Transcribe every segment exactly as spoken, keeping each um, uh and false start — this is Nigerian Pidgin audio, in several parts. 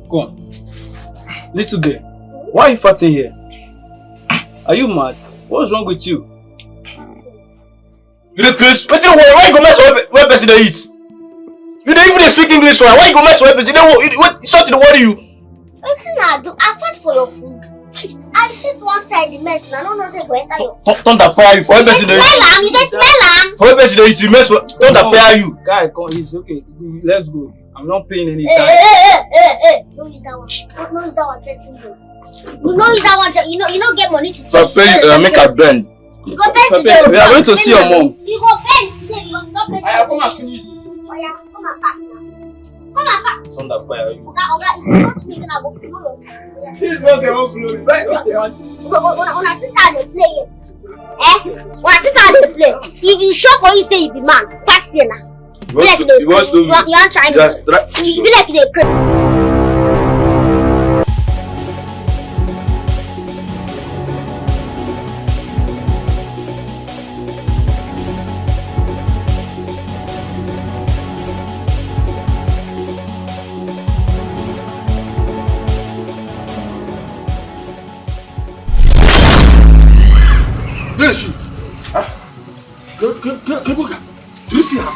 Come on. Little girl, why are you farting here? Are you mad? What's wrong with you? You dey craze? Wetin you want? Why you go mess up where person dey eat? You dey even dey speak English well. Why you go mess up where person? You dey wo-, you, what, something dey worry you? Wetin I do? I fight for your food. I shift one side the mess, and I no know say e go enter your. Thun-, thunder fire you for where person dey eat. Smell am, you dey smell am. For where person dey eat, you mess for thunder fire you. Guy, come, it's okay. Let's go. I'm not paying any time. Hey, hey, hey, hey, hey, hey. No use that one. No, no use that one threaten me. You no use that one threaten. You no, you no get money to. If I pay you, I make I bend. You go bend today. We are going to see your mom. You go bend today. You go not bend. Oya, come and finish. Oya, come and pass now. Come and pass. Thunder fire you. Oga, oga, if you want me, then I go blow your. This is not the whole glory. Where is the one? Una, una, una see how I dey play here. Eh? Una see how I dey play. If you sure for you say you be man, pass here now. You want to, you want to, you wan try me. Just try. You be like you dey craze. There she. Ah. Go, go, go, go, go. Do you see her?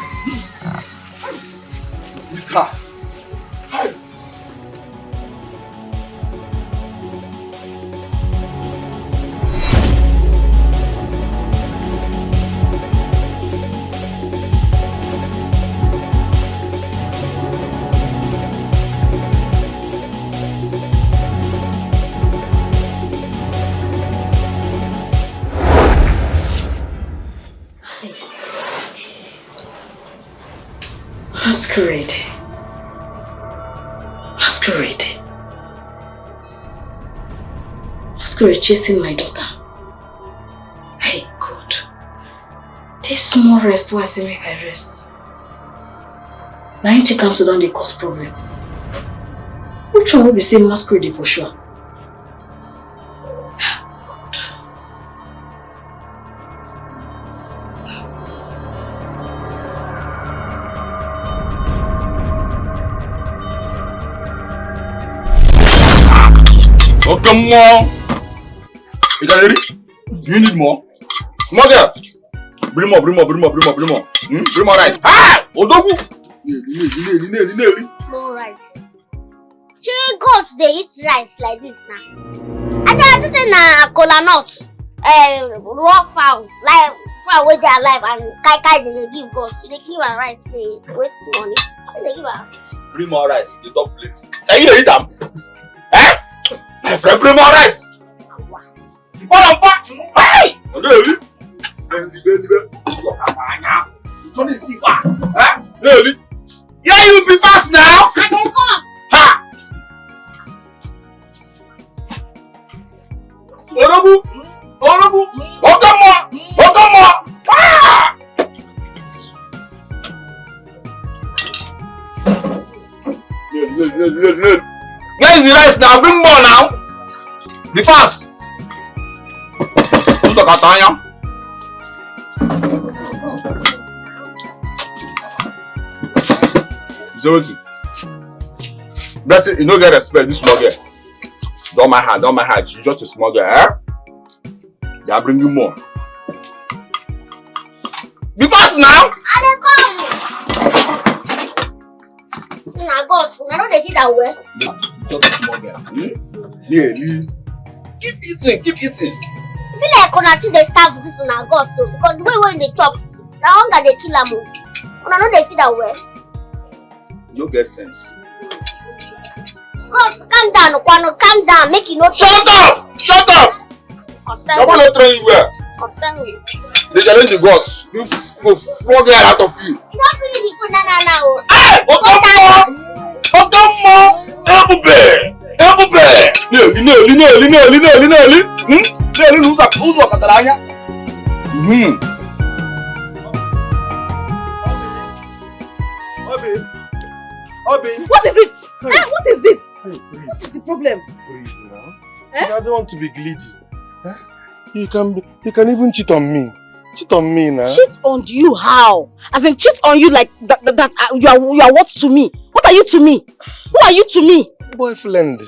It's her. Hey. Masquerade. Masquerade. Masquerade chasing my daughter. Hey, God. This small rest wey I say make I rest. Na him Chikamso don dey cause problem. Which one wey be say Masquerade dey pursue am? God. Okay, more. You got it? Do you need more? Small girl. Bring more, bring more, bring more, bring more, bring more. Hmm? Bring more rice. Ah! Odogwu! Nearly, nearly, nearly, nearly. More rice. Shey goat dey eat rice like this now? I tell you say na kola nut, eh, raw fowl, like fowl wey dey alive and kai kai dey give goat. You dey give am rice, dey waste money. You dey give am. Bring more rice, you talk plenty. Na you dey eat am? Eh? My friend, bring more rice. Hey! Don't dey see far. Eh? Really? Yeah, you be fast now. I dey come. Ha! Orogu! Orogu! Otomo! Otomo! Ah! Where is the rice now? Bring more now. Be fast. Who's the Katanya? Zero two. Blessing, you no get respect, this small girl. Don't mind her, don't mind her. She's just a small girl, eh? They are bringing more. Be fast now. I dey come. Una gods, una no dey feel that well. Just a small girl. Hmm? Yeah, Lee. Keep eating, keep eating. I feel like una too dey starve this una gods so, because the way wey dey chop, na hunger dey kill am o. Una no dey feel that well. You no get sense. Gods, calm down, Kwano, calm down, make you no. Shut up! Shut up! Concern me. Baba no train you well. Concern me. They challenge the gods. You f-, go flog the hell out of you. You don finish the food now, now, now. Hey! Otomo! Otomo! Ebube! Ebube! Nearly, nearly, nearly, nearly, nearly, nearly. Hmm? Nearly, who's up? Who's up? Hmm. Obi. Obi. What is it? Hey. Eh, what is it? Hey, please. What is the problem? Please now. Eh? I don't want to be greedy. Eh? You can be, you can even cheat on me. Cheat on me now. Cheat on you how? As in cheat on you like that, that, that uh, you are you are what to me? What are you to me? Who are you to me? Boyfriend.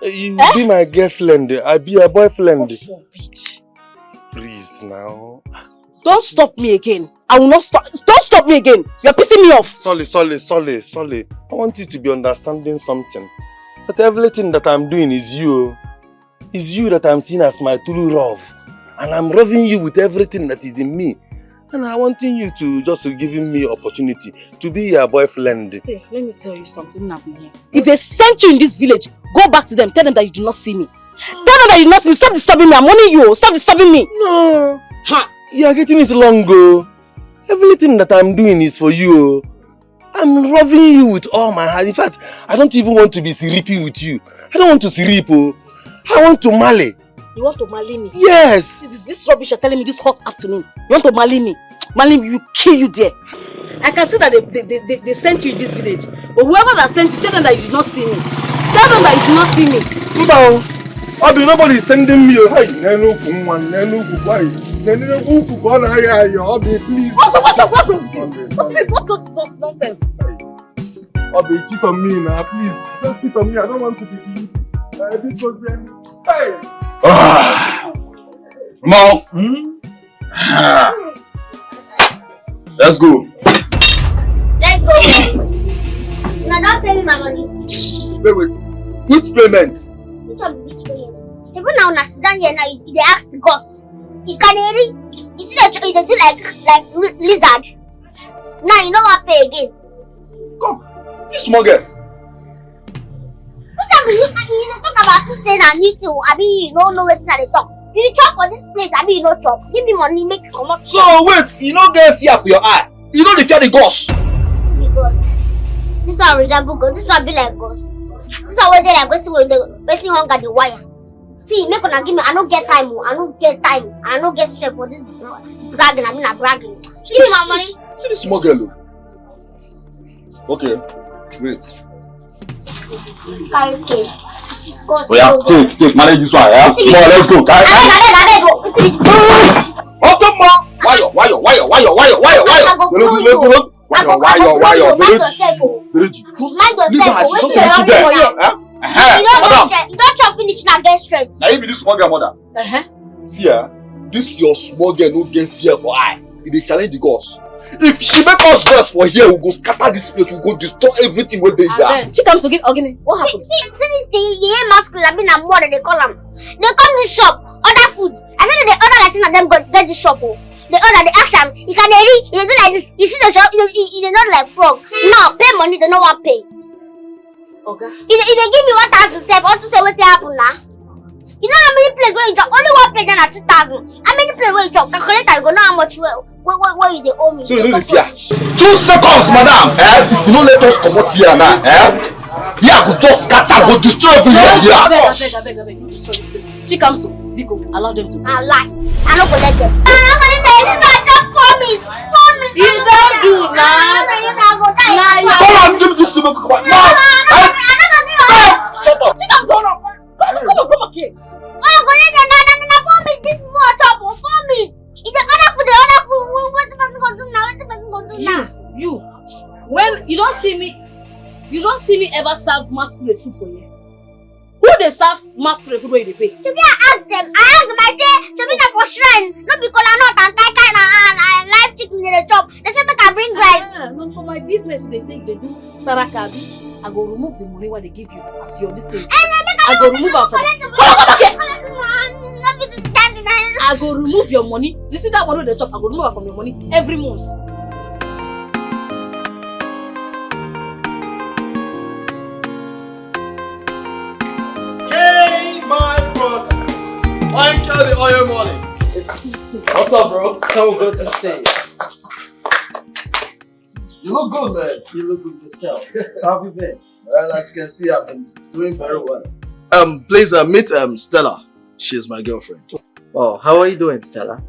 Eh, You eh? Be my girlfriend. I be your boyfriend. Forbid. Please now. Don't stop me again. I will not stop. Don't stop me again. You're pissing me off. Sorry, sorry, sorry, sorry. I want you to be understanding something. But everything that I'm doing is you. It's you that I'm seeing as my true love. And I'm loving you with everything that is in me. And I wanting you to just giving me opportunity to be your boyfriend. See, let me tell you something, Nabiye. If they sent you in this village, go back to them. Tell them that you did not see me. Tell them that you did not see me. Stop disturbing me. I'm warning you. Stop disturbing me. No. Ha! You are getting it wrong, go. Everything that I'm doing is for you. I'm loving you with all my heart. In fact, I don't even want to be sleeping with you. I don't want to sleep, oh. I want to marry. You want to marry me? Yes. This is this rubbish you're telling me this hot afternoon. You want to marry me? Marry me, you kill you there. I can see that they, they, they, they, they sent you in this village. But whoever that sent you, tell them that you did not see me. Tell them that you did not see me. Mba, Obi, nobody is sending me. Hey, Nenukwu nwa, Nenukwu boy, Nenukwu ka ọ na-ayọ ayọ, Obi, please. What's up, what's up, what's up with you? What's this? What's up with this nonsense? Obi, cheat on me now, please. Just cheat on me. I don't want to be. Uh, this was Hey. Ah. Mo. Hmm? Ah. Let's go. Let's go. Now don't pay me my money. Wait, wait. Which payment? Which one be which payment? Even now, now sit down here now, you dey ask the gods. You can hear it. You see that you dey do like like wi- lizard. Now you no wan pay again. Come, this small girl. Wetin be you? You dey talk about food say na new thing o, abi you no know wetin I dey talk? You chop for this place, abi you no chop? Give me money, make you comot. So wait, you no get fear for your eye? You no dey fear the gods? Because this one resemble gods. This one be like gods. This one wey dey like wetin wey dey wetin hunger dey wire. See, make una give me. I no get time o. I no get time. I no get strength for this bragging. I mean, na bragging. Give me my money. See this small girl. Oh. Okay, wait. Carry case. Gods Oh yeah, no go. Take, take, manage this one. Yeah, come on, let's go. Carry. Abeg, abeg, abeg o. Wetin be this? Open mouth. Why you, why you, why you, why you, why you, why you, why you? I go Welo, pull welo, you. welo. Why I you, go why you, pull why you. you? Mind Welo. yourself o. Welo. Just Mind leave yourself her. o. She Wetin just you sit dey there. do here? Eh? Eh, You don madam. don chop, you don chop finish now, get strength. Now you be this small girl mother. Uh-huh. See, eh? This your small girl no get fear for eye. E dey challenge the gods. If she make us vex for here, we go scatter this place, we go destroy everything wey dey here. Abeg, Chikamso, Ogini, what happened? See, see this thing, the masquerade, I mean, na more than they call am. They come this shop, order food. I said they order like say na dem go get this shop o. They order, they ask am, you can dey read, you dey do like this, you see the shop, you dey, you dey not like frog. No, pay money, they no wan pay. Oga. You dey, you dey give me one thousand sef, unto say wetin happen na? You know how many plates wey you chop? Only one plate na two thousand. How many plates wey you chop? Calculate am, you go know how much wey wey wey wey you dey owe me. So you no dey fear? Two seconds, madam. Eh? If you no let us comot here now, eh? Here go just scatter, go destroy everywhere here. Abeg, abeg, abeg, abeg, no destroy this place. Chikamso, biko, allow them to go. Na lie. I no go let them. I no go let them. This man don promise. Promise. You don do na. I no go die. Na you. Come on, give me this thing, come on. No. Eh? Stop. Shut up. Chikamso, no. Come, come, come, come here. Oh, go let them. Na na na promise this more chop o. Promise. If the other food, the other food, what, what the person go do now? What the person go do You, now? you. When you don't see me, you don't see me ever serve masquerade food for you. Who dey serve masquerade food wey you dey pay? Shebi I ask them. I ask them. I say, shebi na for shrine, no be kola nut and kai kai na and, and live chicken dey dey chop. They say make I bring rice. Ah, no, for my business you dey take dey do saraka abi? I go remove the money wey I dey give you as your this thing. And then make I go remove am from. Collect the money. Collect the money. No fit to stand in line. I go remove your money. You see that money wey you dey chop? I go remove am from your money every month. Hey, my brother. Why you carry the oil money? What's up, bro? So good to see you. You look good, man. You look good yourself. How have you been? Well, as you can see, I've been doing very well. Um, please uh, meet um Stella. She's my girlfriend. Oh, how are you doing, Stella?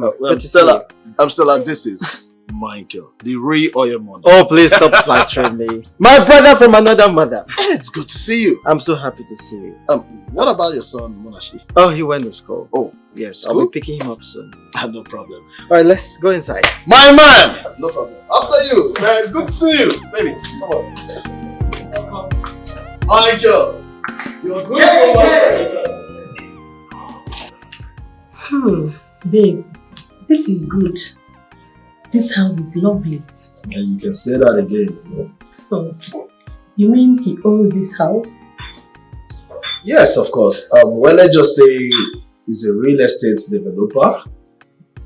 Uh, um, Stella, um, Stella, this is Michael, the real oil money. Oh, please stop flattering me. My brother from another mother. It's good to see you. I'm so happy to see you. Um, what about your son, Munachi? Oh, he went to school. Oh, Yes, school? I'll be picking him up soon. Ah, no problem. All right, let's go inside. My man! No problem. After you. Man, good to see you. Baby, come on. Michael, you're good for one. Hmm, babe, this is good. This house is lovely. And you can say that again. Hmm. You mean he owns this house? Yes, of course. Um, well, let's just say he's a real estate developer.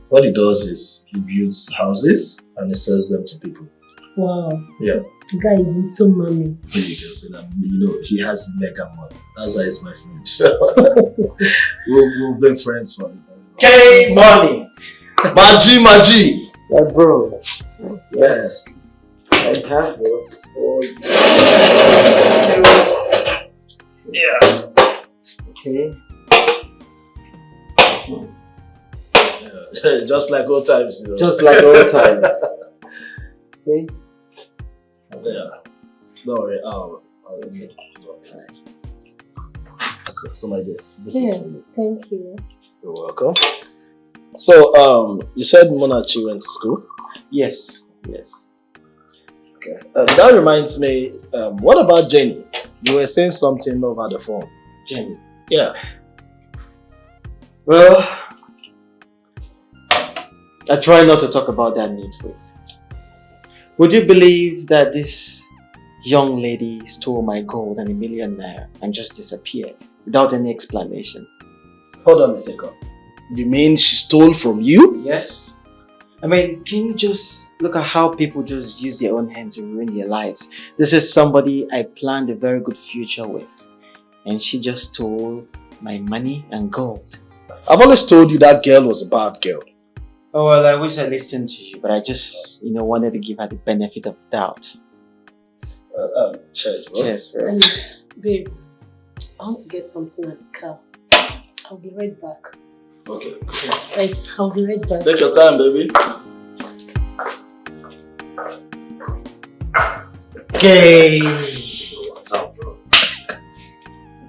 What he does is he builds houses and he sells them to people. Wow. Yeah. The guy is into money. You can say that, you know, he has mega money. That's why he's my friend. we'll, we'll be friends for a very long K money. Maji, Maji. My bro. Yes. I have this. Yeah. Okay. Just like old times, you know. Just like old times. Okay. Yeah. Don't worry. I'll, I'll make it. So, so my dear, this is for you. Thank you. You're welcome. So, um, you said Munachi went to school. Yes. Yes. Okay. Uh, that reminds me. Um, what about Jenny? You were saying something over the phone. Jenny. Yeah. Well, I try not to talk about that need, please. Would you believe that this young lady stole my gold and a million naira and just disappeared without any explanation? Hold on a second. You mean she stole from you? Yes. I mean, can you just look at how people just use their own hand to ruin their lives? This is somebody I planned a very good future with, and she just stole my money and gold. I've always told you that girl was a bad girl. Oh, well, I wish I listened to you, but I just, you know, wanted to give her the benefit of doubt. Uh, um, cheers, bro. Cheers, bro. Um, babe, I want to get something at the car. I'll be right back. Okay. Right, I'll be right back. Take your time, baby. Okay. What's up, bro?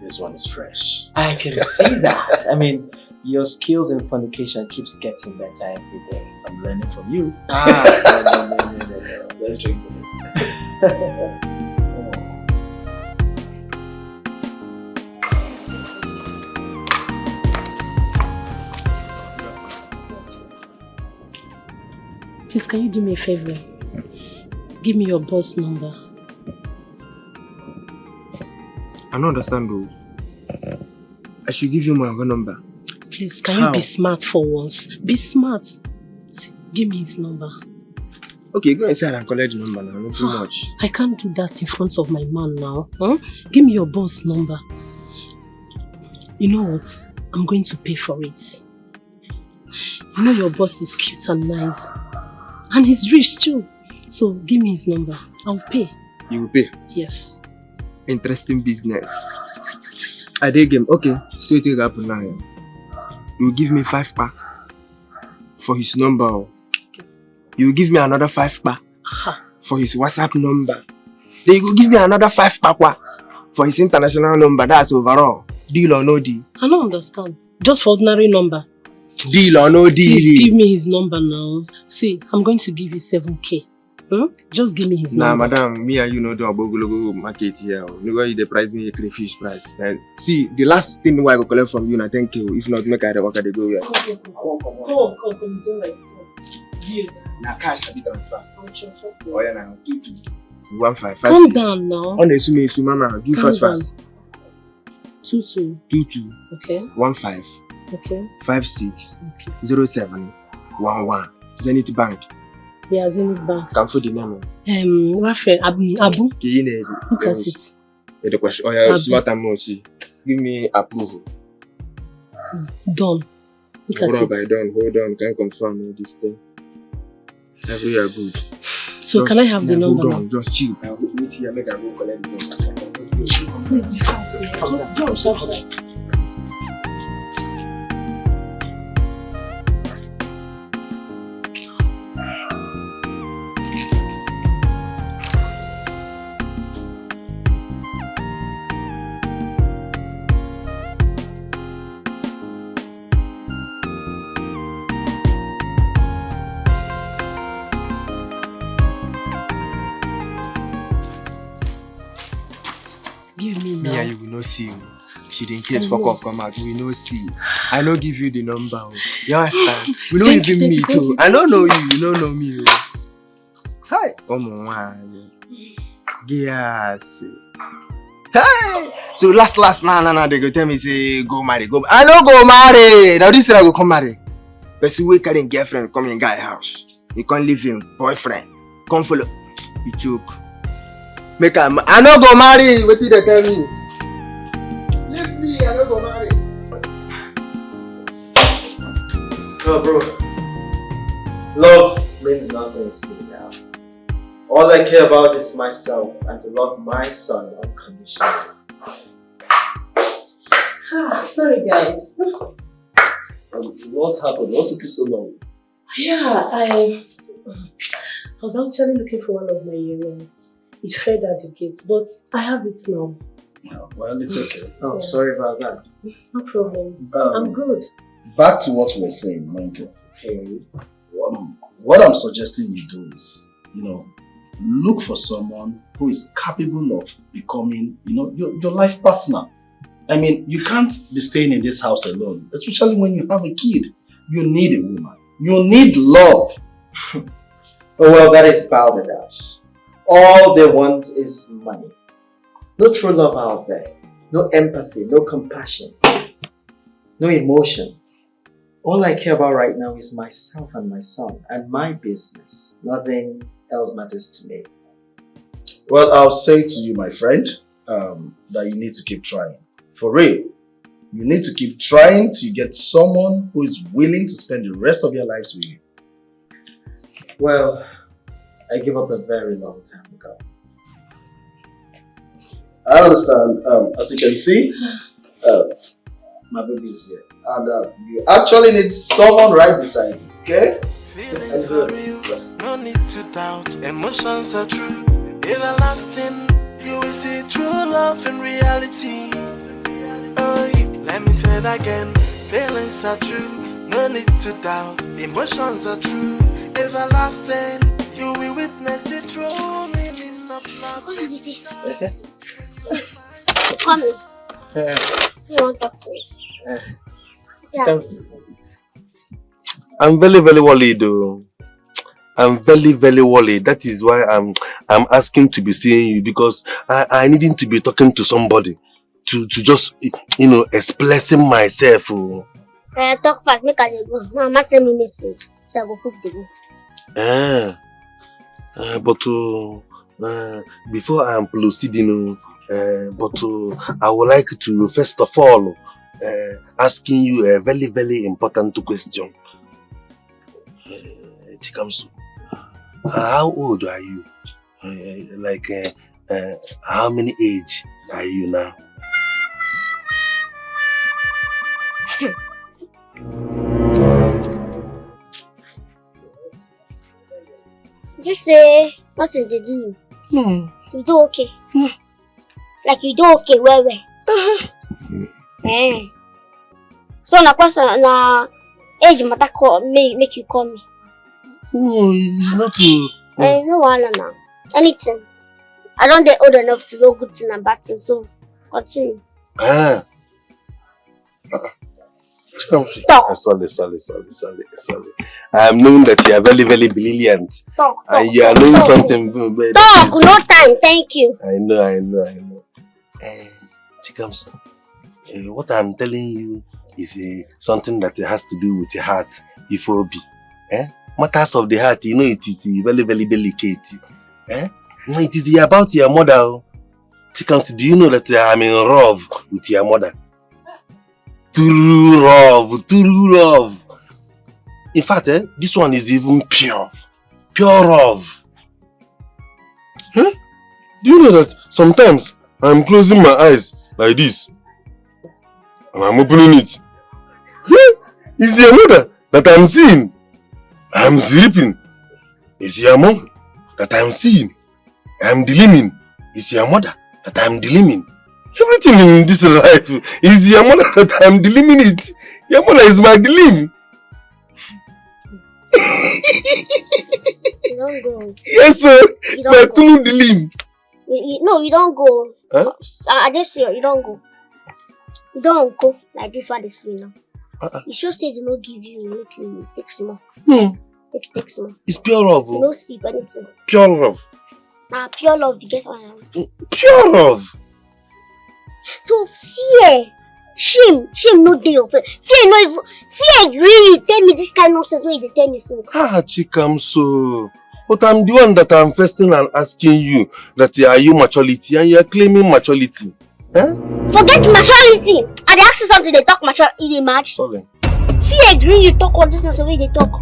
This one is fresh. I can see that. I mean, your skills in fornication keeps getting better every day. I'm learning from you. Ah, Let's drink to this. Please, can you do me a favor? Give me your boss number. I don't understand though. I should give you my own number. Please, can How? You be smart for once? Be smart. See, give me his number. Okay, go inside and collect the number now. Not too much. I can't do that in front of my man now. Huh? Give me your boss number. You know what? I'm going to pay for it. You know your boss is cute and nice. And he's rich too. So give me his number. I'll pay. You will pay. Yes. Interesting business. I dey game. Okay, so you take up now. You give me five pa for his number. Oh. You give me another five pa Ha. For his WhatsApp number. Then you go give me another five pa kwa for his international number. That's overall. Deal or no deal? I don't understand. Just for ordinary number. Deal or no deal? Please give me his number now. See, I'm going to give you seven K. Hmm? Just give me his Nah, number. Madam, me and you no do abogologo market here. Oh. You know why you dey price me a crayfish price? Eh, see, the last thing wey I go collect from you na ten K. Oh. If not, make I dey waka dey go where? Come, come, come, come, come, come, it's alright. Come. Deal. Na cash I be transfer. I'll transfer. Oh yeah, now two two one five five Calm six. Down now. On the sume sume now. Do Calm fast down. Fast. Two two. Two two Okay. One five Okay. five six Okay. zero seven one one. Zenith Bank. Yeah, Zenith Bank. Can food the name? Um, Raphael Abu. Abu. Kiyine. Look at it. The question. Oh yeah, Abu. Slot and Mosi. Give me approval. Done. Look at Hold on, it. Don't hold on. Can't confirm all this thing. Everywhere good. So Just- can I have the Yeah, number hold now? On. Just chill. Now wait here. Make I go collect the thing. Please be fast. Jump, jump, sharp, sharp. Yeah, you will not see you. She dey in case fuck up come out, we no see. I no give you the number. Oh. You understand? We no even meet you. I don't know you, you don't know me. Oh. Hi, come on, one. Yes. Hey! So last, last, nah, nah, nah, they go tell me, say, go marry, go. I no go marry. Now this year I go come marry. Person wey carry im girlfriend come in guy house. He can't leave him boyfriend. Come follow. You joke. Make am. I no go marry. Wetin dey tell me? Leave me. I no go marry. No, bro. Love means nothing to me now. All I care about is myself and to love my son unconditionally. Ah, sorry, guys. Um, what happened? What took you so long? Yeah, I, I was actually looking for one of my earrings. It fell at the gate, but I have it now. Oh, well, it's okay. Oh, yeah. Sorry about that. No problem. Um, I'm good. Back to what we were saying, Michael. Okay. Um, what I'm suggesting you do is, you know, look for someone who is capable of becoming, you know, your, your life partner. I mean, you can't be staying in this house alone, especially when you have a kid. You need a woman. You need love. Oh, well, that is balderdash. All they want is money. No true love out there. No empathy, no compassion, no emotion. All I care about right now is myself and my son and my business. Nothing else matters to me. Well, I'll say to you, my friend, um, that you need to keep trying. For real. You need to keep trying till you get someone who is willing to spend the rest of your lives with you. Well, I gave up a very long time ago. I understand. Um, as you can see, uh, my baby is here. And uh, you actually need someone right beside you, okay? Feelings are real, no need to doubt. Emotions are true, everlasting. You will see true love in reality. Oh, let me say that again. Feelings are true, no need to doubt. Emotions are true, everlasting. You will witness the true meaning of love. Come here. Eh. You want to talk to me? Eh. Yeah. I'm very, very worried, though. I'm very, very worried. That is why I'm I'm asking to be seeing you, because I, I needing to be talking to somebody to, to just, you know, expressing myself. Oh. Uh, talk fast, make I dey go. Mama send me message, so I go quick dey go. Eh, uh, but uh, uh, before I am proceeding, uh, but uh, I would like to first of all uh, asking you a very, very important question. Uh, Chikamsu, uh, how old are you? Uh, like, uh, uh, how many age are you now? Just say nothing dey do you. Hmm. You do okay. Hmm. Like you do okay well well. Uh-huh. Eh. So na question na age matter call make, make you call me. No, it's not you. Eh, no wahala now. Anything. I don dey old enough to know good thing and bad thing, so continue. Ah. Talk. Uh, sorry, sorry, sorry, sorry, sorry. I am knowing that you are very, very brilliant. Talk, talk, and you are talk, knowing talk. Something. Talk, no time, thank you. I know, I know, I know. Eh, Chikamso, eh, what I'm telling you is eh, something that has to do with the heart, Ifobi. Eh? Matters of the heart, you know, it is eh, very, very delicate. Eh? No, it is eh, about your mother. Oh. Chikamso, do you know that eh, I'm in love with your mother? True love, true love. In fact, eh, this one is even pure. Pure love. Huh? Do you know that sometimes I'm closing my eyes like this and I'm opening it? Huh? It's your mother that I'm seeing. I'm sleeping. It's your mom that I'm seeing. I'm dreaming. It's your mother that I'm dreaming. Everything in this life is your mother that I'm dreaming it. Your mother is my dream. You don't go. Yes, sir. You don't My go. True dream. You, you, no, you don't go. Huh? I, I just say you don't go. You don't go like this. What they say now? Uh-uh. You sure say they no give you, make you take small. Hmm. Make you take small. It's pure love. You oh. No sleep anything. Pure love. Now pure love you get for am. Mm, pure love. So fear, shame, shame no dey your face. Fear no even, fear gree you tell me this kind nonsense wey you dey tell me since. Ah, Chikamso. But I'm the one that I'm first thing and asking you that are you maturity and you're claiming maturity. Eh? Forget maturity. I dey ask you something, they talk mature, you dey mad. Sorry. Fear gree you talk all this nonsense wey you dey talk.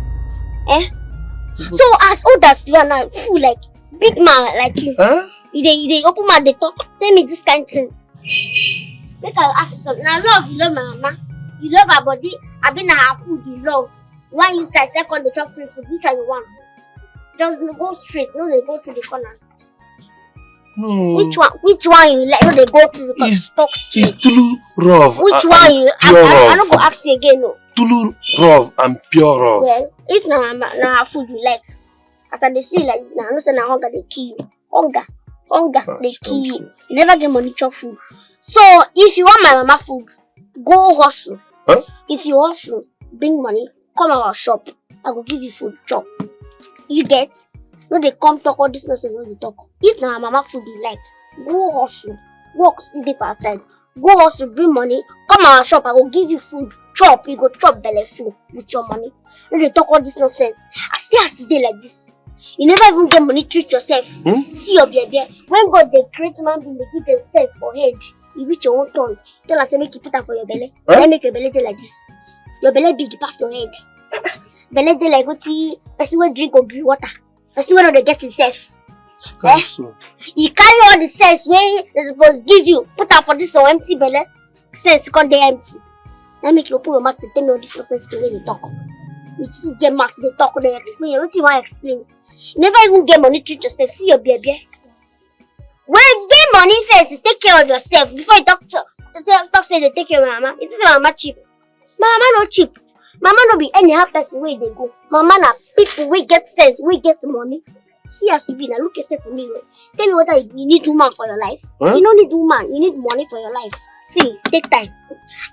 Eh? So as old as you are now, fool like big man like you. Huh? You dey you dey open mouth dey talk. Tell me this kind thing. Make I ask you something. Now love, you love my mama. You love her body. I been her food you love. Why you guys like on the chop free food? Which one you want? Just go straight. No, they go to the corners. No. Which one? Which one you like? No, they go to the corners. Talk straight. It's too rough. Which one you? I, I, I no go ask you again. No. Too rough and pure rough. Well, if na na her food you like, as I dey see like this now, I know say na hunger dey kill you. Hunger, hunger dey kill you. You never get money chop food. So if you want my mama food, go hustle. Huh? If you hustle, bring money, come our shop. I go give you food chop. You get? No dey come talk all this nonsense wey you talk. If na mama food you like, go hustle. Work still dey for outside. Go hustle, bring money, come our shop, I go give you food, chop, you go chop belle full with your money. No dey talk all this nonsense. I see as e dey like this. You never even get money, treat yourself. Hmm? See your belle. When God dey create human being, dey give them sense for head. You reach your own turn. Tell us say make you put am for your belle. Huh? Then make your belle dey like this. Your belle big pass your head. Belle dey like wetin person wey drink ogiri water. Person wey no dey get himself. Eh? You carry all the sense wey they suppose give you, put am for this your empty belle. Sense come dey empty. Na make you open your mouth to tell me all this nonsense thing wey you talk. You still get mouth dey talk, dey explain. Wetin you wan explain? You never even get money treat yourself. See your belle. Well, get money first, take care of yourself before you talk to, to, to talk say they take care of my mama. It is my mama cheap. My mama no cheap. Mama no be anyhow person wey dey go. Mama na people wey get sense, wey get money. See as you be now, look yourself for mirror. Tell me whether you need woman for your life. Huh? You no need woman, you need money for your life. See, take time.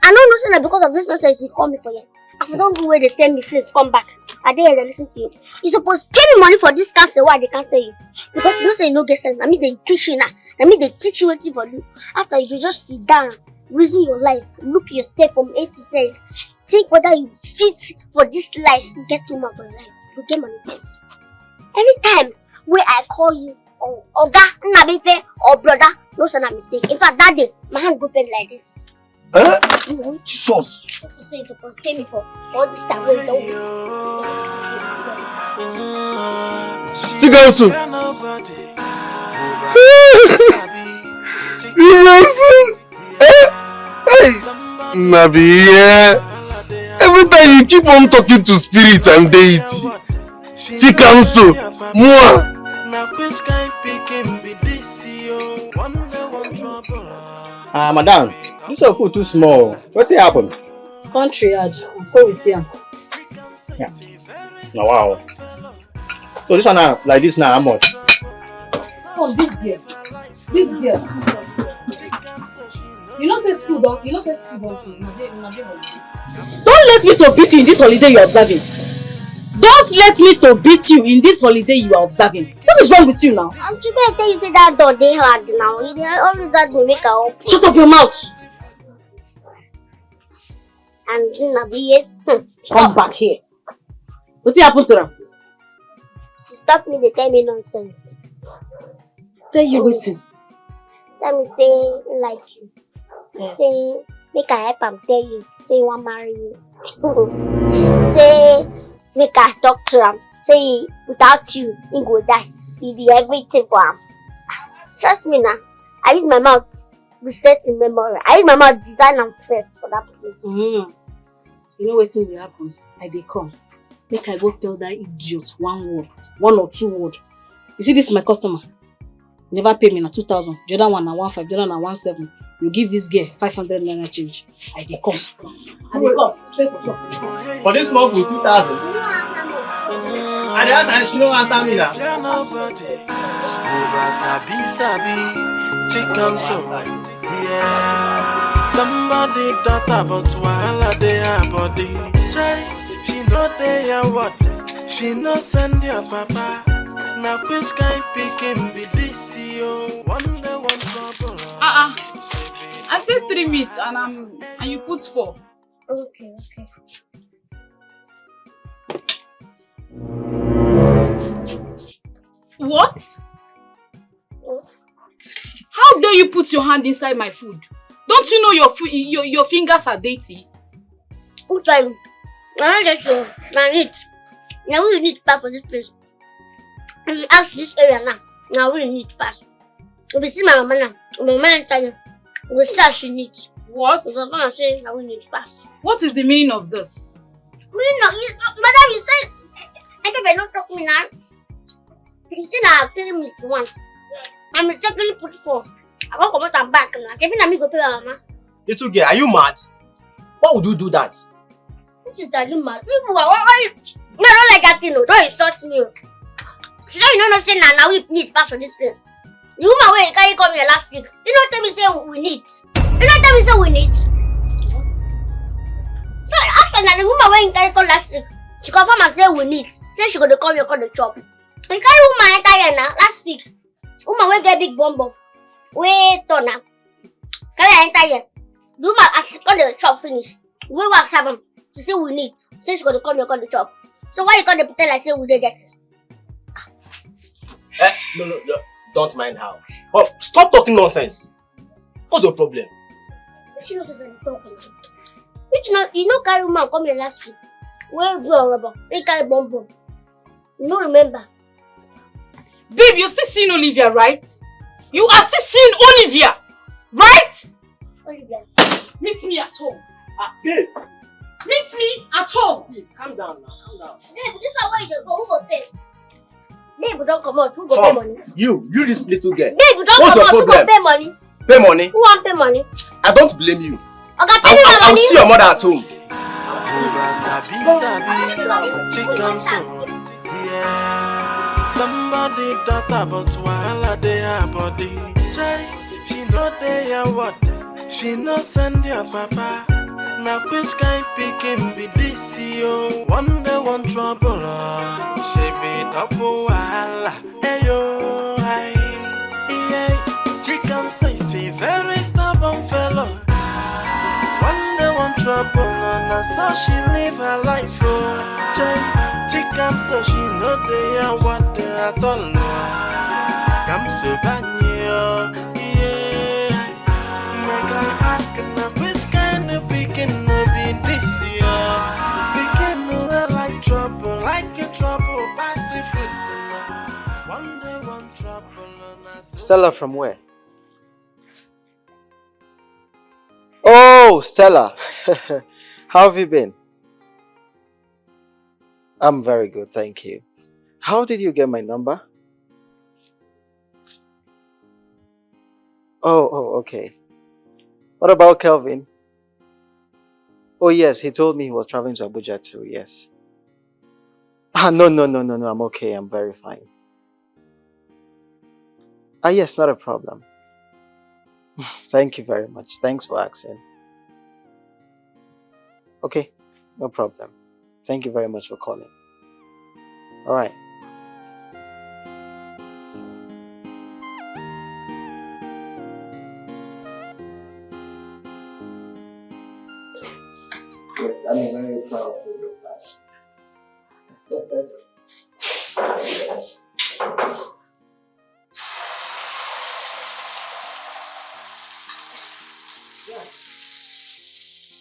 I no know say na because of this nonsense you call me for here. I for don go where they send me since come back. I dey here dey listen to you. You suppose pay me money for this counsel wey I dey counsel you. Because you know say you no get sense. Na me dey teach you now. Na me dey teach you wetin for do. After you go just sit down, reason your life, look yourself from A to Z. Think whether you fit for this life, get woman for your life. You get money first. Anytime wey I call you, or Oga Nnabuife or brother, no say na mistake. In fact, that day, my hand go bend like this. Eh? Jesus. So say you suppose pay me for all this time wey you don waste. Chikamso. Chikamso. Eh? Hey! Nnabuife. Every time you keep on talking to spirits and deity. Chikamso. Mua. Na which kind pikin be this yo? One day one trouble. Ah, madam, this your food too small. Wetin happen? Country hard, so we see am. Yeah. Na wow. So this one na like this na how much? Oh, this girl. This girl. You know say school don, you know say school don close. Una dey, una dey holiday. Don't let me to beat you in this holiday you are observing. Don't let me to beat you in this holiday you are observing. What is wrong with you now? Auntie, may I tell you say that door dey hard now. You dey always hard to make her open. Shut up your mouth. And Nnabuife. Hmm. Come back here. Wetin happen to am? Stop me dey tell me nonsense. Tell you wetin? Tell me say he like you. Yeah. Say make I help am tell you. Say he wan marry you. Say make I talk to am. Say he, without you, he go die. You be everything for am. Trust me now. I use my mouth reset in memory. I use my mouth design am first for that place. Mm. You know wetin will happen? I dey come. Make I go tell that idiot one word, one or two word. You see this my customer? He never pay me na two thousand. The other one na one five, the other one na one seven. You give this girl five hundred naira change. I dey come. I dey come. Straight for shop. For this small food, two thousand. I dey ask and she no answer me now. Over sabi sabi, chicken so. Yeah. Somebody daughter, but wahala dey her body. Chai, she no dey your what? She no send your papa. Na which kind pikin be this yo? One day one trouble. Uh-uh. I said three meats and I'm and you put four. Okay, okay. What? How dare you put your hand inside my food? Don't you know your food, your, your fingers are dirty? Who tell you? Na not just you. Na need. Na we need pass for this place. If you ask this area now, na we need pass. If you see my mama now, my mama tell you. We see as she need. What? We go come and say na we need pass. What is the meaning of this? Me no, you, madam, you say, I don't know, talk me now. You see now, tell me you want. I'm mistakenly put four. I won't come out and back now. Maybe na me go pay my mama. Little girl, are you mad? Why would you do that? What is that you mad? People are, why, why you? No, I don't like that thing. Oh. Don't insult me. Oh. She don't, you know, say now, now we need pass for this place. The woman wey carry come here last week, you know, tell me say we need. You know, tell me say we need. No, actually, na the woman wey carry come last week, she confirm and say we need. Say she go dey come here, come dey chop. He carry woman enter here now last week. Woman wey get big bum bum, wey turn am, carry her enter here. The woman as she come dey chop finish, wey work serve am, she say we need. Say she go dey come here, come dey chop. So why you come dey pretend like say we dey dirty? Eh, no, no, no, don't mind her. Oh, stop talking nonsense. What's your problem? Which nonsense are you talking? Which no, you no carry woman come here last week. Where do your rubber? Wey carry bum bum. You no remember? Babe, you're still seeing Olivia, right? You are still seeing Olivia, right? Olivia. Meet me at home. Ah, babe, Meet me at home. babe, calm down now, calm down. Babe, this one where you dey go, who go pay? Babe, don't come out. Who go pay Come, money? you, you this little girl. Babe, don't What's come your out. Who go problem? Pay money? Pay money. Who want pay money? I don't blame you. Oga, I, pay me I, my I will money. see your mother at home. Over sabi sabi, chicken so. Yeah. Somebody daughter, but wahala dey her body. Chai, she no dey your what? She no send your papa. Na which kind pikin be this yo? One day one trouble, oh. She be double wahala. Hey yo, hi. Yeah. Chicken so is a very stubborn fellow. One day one trouble, oh, na so she live her life, oh. Chai, chicken so she no dey your what at all, oh. Come so bad, oh, yeah. Make I ask na which kind of pikin no be this yo? Pikin wey like trouble, like you trouble, pass the food. One day one trouble, oh, na so Stella, from where? Oh, Stella. How have you been? I'm very good, thank you. How did you get my number? Oh, oh, okay. What about Kelvin? Oh, yes, he told me he was traveling to Abuja too, yes. Ah, no, no, no, no, no, I'm okay, I'm very fine. Ah, yes, not a problem. Thank you very much. Thanks for asking. Okay, no problem. Thank you very much for calling. All right. Yes, I'm a very powerful woman. Yeah.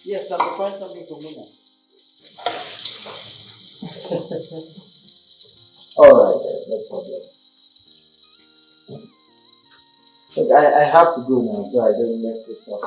Yes, I'm preparing something for Muna. All right, then, no problem. Look, I, I have to go now, so I don't mess this up.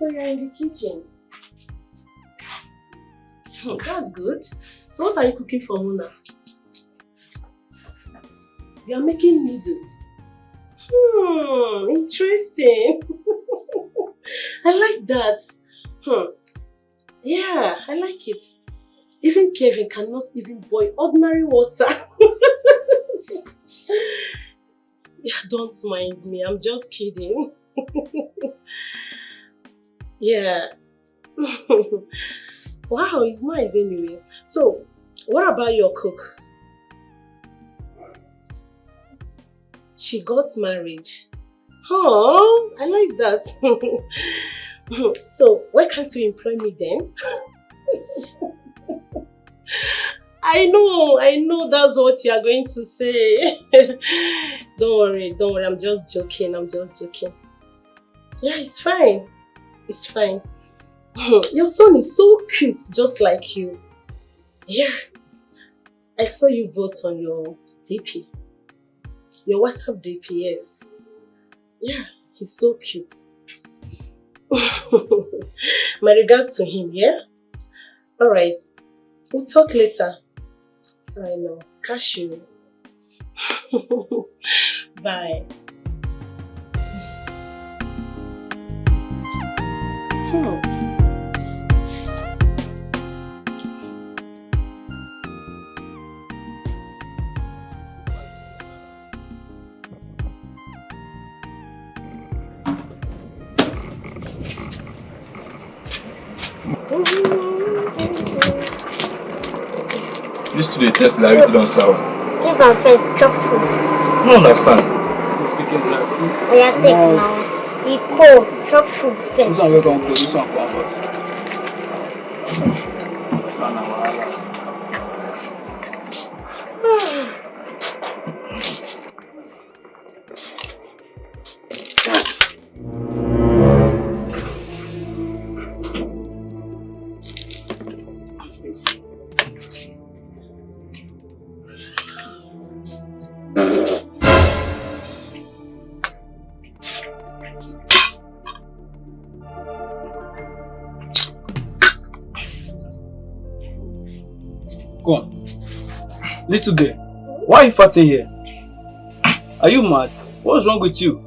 So you're in the kitchen. Hmm, that's good. So what are you cooking for Mona? You are making noodles. Hmm, interesting. I like that. Hmm. Yeah, I like it. Even Kevin cannot even boil ordinary water. Yeah, don't mind me. I'm just kidding. Yeah. Wow, it's nice anyway. So, what about your cook? She got married. Oh, I like that. So, why can't you employ me then? I know, I know that's what you are going to say. Don't worry, don't worry. I'm just joking. I'm just joking. Yeah, it's fine. It's fine. Your son is so cute, just like you. Yeah, I saw you both on your D P. Your WhatsApp D P, yes. Yeah, he's so cute. My regard to him, yeah? Alright. We'll talk later. I know. Catch you. Bye. Hmm. This today test like it don't sour. Give am first, chop food. No understand. You speak exactly. Oya, take now. E cold, chop food first. This one wey come cold, this one come hot. This one na wahala. Come. Little girl, why are you farting here? Are you mad? What's wrong with you?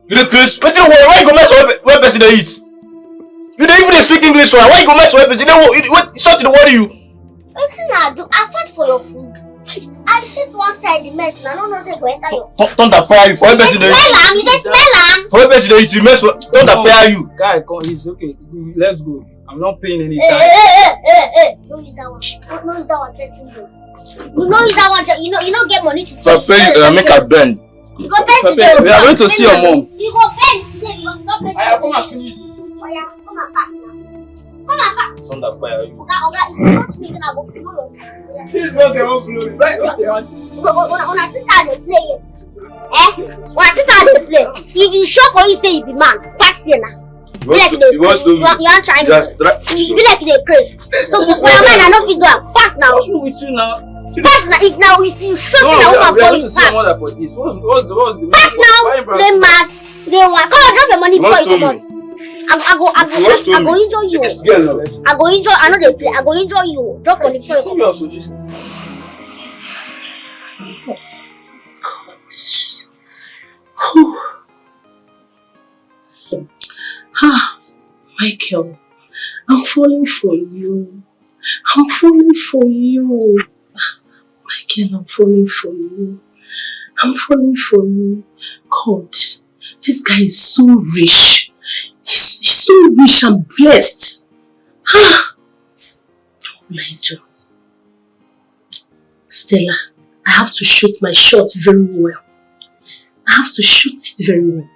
You dey craze? Wetin you worry? Why you go mess up where person dey eat? You dey even dey speak English, so why you go mess up where person? You dey wo-, you dey, what, something dey worry you? Wetin I do? I fart for your food. I shit one side the mess, and I don't know say e go enter your. Th-, thunder fire you for where person dey eat. You dey smell am? You dey smell am? For where person dey eat, you mess for, thunder fire you. Guy, come, it's okay. Let's go. I'm not paying any time. Hey, hey, hey, hey, hey, hey. No use that one. No, no use that one threaten you. You no use that one threaten, you no, you no get money to. If I pay you, I make I bend. You go bend today. We are going to see your mom. You go bend today, you go not bend. Oya, come and finish. Oya, come and pass now. Come and pass. Thunder fire you. Oga, oga, if you don't speak, una go blow. Please no dey overblow. Right, right, right. Una, una, una see how I dey play here. Eh? Una see how I dey play. If you sure for you say you be man, pass here now. Be like you dey craze. You wan, you wan try me. Just try. You be like you dey craze. So if na man, I no fit do am. Pass now. What's wrong with you now? Pass now. If now, if you sure say na woman call you, pass. What's, what's the, what's the, what's the, pass now. Play mad. Dey one. Come on, drop your money before you comot. I, I go, I go, I go injure you. This girl now. I go injure. I no dey play. I go injure you. Drop money before you comot. Serious, Oji? God. Whew. Ah, Michael, I'm falling for you. I'm falling for you. Michael, I'm falling for you. I'm falling for you. God, this guy is so rich. He's, he's so rich and blessed. Ah, what will I do? Stella, I have to shoot my shot very well. I have to shoot it very well.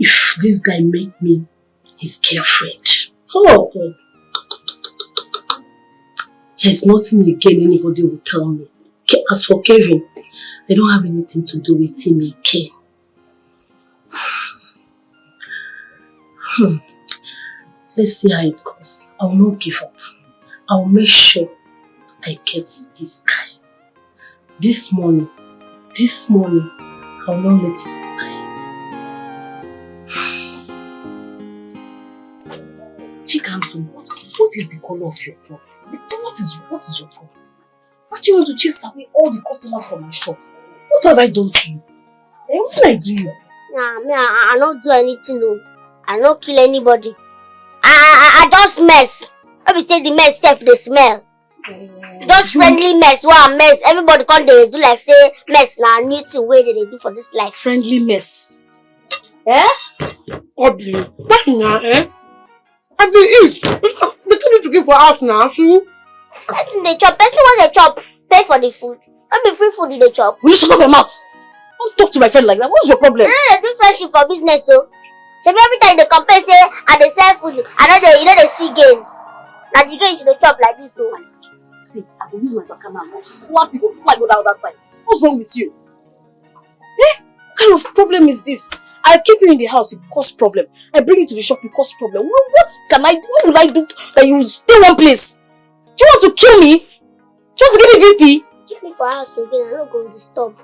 If this guy make me his girlfriend, oh God, there's nothing again anybody will tell me. Ke-, as for Kevin, I don't have anything to do with him again. Hmm. Let's see how it goes. I will not give up. I will make sure I get this guy. This money, this money, I will not let it die. Chikamso, what, what is the color of your problem? What is, what is your problem? Why do you want to chase away all the customers from my shop? What have I done to you? Eh, what did I do you? Nah, me, I, I no do anything o. I no kill anybody. I, I, I, I just mess. No be say the mess sef dey smell. Just friendly mess, wey I mess. Everybody come dey do like say mess na new thing wey dem dey do for this life. Friendly mess. Eh? Obi, why na, eh? I dey eat. Wetin need to give for house na, so? Person dey chop, person wey dey chop, pay for the food. No be free food you dey chop. Will you shut up your mouth? Don't talk to my friend like that. What's your problem? I no dey do friendship for business o. Shebi every time you dey complain say I dey sell food, I no dey, you no dey see gain. Na the gain you dey chop like this o. See, I go use my back and I go slap you, go fly go the other side. What's wrong with you? Eh? What kind of problem is this? I keep you in the house, you cause problem. I bring you to the shop, you cause problem. Wha- What can I, what will I do that you stay one place? Do you want to kill me? Do you want to give me B P? Keep me for house again, I no go disturb.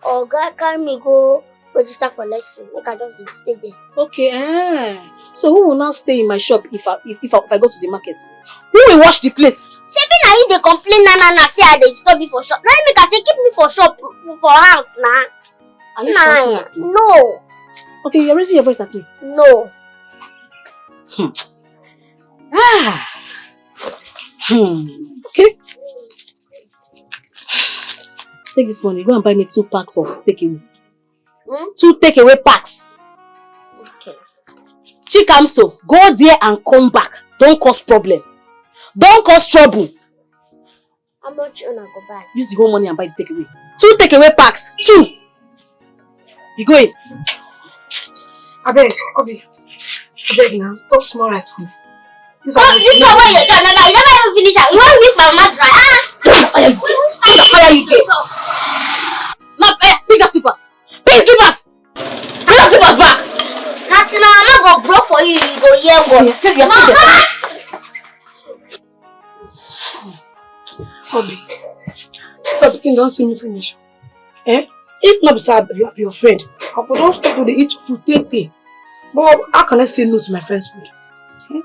Oga carry me go register for lesson, make I just dey stay there. Okay, eh. So who will now stay in my shop if I, if, if I, if I go to the market? Who will wash the plates? Shebi na you dey complain na na na say I dey disturb you for shop. Na him make I say keep me for shop, for house na. Are you shouting at me? No. Okay, you're raising your voice at me. No. Ah. Hmm. Okay. Take this money. Go and buy me two packs of takeaway. Hmm? Two takeaway packs. Okay. Chikamso, go there and come back. Don't cause problem. Don't cause trouble. How much una go buy? Use the whole money and buy the takeaway. Two takeaway packs. Two. You go in. Abeg, Obi. Abeg now. Talk small rice for me. This one, this one wey you talk, never, you never even finish am. You wan make my mouth dry. Ah! Fire you dey. Fire you dey. No, eh, pick your slippers. Pick slippers. Pick your slippers back. Na till my mama go blow for you, you go hear word. You're still, you're still there. Obi, so pikin don see me finish. Eh? If not be say I be your friend, I for don stop to dey eat your food tey tey. But how can I say no to my friend's food? Hmm?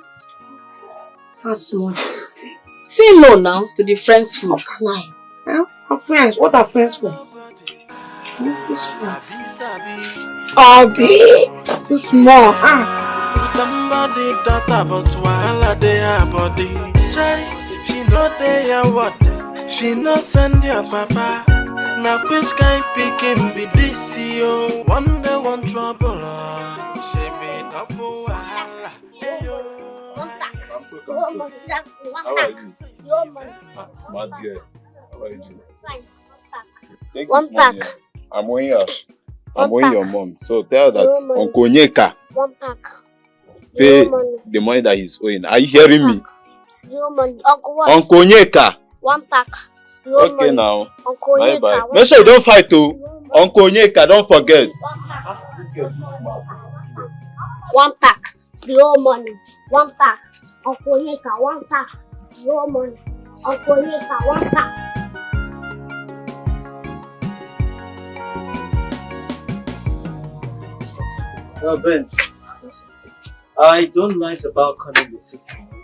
How small. Say no now to the friend's food. How can I? Eh? Our friends, what are friends for? Hmm? This one. Obi, this small. Ah. Somebody daughter, but wahala dey her body. Chai, she no dey her what? She no send your papa. Na which kind pikin be this yo? One day one trouble, oh. She be double wahala. Hey, yo. How are you? Ah, smart girl. How are you doing? Fine. Take One this money, pack. I'm owing her. I'm One owing pack. Your mom. So tell her that Your money. Uncle Onyeka One pack. Pay Your money. The money that he's owing. Are you hearing me? Your money. Uncle what? Uncle Onyeka. One pack. Your Okay money. Now. Uncle Bye Onyeka, bye. One Make sure you don't fight too. Uncle Onyeka, don't forget. One pack. The whole money. One pack. Uncle Onyeka, one pack. The whole money. Uncle Onyeka, one pack. Well, Ben, I don't like the balcony in the sitting room.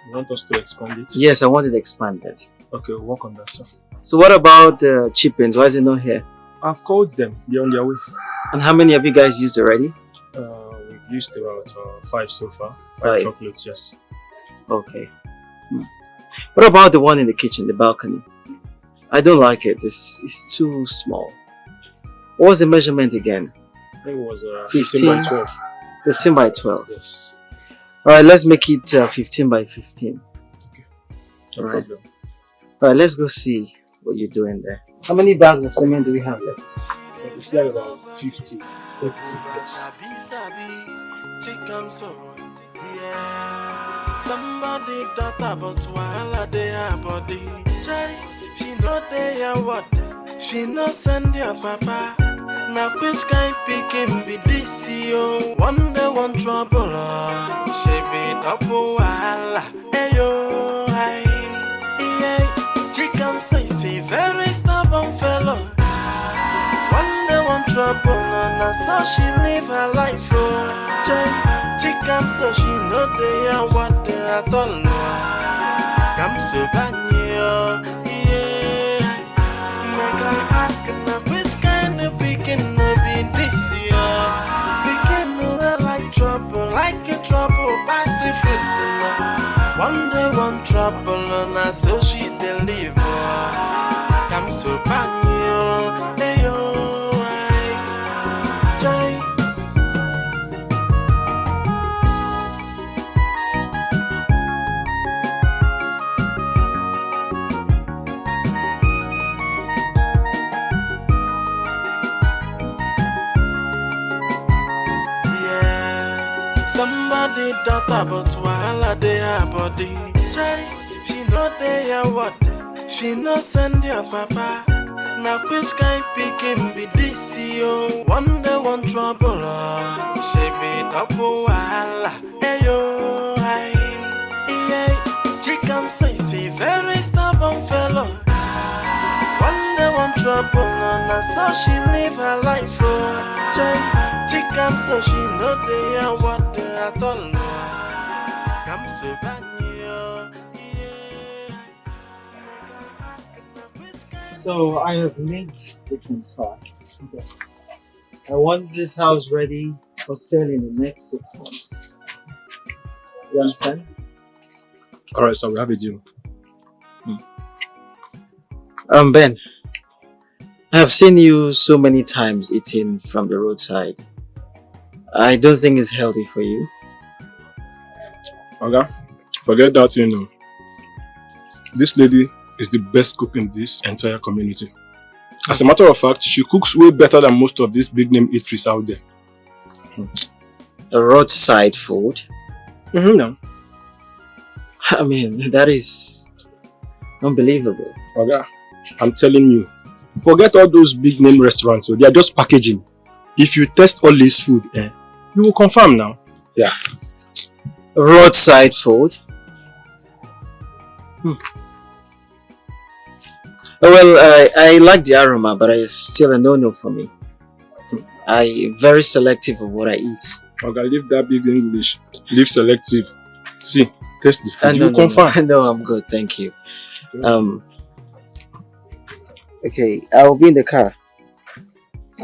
You want us to expand it? Yes, I want it expanded. Okay, we'll work on that, sir. So what about the chippings? Why is it not here? I've called them. They're on their way. And how many have you guys used already? Uh, we've used about uh, five so far. Five, five chocolates, yes. Okay. Hmm. What about the one in the kitchen, the balcony? I don't like it. It's it's too small. What was the measurement again? I think it was uh, fifteen, fifteen by twelve. Fifteen by twelve. Yes. All right, let's make it uh, fifteen by fifteen. Okay. No problem. All right, let's go see what you're doing there. How many bags of cement do we have left? We still have about fifty. Fifty, yes. Somebody daughter, but wahala dey her body. Chai, she no dey her what? She no send your papa. Na which kind pikin be this yo? One day one trouble, oh. She be double wahala. Hey yo, hi, yeah. Chikamso is a very stubborn fellow. One day one trouble, and na so she live her life. Oh, Jay, Come so she no dey hear what dey at all. Come so banyo, yeah. Make I ask na which kind of pikin no be this year? Pikin no like trouble, like a trouble, pass it food. One day one trouble, na so she dey live. Come so banyo, hey yo, hey. Jai. Yeah. Somebody daughter, but wahala dey her body. Chai, she no dey hear what, she no send your papa. Na which kind pikin be this yo? One day one trouble, oh. She be double wahala. Hey yo, I, yeah. She come say she very stubborn fellow. One day one trouble, no, na so she live her life. Oh, Jai, she come so she no dey hear what dey at all. Come so banyo, yeah. So I have made the transfer. Okay. I want this house ready for sale in the next six months. You understand? All right, so we have a deal. Um, Ben, I have seen you so many times eating from the roadside. I don't think it's healthy for you. Oga, forget that, you know. This lady is the best cook in this entire community. As a matter of fact, she cooks way better than most of these big name eateries out there. Roadside food. Mm-hmm, now. I mean, that is unbelievable. Oga, I'm telling you, forget all those big name restaurants. So they are just packaging. If you test all this food, eh, you will confirm now. Yeah. Roadside food. Hmm. Oh, well, I, I like the aroma, but it's still a no-no for me. I'm very selective of what I eat. Oga, leave that big English. Leave selective. See, test the food. Uh, you no, will no, confirm. No, no, I'm good, thank you. Um. Okay, I'll be in the car.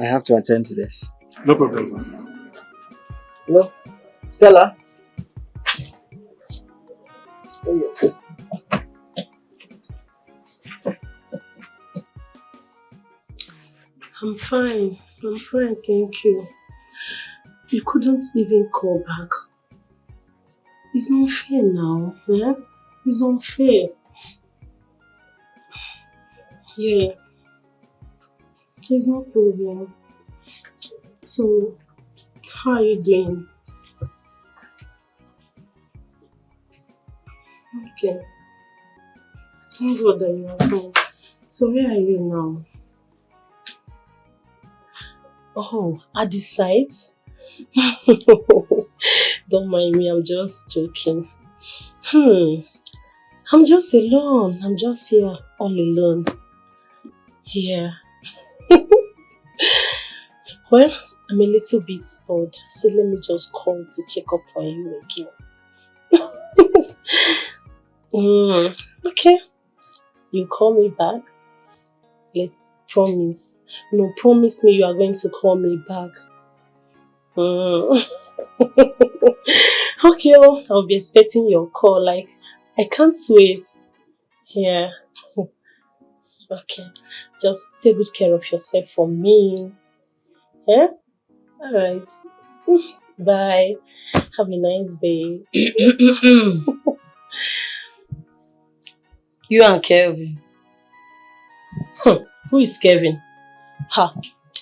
I have to attend to this. No problem. Hello, Stella. Oh yes. I'm fine. I'm fine, thank you. You couldn't even call back. It's unfair now, eh? It's unfair. Yeah. There's no problem. So, how are you doing? Okay. Thank God that you are fine. So where are you now? Oh, at the site? Don't mind me, I'm just joking. Hmm. I'm just alone. I'm just here all alone. Yeah. Well, I'm a little bit bored. So let me just call to check up on you again. Mm, okay. You call me back. Let's promise. No, promise me you are going to call me back. Mm. Okay, oh, I'll be expecting your call. Like, I can't wait. Yeah. Okay. Just take good care of yourself for me. Yeah? All right. Bye. Have a nice day. You and Kevin. Hmm. Who is Kevin? Ha.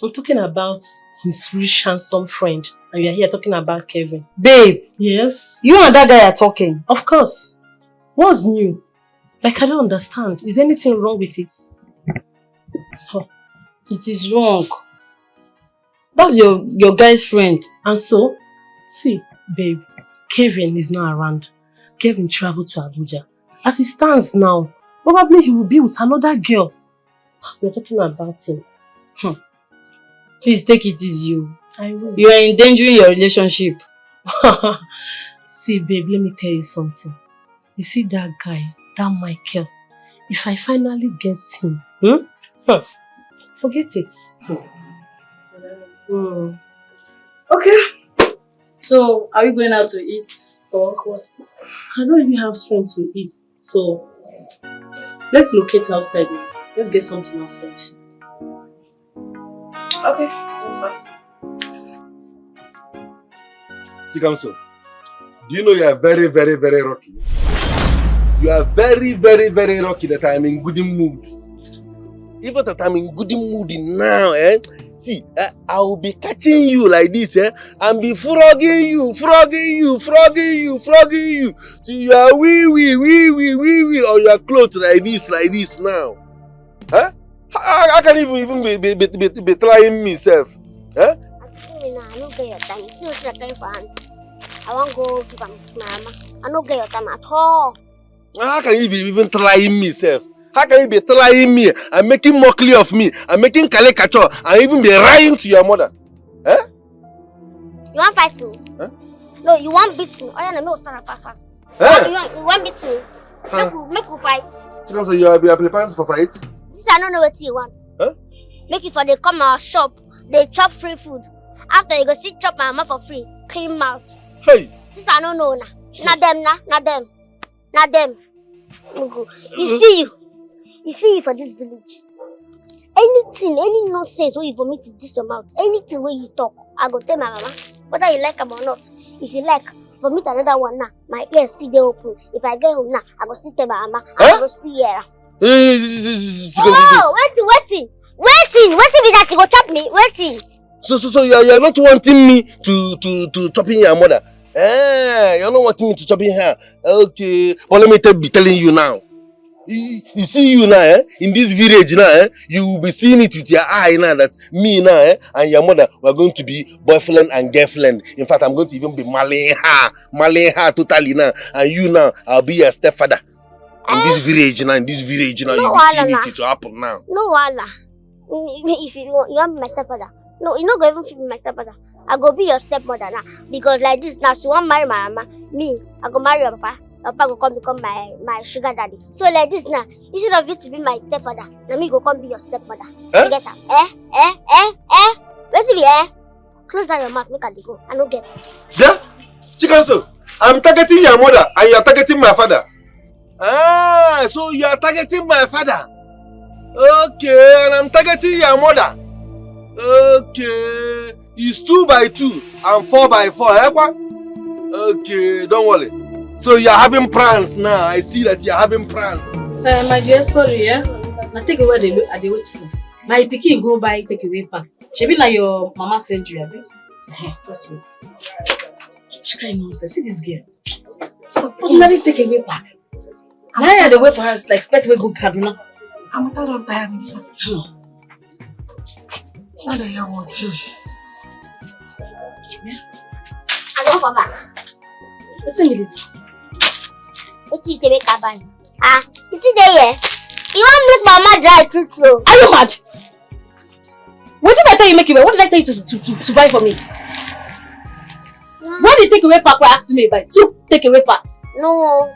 I'm talking about his rich, handsome friend. And you're here talking about Kevin. Babe, yes? You and that guy are talking. Of course. What's new? Like, I don't understand. Is anything wrong with it? Huh. It is wrong. That's your, your guy's friend. And so? See, babe, Kevin is not around. Kevin traveled to Abuja. As it stands now, probably he will be with another girl. We're talking about him. Hmm. Please take it easy. Oh. I will. You are endangering your relationship. See, babe, let me tell you something. You see that guy, that Michael, if I finally get him, hmm? Huh. Forget it. Hmm. Okay. So, are we going out to eat or what? I don't even have strength to eat. So, let's locate outside. Let's get something outside. Okay, that's fine. Chikamso, do you know you are very, very, very lucky? You are very, very, very lucky that I am in good mood. Even that I'm in good mood now, eh? See, eh, I will be catching you like this, eh? And be frogging you, frogging you, frogging you, frogging you. Till you are wee, wee, wee, wee, wee, wee on your clothes like this, like this now. Huh? How, how can you even, even be, be, be, be, be trying me, self? Huh? I see me now, I no get your time. You see what I carry for hand? I wan go give am to my mama. I no get your time at all. How can you be even trying me, self? How can you be trying me and making mockery of me and making caricature and even be lying to your mother? Eh? You wan fight me? Huh? No, you wan beat me. Oya, na me go stand up fast. Eh? You wan, you wan beat me? Huh? Make we, make we fight. Chikamso, you are, you are preparing for fight? This I no know wetin you want. Huh? Make you for dey come our shop, dey chop free food. After you go still chop my mama for free. Clean mouth. Hey! This I no know na. Na dem na, na dem. Na dem. Mugu. You see you. You see you for this village. Anything, any nonsense wey you vomit in this your mouth, anything wey you talk, I go tell my mama. Whether you like am or not, if you like, vomit another one now. My ears still dey open. If I get home now, I go still tell my mama. I Huh? Go still hear am. Hey, Oh, wetin, wetin, wetin, wetin be that? You go chop me, wetin? So, so, so you are, you are not wanting me to, to, to chop in your mother? Eh, you're not wanting me to chop in her. Okay, but let me tell, be telling you now. You, you see you now, eh? In this village now, eh? You will be seeing it with your eye now that me now, eh? And your mother, we're going to be boyfriend and girlfriend. In fact, I'm going to even be marrying her, marrying her totally now. And you now, I'll be your stepfather. In this village now, in this village now, No you'll be seeing wahala. It, it will happen now. No wahala. Mm, if you want, you want be my stepfather, no, you no go even fit be my stepfather. I go be your stepmother now. Because like this now, she wan marry my mama. Me, I go marry your papa. Your papa go come become my, my sugar daddy. So like this now, instead of you to be my stepfather, na me go come be your stepmother. Eh? You get am? Eh? Eh? Eh? Eh? Wetin be eh? Close down your mouth, make I dey go. I no get. Yeah? Chikamso, I'm targeting your mother and you're targeting my father. Ah, so you are targeting my father. Okay, and I'm targeting your mother. Okay, it's two by two and four by four, eh, kwa? Okay, don't worry. So you are having plans now. I see that you are having plans. Uh, my dear, sorry, yeah. Na take away the look I dey wait for. My pikin go buy take away pack. Shebi na your mama send you, abi? Eh, just wait. Which kind nonsense? See this girl. Stop. Ordinary take away pack. Now I dey wait for her like person wey go Kaduna. I'm tired of tired this one. Hmm. What the hell want? I don come back. Wetin be this? Wetin you say make I buy? Ah, you see dey here? You wan make my mama dry true true. Are you mad? Wetin I tell you make you buy? What did I tell you to, to, to, to buy for me? What did take away pack wey ask me buy? Two take away packs. No,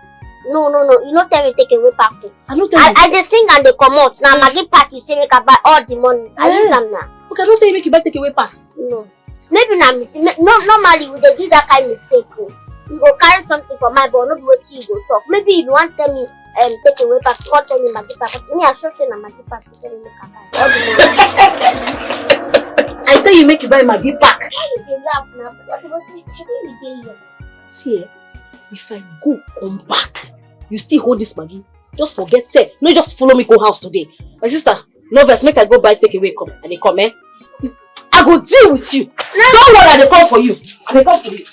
no, no, no. You no tell me take away pack o. I no tell I, you. I dey sing and dey comot. Na Maggi pack you say make I buy all the money. I Eh. Use am now. Okay, I no tell you make you buy take away packs. No. Maybe na mistake. No, normally we dey do that kind mistake o. You go carry something for mind, but no be wetin you go talk. Maybe you wan tell me um, take away pack, come tell me Maggi pack. Me, I sure say na Maggi pack you tell me make I buy. All the money. I tell you make you buy Maggi pack. Why you dey laugh now? What about this? Should we dey here? See, eh, if I go come back, you still hold this Maggi. Just forget, say, no, just follow me go house today. My sister, no vex, make I go buy take away come. I dey come, eh? It's- I go deal with you. Don't worry, I dey come for you. I dey come for you.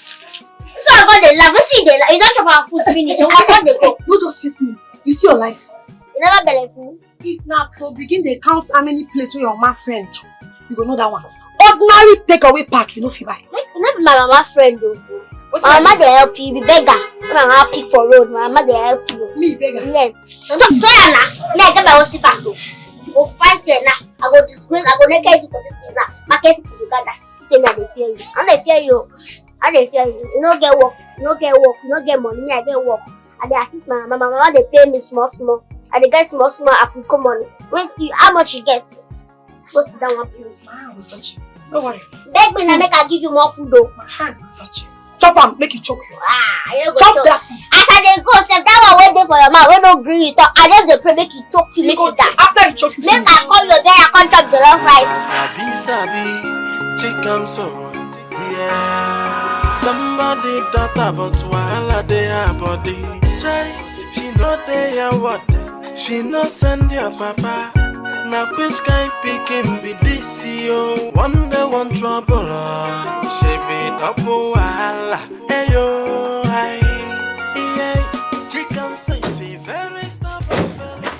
So I go dey laugh. Wetin you dey laugh? You don chop our food finish. So I go dey go. No just face me. You see your life. You never belle full. If na to begin dey count how many plates wey your mama friend chop, you go know that one. Ordinary take away pack, you no fit buy. Make you no be my mama friend o. Wetin My I mama do? Dey help you. You be beggar. When my mama pick for road, my mama dey help you. Me beggar. Yes. So, so yeah, na. Me, I get my own slippers o. You go fight here now. I go disgrace. I go naked you for this place now. Market people go gather. Say me, I dey fear you. I no dey fear you. I dey fear you. You no get work. You no get work. You no get money. Me, I get work. I dey assist my mama. My mama dey pay me small small. I dey get small small apricot money. When you, how much you get? Go sit down one place. My hand will touch you. No worry. Beg me na make I give you more food o. My hand will touch you. Chop am, make you choke you. Ah, I no go Chop chop. That food. As I dey go, sef, that one wey dey for your mouth, wey no gree you talk, I just dey pray make you choke you, You make go you die. After you choke, you Make finish. I call your girl, I come chop jollof rice. Sabi, sabi, chicken so. Yeah. Somebody daughter, but wahala dey her body. Chai, she no dey your what? She no send your papa. Na which kind pikin be this yo? One day one trouble, oh. She be double wahala. Hey yo, I, yeah. Chicken say she very stubborn fella.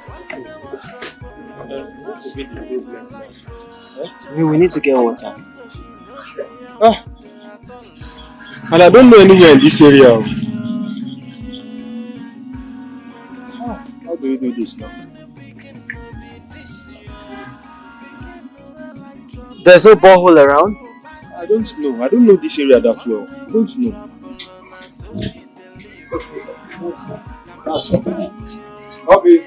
One day one trouble, oh. So she dey my life. Me, we need to get water. Ah. And I don't know anywhere in this area. Oh. Ah, how do you do this now? There's no borehole around? I don't know. I don't know this area that well. I don't know. That's all. Obi.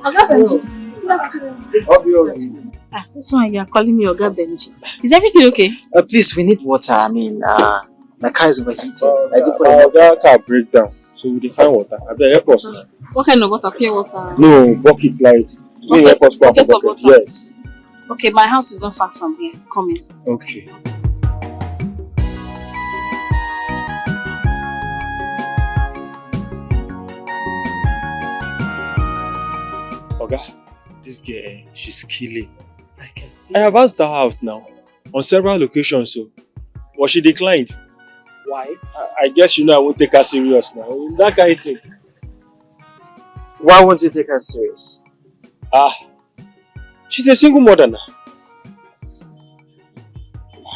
Oga Benji, good afternoon. Obi, Obi. Ah, this one you are calling me Oga Benji. Is everything okay? Uh, please, we need water. I mean, uh, my car is overheating. Uh, I do put uh, that car break down, so we dey find water. Abeg, help us now. What kind of water? Pure water? No, bucket light. Me help Bucket, us put bucket of bucket. Water? Yes. Okay, my house is not far from here. Come in. Okay. Oga, this girl, eh, she's killing. I can see. I have asked her out now on several occasions, so, but she declined. Why? I, I guess you know I won't take her serious now. That kind of thing. Why won't you take her serious? Ah, she's a single mother now.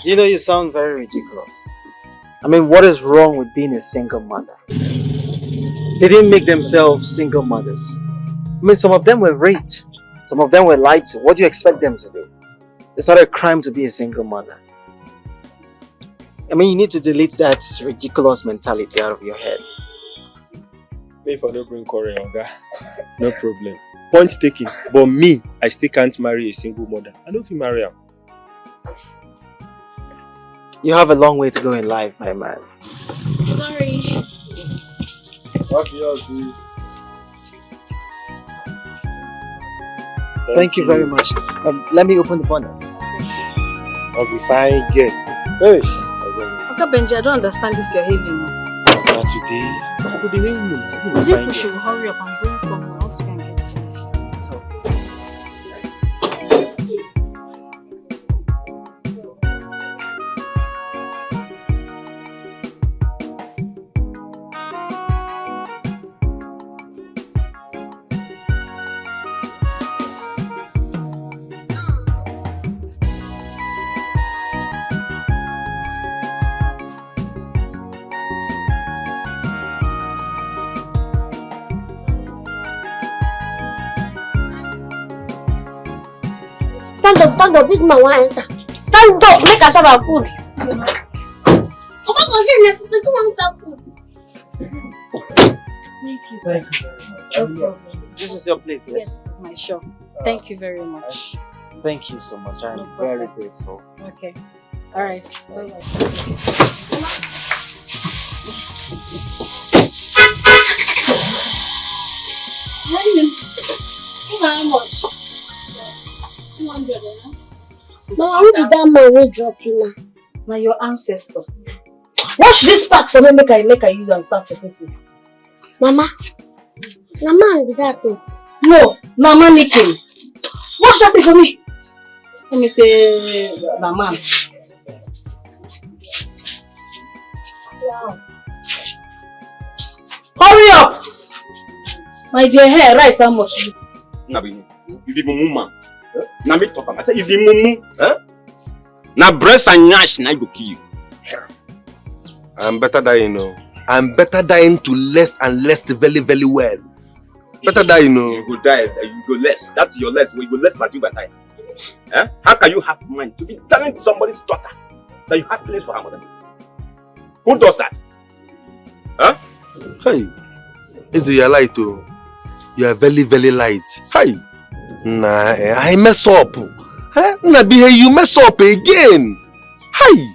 You know, you sound very ridiculous. I mean, what is wrong with being a single mother? They didn't make themselves single mothers. I mean, some of them were raped. Some of them were lied to. What do you expect them to do? It's not a crime to be a single mother. I mean, you need to delete that ridiculous mentality out of your head. Me for no bring quarrel, Oga. No problem. Point taken. But me, I still can't marry a single mother. I don't feel marry am. You have a long way to go in life, my man. Sorry. Thank you very much. Um, let me open the bonnet. Obi fine girl. Hey. Oga Benji, I don't understand this you're hailing. Not today. Obi dey hail me. You people should hurry up and bring someone else and get sweet. So. Stand up, stand up, big man wan enter. Stand up, make I serve am food. Papa, for here, next person wan serve food. Thank you, sir. Thank you very much. No problem. This is your place, yes? Yes, this is my shop. Thank you very much. Thank you so much. I'm very grateful. No problem. Okay. All right. Bye-bye. When you see how much? Two hundred, eh? Mama, who be that man wey drop you now? Na your ancestor. Wash this pack for me, make I, make I use and serve person food. Mama, na man be that o. No, na mannequin. Wash that thing for me. Let me say, na man. Wow. Hurry up! My dear, hair, rice, how much? Na be you. You be mumu man. Eh? Na me talk am. I say you be mumu. Eh? Na breast and nyash na go kill you. I'm better dying, no. I'm better dying to less and less very, very well. Better dying, no. You go die, you go less. That's your less. You go less like you by time. Eh? How can you have mind to be telling somebody's daughter that you have feelings for her mother? Who does that? Huh? Hey, Eze, you are light, oh. You are very, very light. Hey, nah, eh, I mess up. Eh? Nah, be you mess up again. Hey,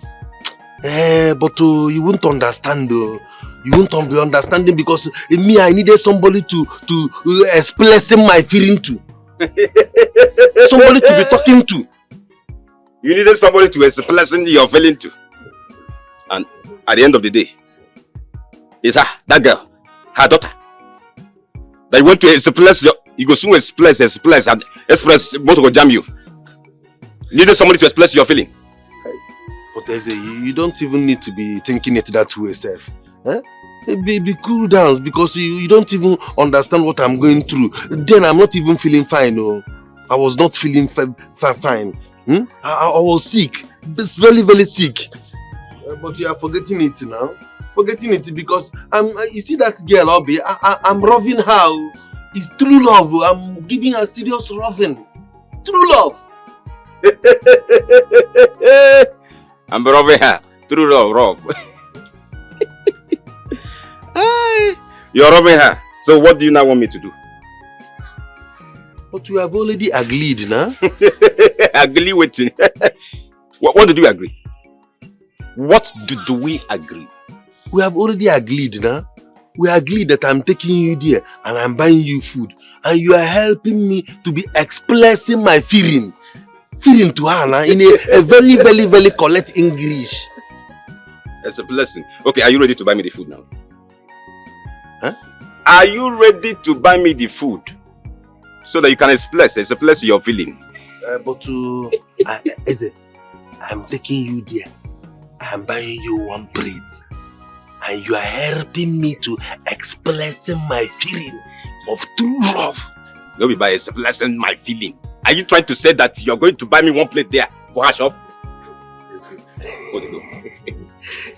eh, but uh, you won't understand, though. You won't un- be understanding because eh, me, I needed somebody to to uh, express my feeling to. Somebody to be talking to. You needed somebody to express your feeling to. And at the end of the day, it's her, that girl, her daughter. That you want to express your, you go soon express, express, and express, motor go jam you. You needed somebody to express your feeling. But Eze, you, you don't even need to be thinking it that way, self. Eh? Eh, Be, be cool down because you, you don't even understand what I'm going through. Then I'm not even feeling fine. Oh, I was not feeling fi- fi- fine. Hmm? I, I I was sick. It's very, very sick. Uh, but you are forgetting it now. Forgetting it because I'm. Uh, you see that girl, Obi. I, I, I'm loving her. Oh. It's true love. Oh. I'm giving her serious loving. True love. I'm robbing her. True love, Rob. Aye. You're robbing her. So what do you now want me to do? But we have already agreed now. Agree waiting. What, what did we agree? What did we agree? We have already agreed now. We agreed that I'm taking you there and I'm buying you food. And you are helping me to be expressing my feeling. Feeling to her now in a, a very, very, very correct English. It's a blessing. Okay, are you ready to buy me the food now? Huh? Are you ready to buy me the food so that you can express, express your feeling? Uh, but uh, I, Eze, I'm taking you there. I'm buying you one plate. And you are helping me to expressing my feeling of true love. No be by expressing my feeling. Are you trying to say that you're going to buy me one plate there for her shop? Eze, Go dey go.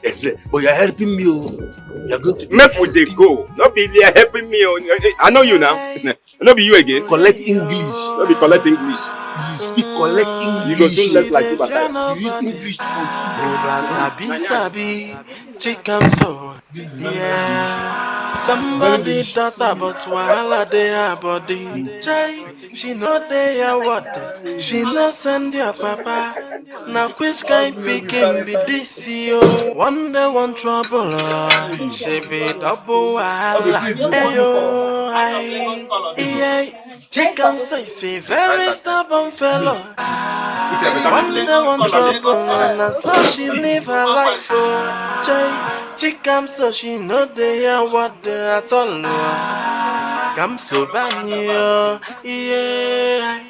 Eze, but you're helping me. Oh. You're going to be Make we dey go. No be they are helping me. Oh. I know you now. No be you again. Collect English. No be collect English. You speak collect English. You go soon left like two backside. You use English to confuse Ura sabi sabi, chikam so. Yeah. Somebody daughter but wahala dey her body. Chai, she no dey her what? She no send your papa. Na which kind pikin be this yo? One day one trouble, oh. She be double wahala. Hey yo, I, yeah. Chikam say she very stubborn fellow. One day one trouble, na so she live her life. Oh. Chai, Chikam so she no dey hear what dey at all. Oh. Come so bani, oh, yeah.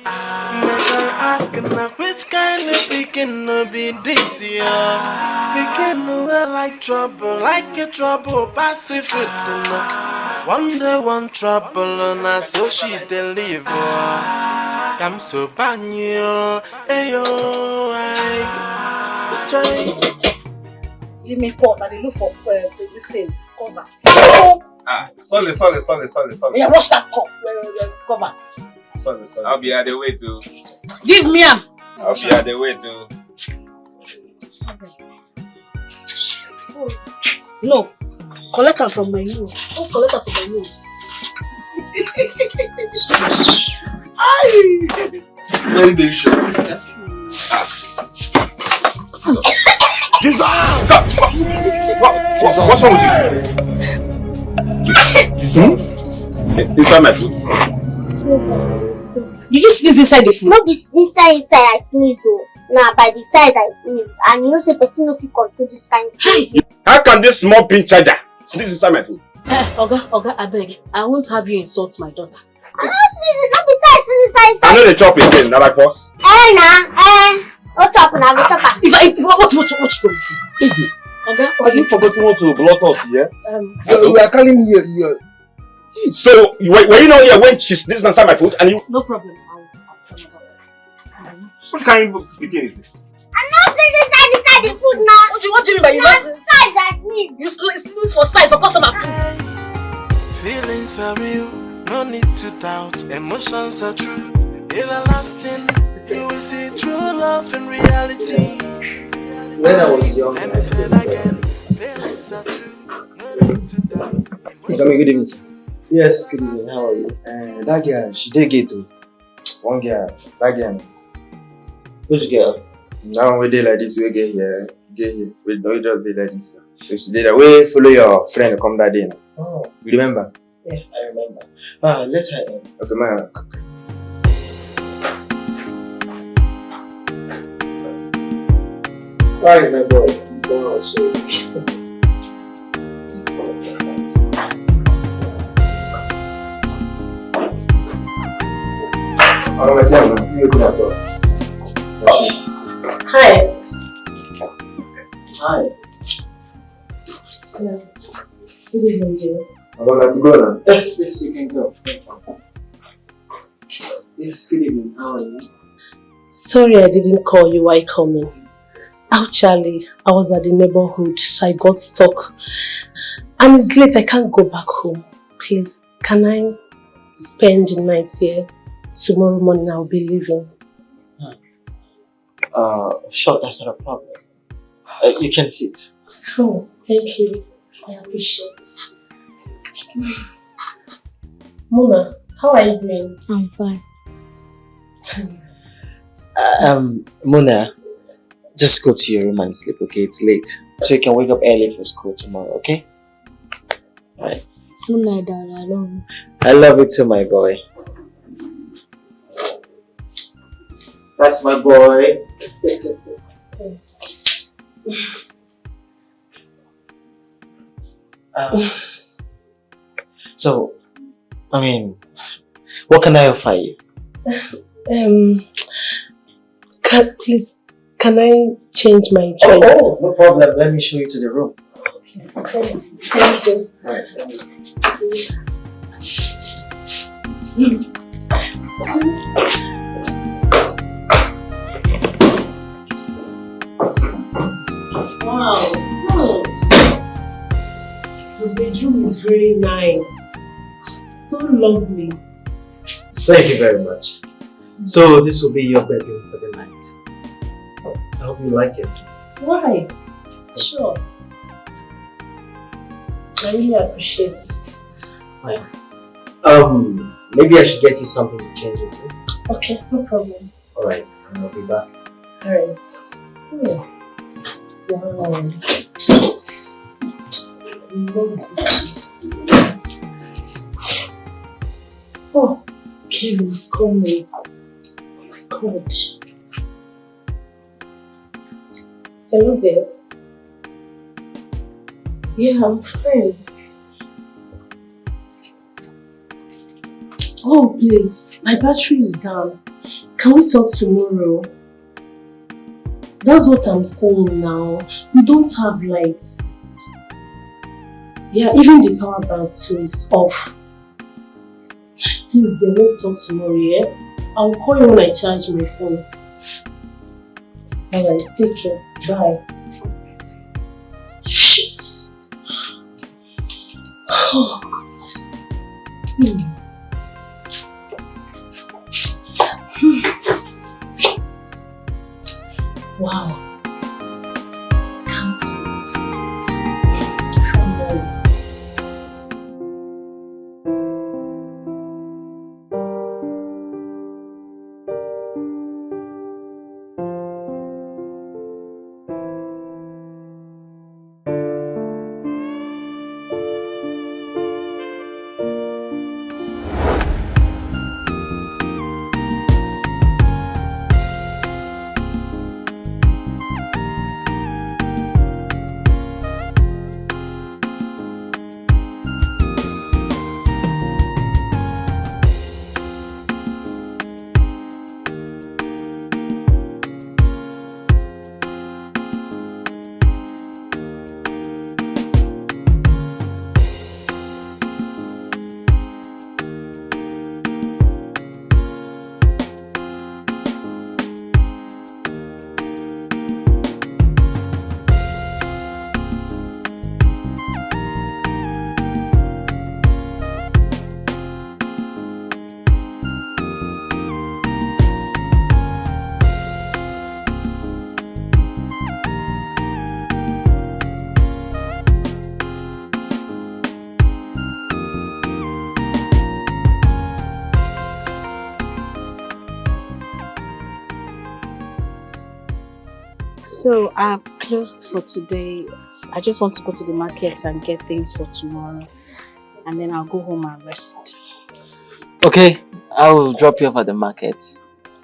Make I ask na which kind of pikin no be this yo? Pikin no wear like trouble, like a trouble, pass it foot. One day one trouble, na so she dey live. Oh. Come so bani, oh, hey yo, I. Chai. Give me pot. I dey look for uh, this thing. Cover. Oh, Ah, sorry, sorry, sorry, sorry, sorry. yeah, wash that cup. Uh, uh, cover. Sorry, sorry. I'll be at the way to. Give me am. I'll be at the way to. No. Collect am from my nose. Don't collect am from my nose. Very delicious. Jesus! God, what, what, what's wrong with you? Hmm? Inside my food? Did you sneeze inside the food? No be inside inside I sneeze o. Na by the side I sneeze. And you know say person no fit control this kind sneeze. How can this small pin charger sneeze inside my food? Eh, Oga, Oga, abeg, I won't have you insult my daughter. I no sneeze, no be say I sneeze inside I inside. Know they chop again, na by force. Eh na, eh. No chop na go chop am. If I, if, what, what, what, what's wrong with you? Oga, Have you forgotten what to block us here? um, So we are calling you. You. So, you were, were you not here when she sneezed inside my food? And you, no problem. I'll, I'll, I'll, what kind of pikin is this? I no sneeze inside inside the food now. What do you, what do you mean by you Na not sneeze? Inside I sneeze. You sl- sneeze for side for customer. Feelings are real, no need to doubt. Emotions are true, everlasting. You will see true love in reality. When I was young, Let I me say spent it again. the Oga, good evening, sir. Yes, good evening. How are you? Uh, that girl, she dey gate o. One girl, that girl. Which girl? That one wey dey like this, wey get here, get here. Wey wey just dey like this. So she dey that way, follow your friend come that day now. Oh. You remember? Yeah, I remember. Ah, let her in. Okay, man. Why, my boy? Go on, so. All right, see you, man. See you later. Hi. Hi. Yeah. Good evening, dear. I'm about to go now. Yes, yes, you can go. Yes, good evening. How are you? Sorry I didn't call you while coming. Actually, I was at the neighborhood, so I got stuck. And it's late, I can't go back home. Please, can I spend the night here? Tomorrow morning I'll be leaving. Uh, sure, that's not a problem. Uh, you can sit. Oh, thank you. I appreciate it. Mona, how are you doing? I'm fine. Uh, um, Mona, just go to your room and sleep, okay? It's late. So you can wake up early for school tomorrow, okay? All right. Good night, Dad. I love you. I love you too, my boy. That's my boy. Uh, so, I mean, what can I offer you? Um, can, please, can I change my choice? Oh, oh, no problem. Let me show you to the room. Okay. Thank you. All right. Wow. Hmm. The bedroom is very nice. So lovely. Thank you very much. So this will be your bedroom for the night. I hope you like it. Why? Sure. I really appreciate. Fine. Um, maybe I should get you something to change into. Okay, no problem. All right, and I'll be back. All right. Hmm. Wow. I love this place. Oh, Kevin is coming. Oh my God. Hello there. Yeah, I'm fine. Oh, please, my battery is down. Can we talk tomorrow? That's what I'm saying now. We don't have lights. Yeah, even the power bank too is off. Please, dear, let's talk tomorrow, yeah? I'll call you when I charge my phone. All right, take care. Bye. Shit. Oh, God. Hmm. Hmm. Wow. Can't wait. Finally. So I've closed for today. I just want to go to the market and get things for tomorrow. And then I'll go home and rest. Okay, I will drop you off at the market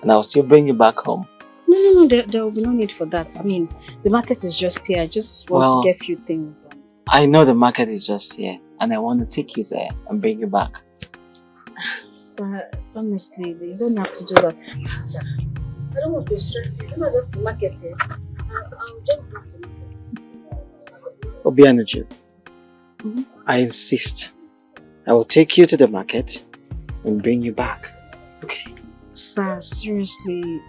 and I'll still bring you back home. No, no, no, there, there will be no need for that. I mean, the market is just here. I just want Well, to get a few things. I know the market is just here and I want to take you there and bring you back. Sir, honestly, you don't have to do that. Sir, I don't want to stress you. It's not just the market here. I'll, I'll just go to the market. Obianuju, Mhm. I insist. I will take you to the market and bring you back. Okay? Sir, seriously,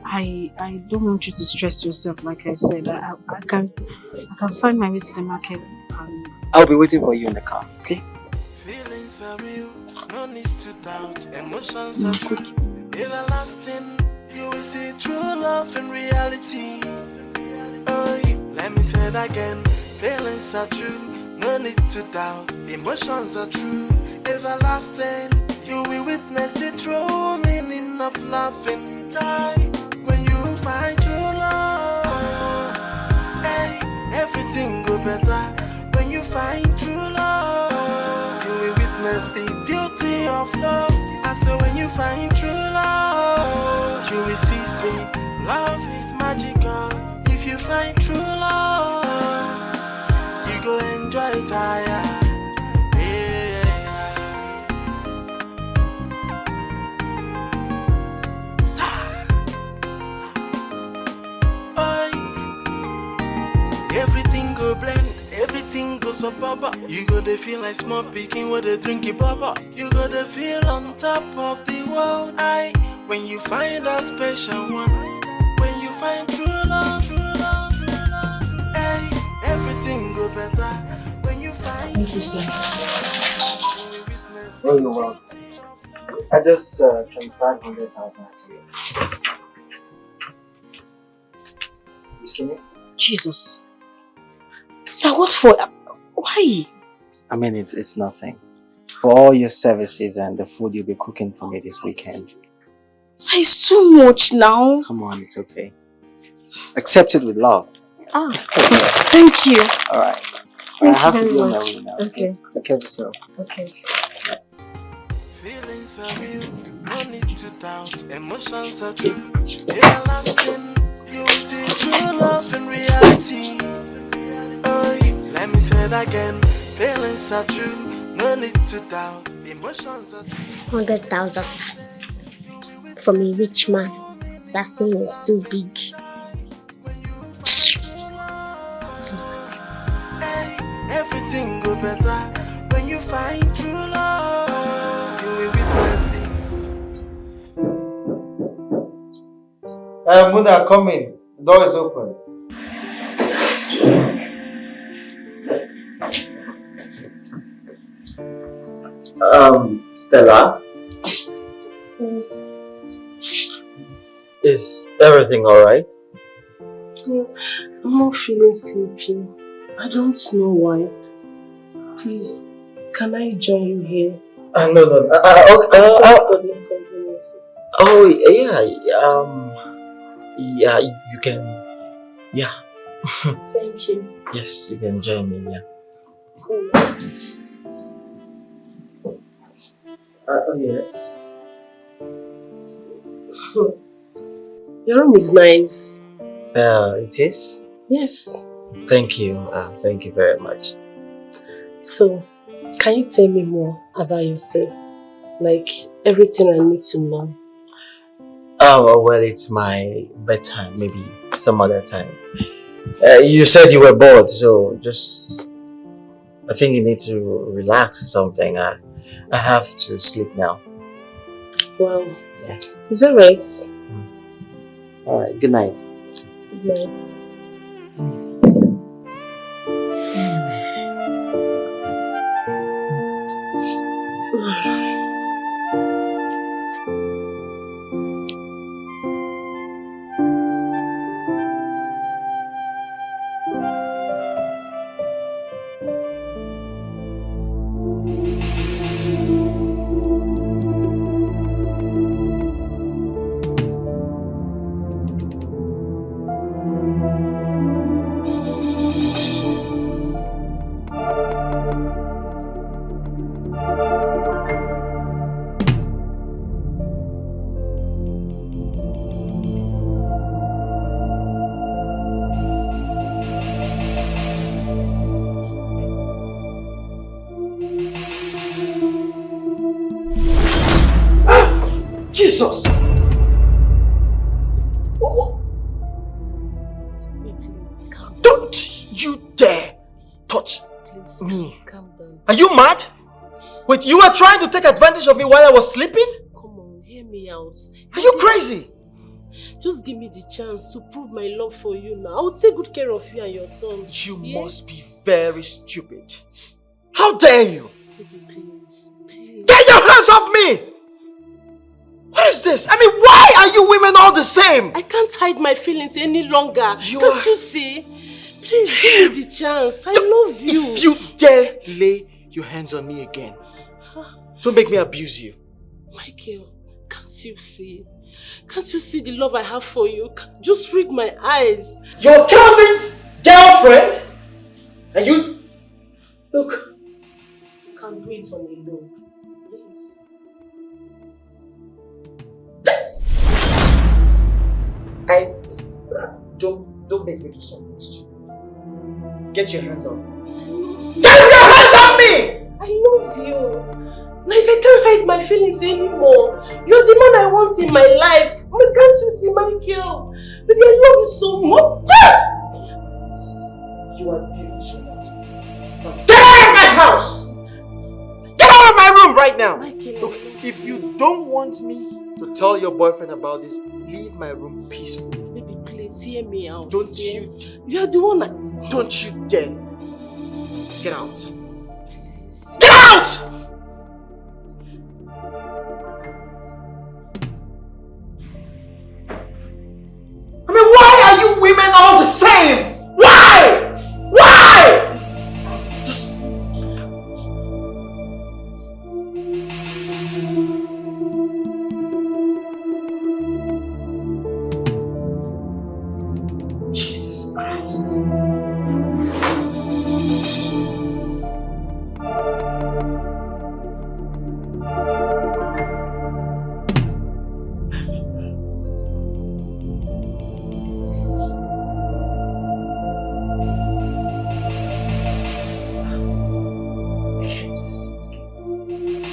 I I don't want you to stress yourself. Like I said, I, I, I can I can find my way to the market. And I'll be waiting for you in the car, okay? Feelings are real, no need to doubt. Emotions are true, everlasting. You will see true love in reality. Oh, let me say it again. Feelings are true, no need to doubt. Emotions are true, everlasting. You will witness the true meaning of love and joy when you find true love. Hey, everything go better when you find true love. You will witness the beauty of love. I say when you find true love, you will see say love is magical. If you find true love, you go enjoy it higher. Yeah. Sa. Oi. Everything go blend, everything go suburb. You go dey feel like small pikin wey dey drink bubble. You go dey feel on top of the world. I when you find that special one, when you find true love, true love, true love, true love. Hey, everything go better when you find Thank you, sir. Oh, you're welcome. I just uh, transferred hundred thousand to you. You see it? Jesus. Sir, what for? Why? I mean, it's it's nothing. For all your services and the food you'll be cooking for me this weekend. Sir, it's too much now. Come on, it's okay. Accept it with love. Ah, thank you. All right. Thank I have you to very be on my much. way now. Okay. Take care of yourself. Okay. Feelings are real, no need to doubt. Emotions are true, everlasting. You will see true love in reality. Oh, let me say it again. Feelings are true, no need to doubt. Emotions are true. Hundred thousand from a rich man. That thing is too big. Hey, everything go better when you find true love. You will witness the Uh, Muna, come in. The door is open. Um, Stella, Please. is everything all right? Yeah, I'm not feeling sleepy. I don't know why. Please, can I join you here? Uh, no, no. Uh, uh, okay, I'm uh, sorry uh, for the inconvenience. oh, yeah. Um, yeah, you can. Yeah. Thank you. Yes, you can join me. Yeah. Cool. Uh, oh, yes. Your room is nice. Uh, it is. Yes. Thank you. Uh, thank you very much. So, can you tell me more about yourself? Like everything I need to know. Oh, well, it's my bedtime. Maybe some other time. Uh, you said you were bored, so just. I think you need to relax or something. I, I have to sleep now. Wow. Yeah. Is that right? All right. Good night. Good night. Jesus! Wha- wha- Please, calm down. Don't you dare touch Please, me. Calm down. Are you mad? Wait, you were trying to take advantage of me while I was sleeping? Come on, hear me out. Are you crazy? Just give me the chance to prove my love for you now. I will take good care of you and your son. You Yeah? must be very stupid. How dare you? Baby, please, please. Get your hands off me! What is this? I mean, why are you women all the same? I can't hide my feelings any longer. You Can't are- you see? Please give me the chance. I love you. If you dare lay your hands on me again, don't make me abuse you. Michael, can't you see? Can't you see the love I have for you? Just read my eyes. You're Kelvin's girlfriend? And you... Look. You can do it on your own. Please. I... Don't, don't make me do something stupid. Get your hands off me. Get your hands off me! I love you. Like, I can't hide my feelings anymore. You're the man I want in my life. Why can't you see, Michael? Baby, I love you so much. You are beautiful. Now get out of my house! Get out of my room right now! Michael, Look, if you don't want me to tell your boyfriend about this, leave my room peacefully. Baby, please hear me out. Don't yeah? you... You're the one I... Don't you dare. Get out. Get out! I mean, why are you women all the same? Why? Why? Just... Jesus Christ.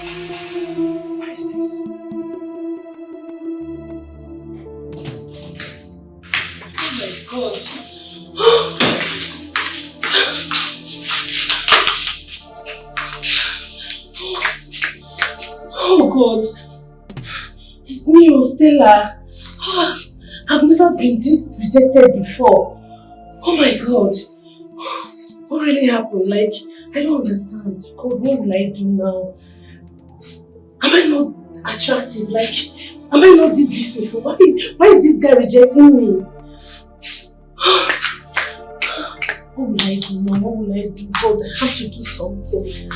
What is this? Oh my God. Oh God. It's me, oh, Stella. I've never been this rejected before. Oh my God. What really happened? Like, I don't understand. God, what will I do now? Am I not attractive? Like, am I not this beautiful? Why is, why is this guy rejecting me? What will I do now? What will I do? God, I have to do something.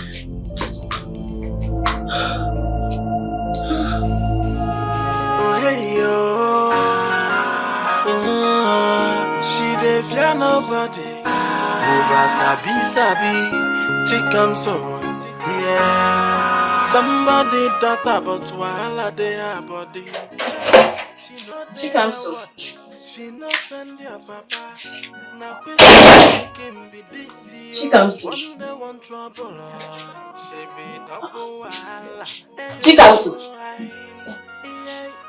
Oh, hey, yo. Mm, she dey fear nobody. Over sabi, sabi, chicken so. Yeah. Somebody daughter, but wahala dey her body. Chicken so. Chikamso. Chikamso.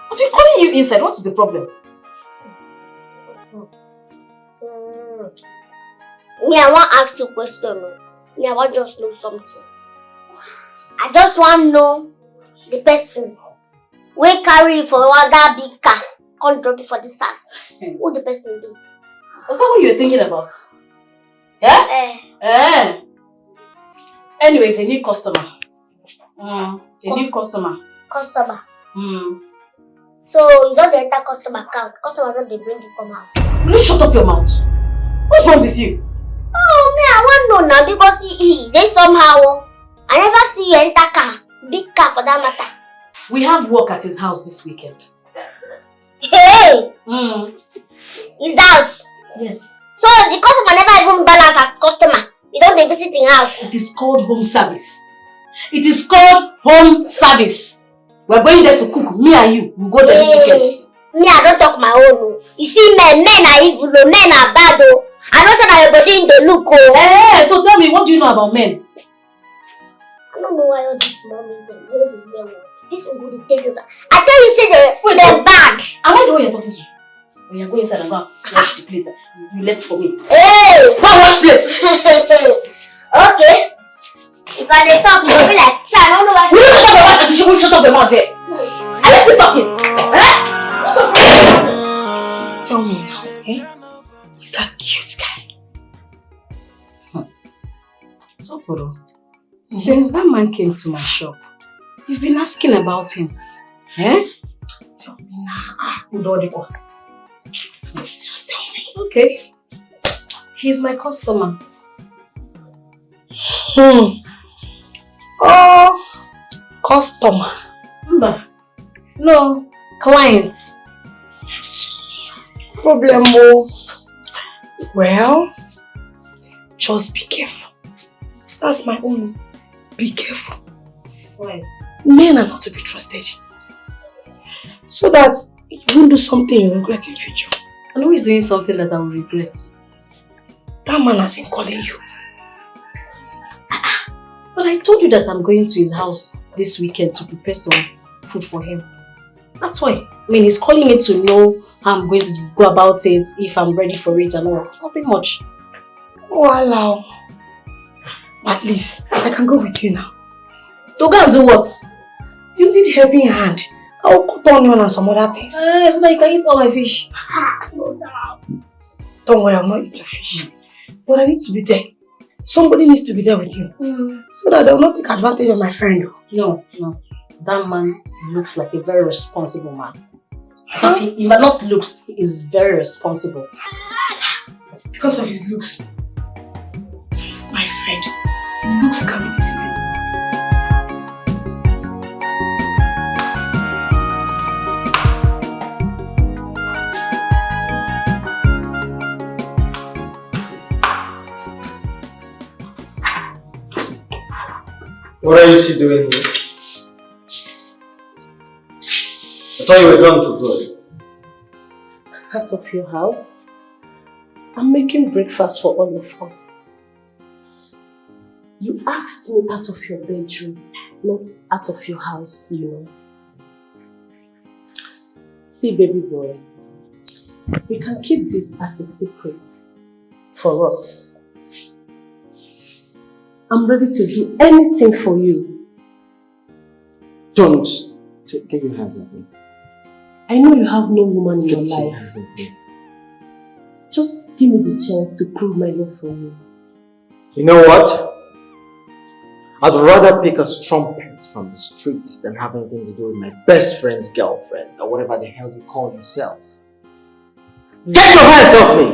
I've been calling you inside. What is the problem? Mm. Me, I wan ask you question o. Me, I wan just know something. I just wan know the person wey carry you for one that big car, come drop you for this house. Hmm. Who the person be? Was that what you were thinking about? Yeah? Eh. Eh. Anyways, a new customer. Mm, a new customer. Customer. Mm. So you don dey enter customer account. Customer don dey bring you come house. Will you shut up your mouth? What's wrong with you? Oh, me, I wan know now because he, he dey somehow. I never see you enter car, big car for that matter. We have work at his house this weekend. Hey! Mm. His house? Yes. So the customer never even balance as customer. You don dey visit him house. It is called home service. It is called home service. We are going there to cook. Me and you, we go there this weekend. Me, I don talk my own o. You see, men, men are evil o, men are bad o. I know say na your body him dey look o. Eh, so tell me, what do you know about men? I don't know why all this morning dem no dey hear word. This is going to take you. I tell you, say the, Wait, the bag. Am I the one you're talking to? When you go inside and go and wash the plate, you left for me. Hey! Go and wash plates. Okay. If I dey talk, you go be like, "Sir, I don't know what." Will you shut up your mouth? You should shut up your mouth there. Are you still talking? Eh? What's your problem? Tell me now, eh? Who is that cute guy? Hmm. So, Foro, since that man came to my shop, you've been asking about him. Eh? Tell me now. Ah, Udodiko. Just tell me. Okay. He's my customer. Hmm. Oh, customer. Mba. No, clients. Problem, oh. Well, just be careful. That's my own. Be careful. Why? Men are not to be trusted. So that you won't do something you regret in future. I'm always doing something that I will regret. That man has been calling you. Ah, ah. But I told you that I'm going to his house this weekend to prepare some food for him. That's why. I mean, he's calling me to know how I'm going to go about it, if I'm ready for it and all. Nothing much. Oh, allow. At least, I can go with you now. To go and do what? You need helping hand. I will cut onion and some other things. Eh, so that you can eat all my fish. Ah, no, no. Don't worry, I'll not eat your fish. But I need to be there. Somebody needs to be there with you. Mm. So that they will not take advantage of my friend. No, no. That man looks like a very responsible man. Huh? But he, he might not looks, he is very responsible. Because of his looks. My friend, looks can be deceiving. What are you still doing here? I thought you were gone for good. Out of your house? I'm making breakfast for all of us. You asked me out of your bedroom, not out of your house, you know. See, baby boy, we can keep this as a secret for us. I'm ready to do anything for you. Don't take, take your hands off me. I know you have no woman in your life. Take your hands off me. Just give me the chance to prove my love for you. You know what? I'd rather pick a strumpet from the street than have anything to do with my best friend's girlfriend, or whatever the hell you call yourself. Get your hands off me!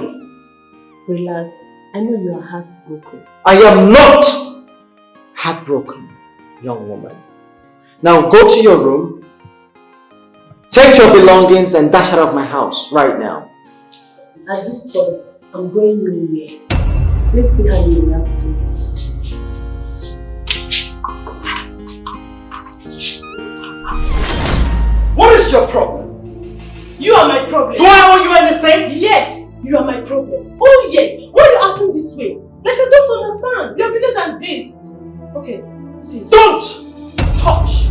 Relax. I know you are heartbroken. I am not heartbroken, young woman. Now go to your room, take your belongings and dash out of my house right now. At this point, I'm going nowhere. Let's see how you react to it. What is your problem? You are my problem. Do I owe you anything? Yes, you are my problem. Oh yes, why are you acting this way? Like, I don't understand. You're bigger than this. Okay, see. Don't touch!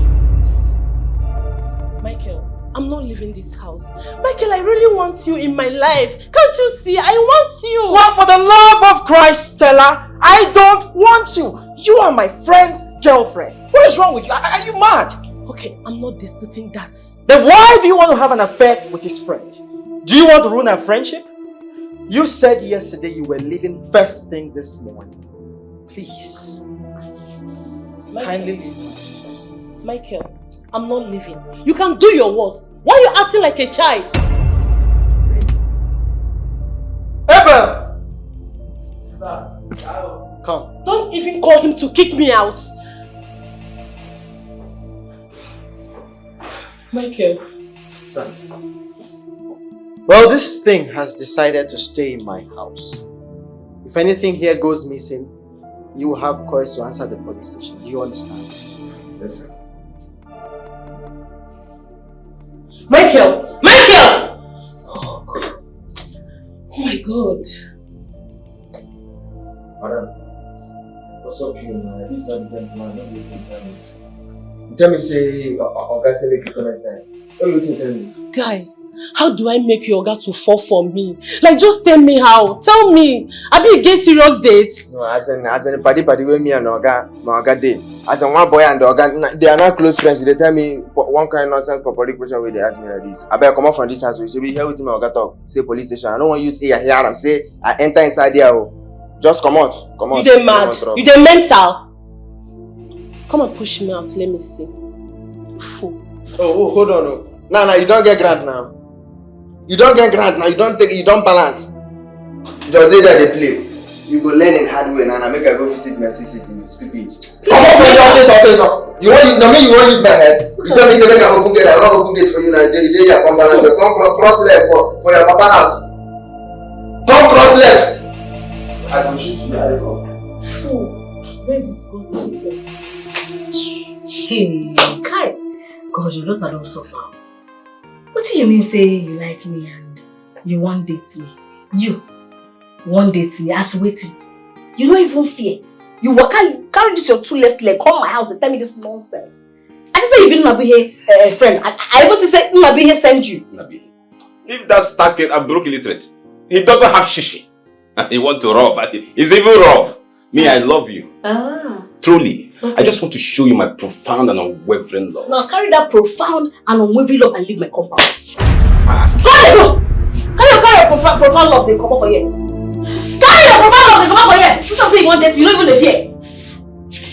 Michael, I'm not leaving this house. Michael, I really want you in my life. Can't you see? I want you. Well, for the love of Christ, Stella, I don't want you. You are my friend's girlfriend. What is wrong with you? Are, are you mad? Okay, I'm not disputing that. Then why do you want to have an affair with his friend? Do you want to ruin our friendship? You said yesterday you were leaving first thing this morning. Please, Michael. Kindly leave. Michael, I'm not leaving. You can do your worst. Why are you acting like a child? Abel! Come. Don't even call him to kick me out. Michael. Sir. Well, this thing has decided to stay in my house. If anything here goes missing, you will have courage to answer the police station. Do you understand? Yes, sir. Michael! Michael! Oh, God. Oh, my God. Madam, what's up, you, man? This is not the time, man. Don't be too tired. Tell me say o- o- oga say make you come inside. Tell me wetin you tell me. Guy, how do I make your oga to fall for me? Like, just tell me how. Tell me. Abi you get serious date? No, as in as in padi padi wey me and oga my oga dey. As in one boy and the oga na- they are now close friends. They tell me po- one kind nonsense for police question wey dey ask me like this. Abeg comot from this house. You should be hear wetin my oga talk. Say police station. I no wan use ear hear am say I enter inside there o. Just comot, comot. You dey mad? You dey mental? Come and push me out, let me see. Fool. Oh, oh, hold on. Oh. Now, now you don't get grant now. You don't get grant now. You don't take. You don't balance. Just dey there dey play. You go learn in hard way now. Now make I go visit my C C T V. Stupid. Come on, for your face, face up. You want you, no me, you want use my head. You tell me say make I open gate. I don't open gate for you now. You dey you dey here come balance. Come cro- cross leg for for your papa house. Come cross left. I go shoot you. I dey come. Fool. Where this goes? Hey, Kai. God, your daughter don suffer. Wetin you mean say you like me and you wan date me? You wan date me as wetin? You no even fear. You waka, you carry this your two left leg come my house dey tell me this nonsense. I just say you be Nnabuihe uh, friend. I, I even think say Nnabuihe send you. Nnabuihe. Leave that stark, I'm broke illiterate. He doesn't have shishi. He want to rob. He's even rob. Me, I love you. Ah. Truly, okay. I just want to show you my profound and unwavering love. Now carry that profound and unwavering love and leave my compound. Ah. Go dey go! Carry your carry your profound, profound love dey comot for here. Carry your profound love dey comot for here. You sure say you wan date me? You no even dey fear.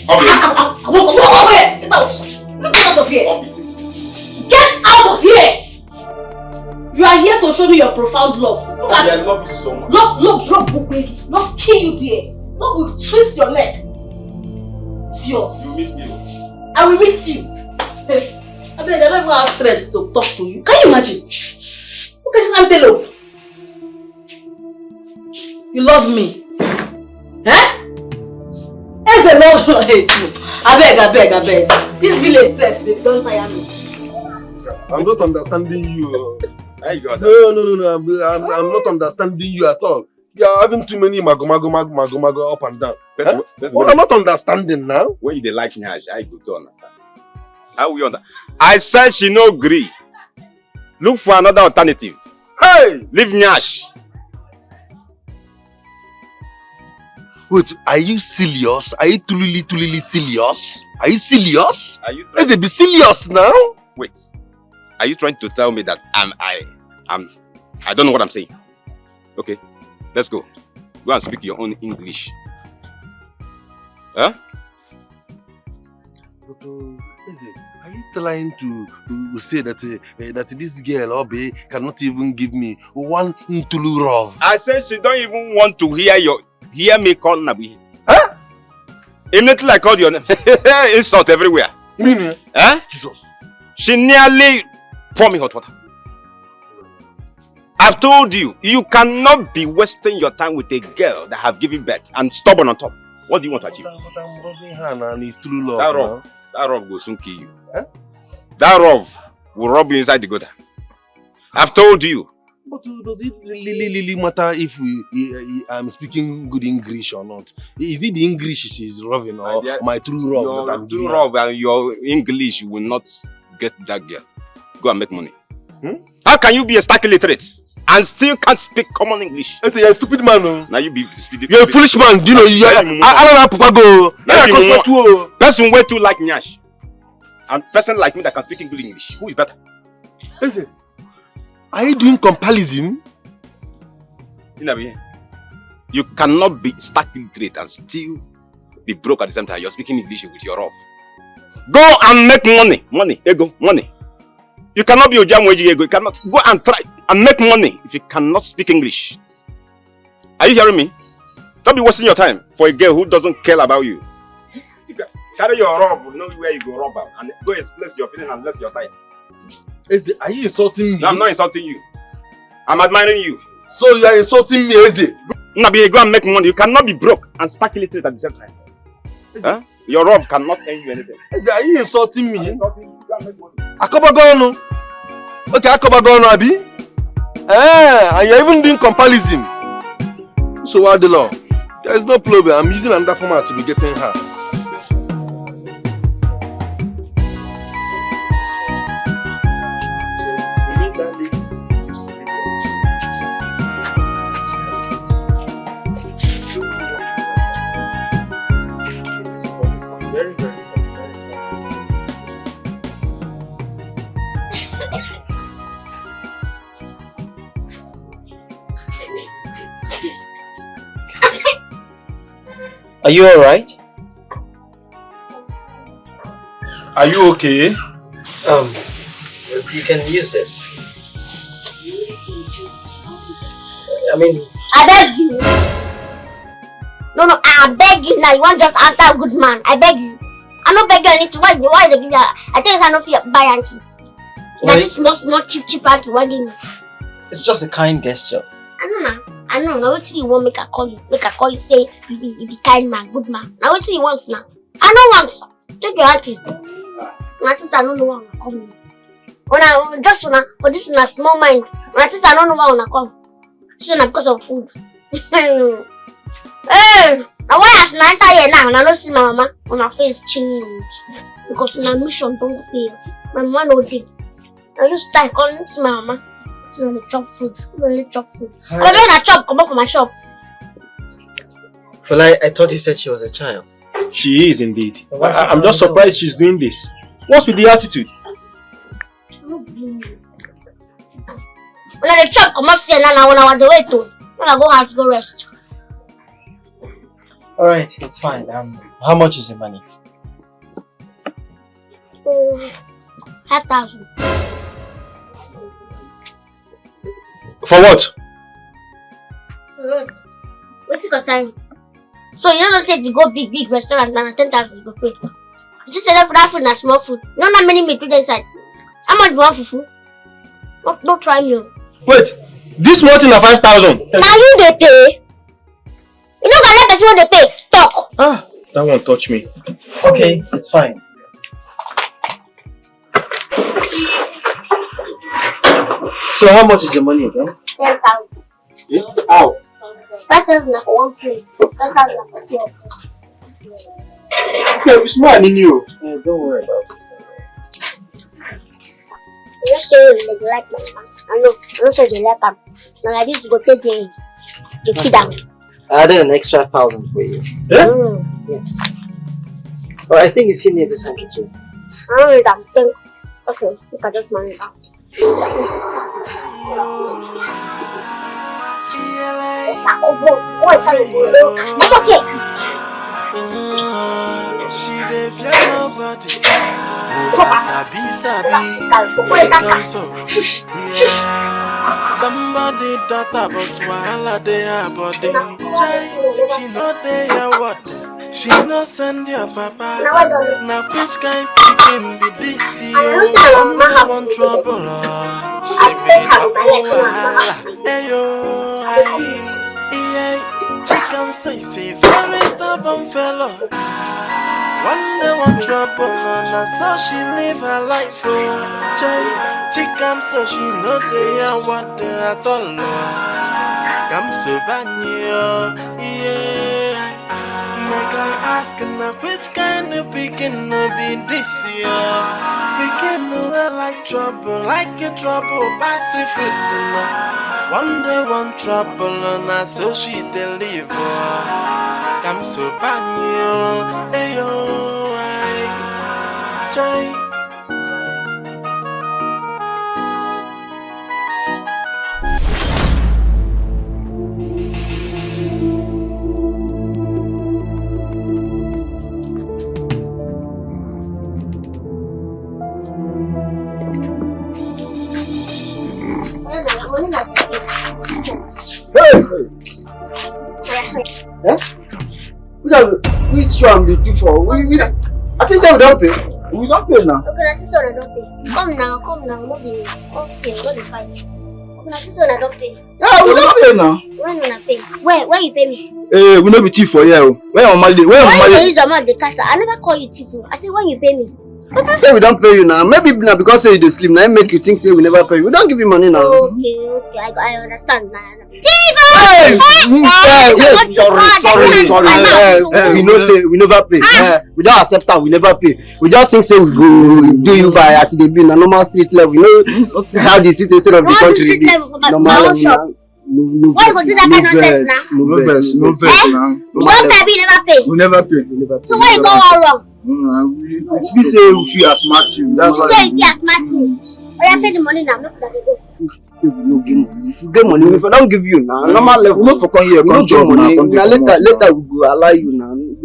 Okay. Ah, ah, ah, comot, comot, comot for here. Get out. Get out of here. Get out of here. You are here to show me your profound love. Look at I love you so much. Love, love, love will break. Love kill you there. Love will twist your neck. It's yours. You miss me. I will miss you. Hey, I beg, I don't even have strength to talk to you. Can you imagine? Look at this antelope. You love me. Eh? Eze love me. Abeg, abeg, abeg. This village sef, they don tire me. I'm not understanding you. Hey, God. No, no, no, no. I'm, I'm, I'm not understanding you at all. You are having too many mago, mago, mago, mago, mago up and down. First, eh? First, well, I'm not understanding now. When you dey like me, I, I go to understand. How we understand? I said she no gree. Look for another alternative. Hey! Leave Nyash. Wait, are you serious? Are you truly, truly serious? Are you serious? Are you trying... Let's be serious now. Wait, are you trying to tell me that I'm, I, I'm, I don't know what I'm saying? Okay, let's go. Go and speak your own English. Huh? But uh, Eze, are you trying to uh, say that uh, uh, that this girl Obi cannot even give me one ntulu rov? I said she don't even want to hear your hear me call Nnabuihe. Huh? Immediately I called your name. Insult everywhere. You mean eh? Huh? Jesus. She nearly pour me hot water. I've told you, you cannot be wasting your time with a girl that have given birth and stubborn on top. What do you want to achieve? But I'm, but I'm rubbing her now, and it's true love. That rub, that rub go soon kill you. Eh? That rub will rub you inside the gutter. I've told you. But uh, does it really, really, really matter if we, he, he, I'm speaking good English or not? Is it the English she's rubbing or my true rub that I'm giving her? Your true rub and your English will not get that girl. Go and make money. Hmm? How can you be a stark illiterate and still can't speak common English? I say you're a stupid man, no? Now you be stupid. You're a foolish man. Do you know you are? I don't know. Papa go. Person way too like nyash and person like me that can speak good English. Who is better? Listen, are you doing compalism? You cannot be stark illiterate and still be broke at the same time. You're speaking English with your rough. Go and make money, money, ego, money. You cannot be Ojamu Eji ego. You cannot go and try and make money if you cannot speak English. Are you hearing me? Don't be wasting your time for a girl who doesn't care about you. You ca- carry your rub, know where you go rub am, and go express your feeling and less your time. Eze, are you insulting me? No, I'm not insulting you. I'm admiring you. So you are insulting me, Eze? Nnabuihe, go and make money. You cannot be broke and stark illiterate at the same time. Huh? Your rub cannot earn you anything. Eze, are you insulting me? I'm insulting you. Go and make money. Akobago ọnụ. Okay, akobago ọnụ, abi? Eh, and you're even doing compalism. So what the law? There is no problem. I'm using another format to be getting her. Are you alright? Are you okay? Um, you can use this. I mean, I beg you. No, no, I beg you now. You want just answer good man. I beg you. I no beg you anything. Why, why they give you? I tell you, I no fit buy Yankee. Now this small, small, cheap, cheap Yankee. Why give me? It's just a kind gesture. I know now. I know. Now what you want make I call you? Make I call you say you be, you be kind man, good man. Now what you want now? I no want. Take your Yankee. Now this I no know why I come. When I just una for this una small mind. When I think I no know why una come. This na because of food. Hey, na why as una enter here now, una no see my mama, una face change. Because una mission don fail. My mama no dey. I just start come see my mama. Say una dey chop food. Una dey chop food. Abeg make una chop comot for my shop. Well, I, I thought you said she was a child. She is indeed. I, I'm just surprised she's doing this. What's with the attitude? Una dey chop comot here now, na una dey wait o. Una go house go rest. All right, it's fine. Um, how much is the money? Mm, five thousand. For what? What? Wetin concern you? So you no know say if you go big big restaurant na ten thousand you go pay? You just say that food na small food. You no know how many meat dey inside. How much you want fufu? No, no try me o. Wait, this small thing na five thousand. Na you dey pay. You no go let person wey dey pay talk. Ah, that one touch me. Okay, it's fine. So how much is the money again? Ten thousand. Eh? How? Five thousand na for one plate. Ten thousand na for two. Okay, we small and new. Yeah, don't worry about it. You know say you dey like my man. I know. I know say you dey like am. Na like this you go take dey dey feed am. I added an extra thousand for you. Eh? Mm. Yes. But I think you still need this handkerchief. I don't need am. Thank. Okay, you can just manage that. She dey fear nobody. Sabi, sabi. She come so. Somebody daughter, but wahala dey her body. Chai, she no dey your what? She no send your papa. Na which kind pikin be this? You only want trouble. She be trouble. Hey yo, hey, yeah. She come say, say very stubborn fellow. One day one trouble, na so she live her life. Oh, Jay, she come so she no dey hear what dey at all. Oh. Come so bad, yeah. Make I ask na which kind of pikin no be this year? Pikin no wear like trouble, like a trouble, pass the food na. One day one trouble, na so she dey live. Oh. Come so bad, yeah. Hey yo, hey. Jay. Hey! Hey! Eh? Which one, which one be two for? We, we, I think say we don pay. We don pay now. Okay, I think say we don pay. Come now, come now, no be, come here, no be fight. Okay, I think say we don pay. Yeah, we don pay now. When una pay? Where, where you pay me? Eh, we no be thief for here o. Where your mama dey? Where your mama dey? Why you dey use your mouth dey curse? I never call you thief o. I say when you pay me. I think say we don pay you now. Maybe na because say you dey sleep, na im make you think say we never pay you. We don give you money now. Okay, okay, I, I understand now. Hey! Hey! Hey! Sorry, sorry, sorry. Eh, eh, we know say we never pay. Eh, we don accept am, we never pay. We just think say we go do you by as e dey be na normal street level. You know how the situation of the country be. Normal level now. No, no. Why you go do that kind of nonsense now? No vex, no vex now. You don pay, you never pay. We never pay. We never pay. So why you go all wrong? No, no, we, we feel say we fit outsmart you. That's why. You say you fit outsmart me. Oya, pay the money now. Make una dey go. If you no get money, if you get money, if I don give you now, normal level. We no for come here, come chop money. Now later, later we go allow you now.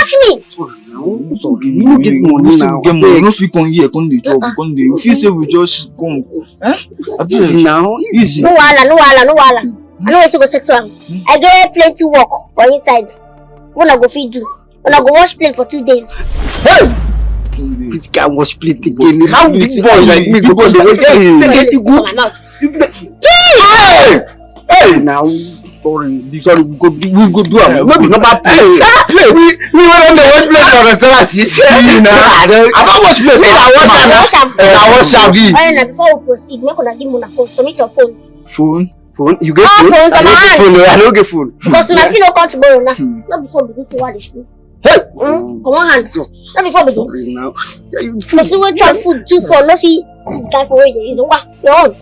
touch me. We no get money now. We no fit come here, come dey chop, come dey. You feel say we just come. Eh? Easy now. Easy. No wahala, no wahala, no wahala. I know wetin go settle am. I get plenty work for inside. Una go fit do. Una go wash plate for two days. Hey! Which kind wash plate again? How big boy like me go dey wash plate? Hey! Hey! Now, sorry, sorry, we go, we go do am. No be normal plate. Hey, plate. We, we wey don dey wash plate for restaurant. See, see, na. I don wash plate. Me, I wash am. I wash am. Hey, na before we proceed, make una give me una phone. Submit your phones. Phone? Phone? You get phone? Phone for my hand. Phone. I no get phone. Because una fit no come tomorrow now. No be phone be this one dey see. Hey! Mm, come on, hand. No be phone be this. Sorry now. Person wey chop food too for no fit sit guy for where you dey use. Wa, your own.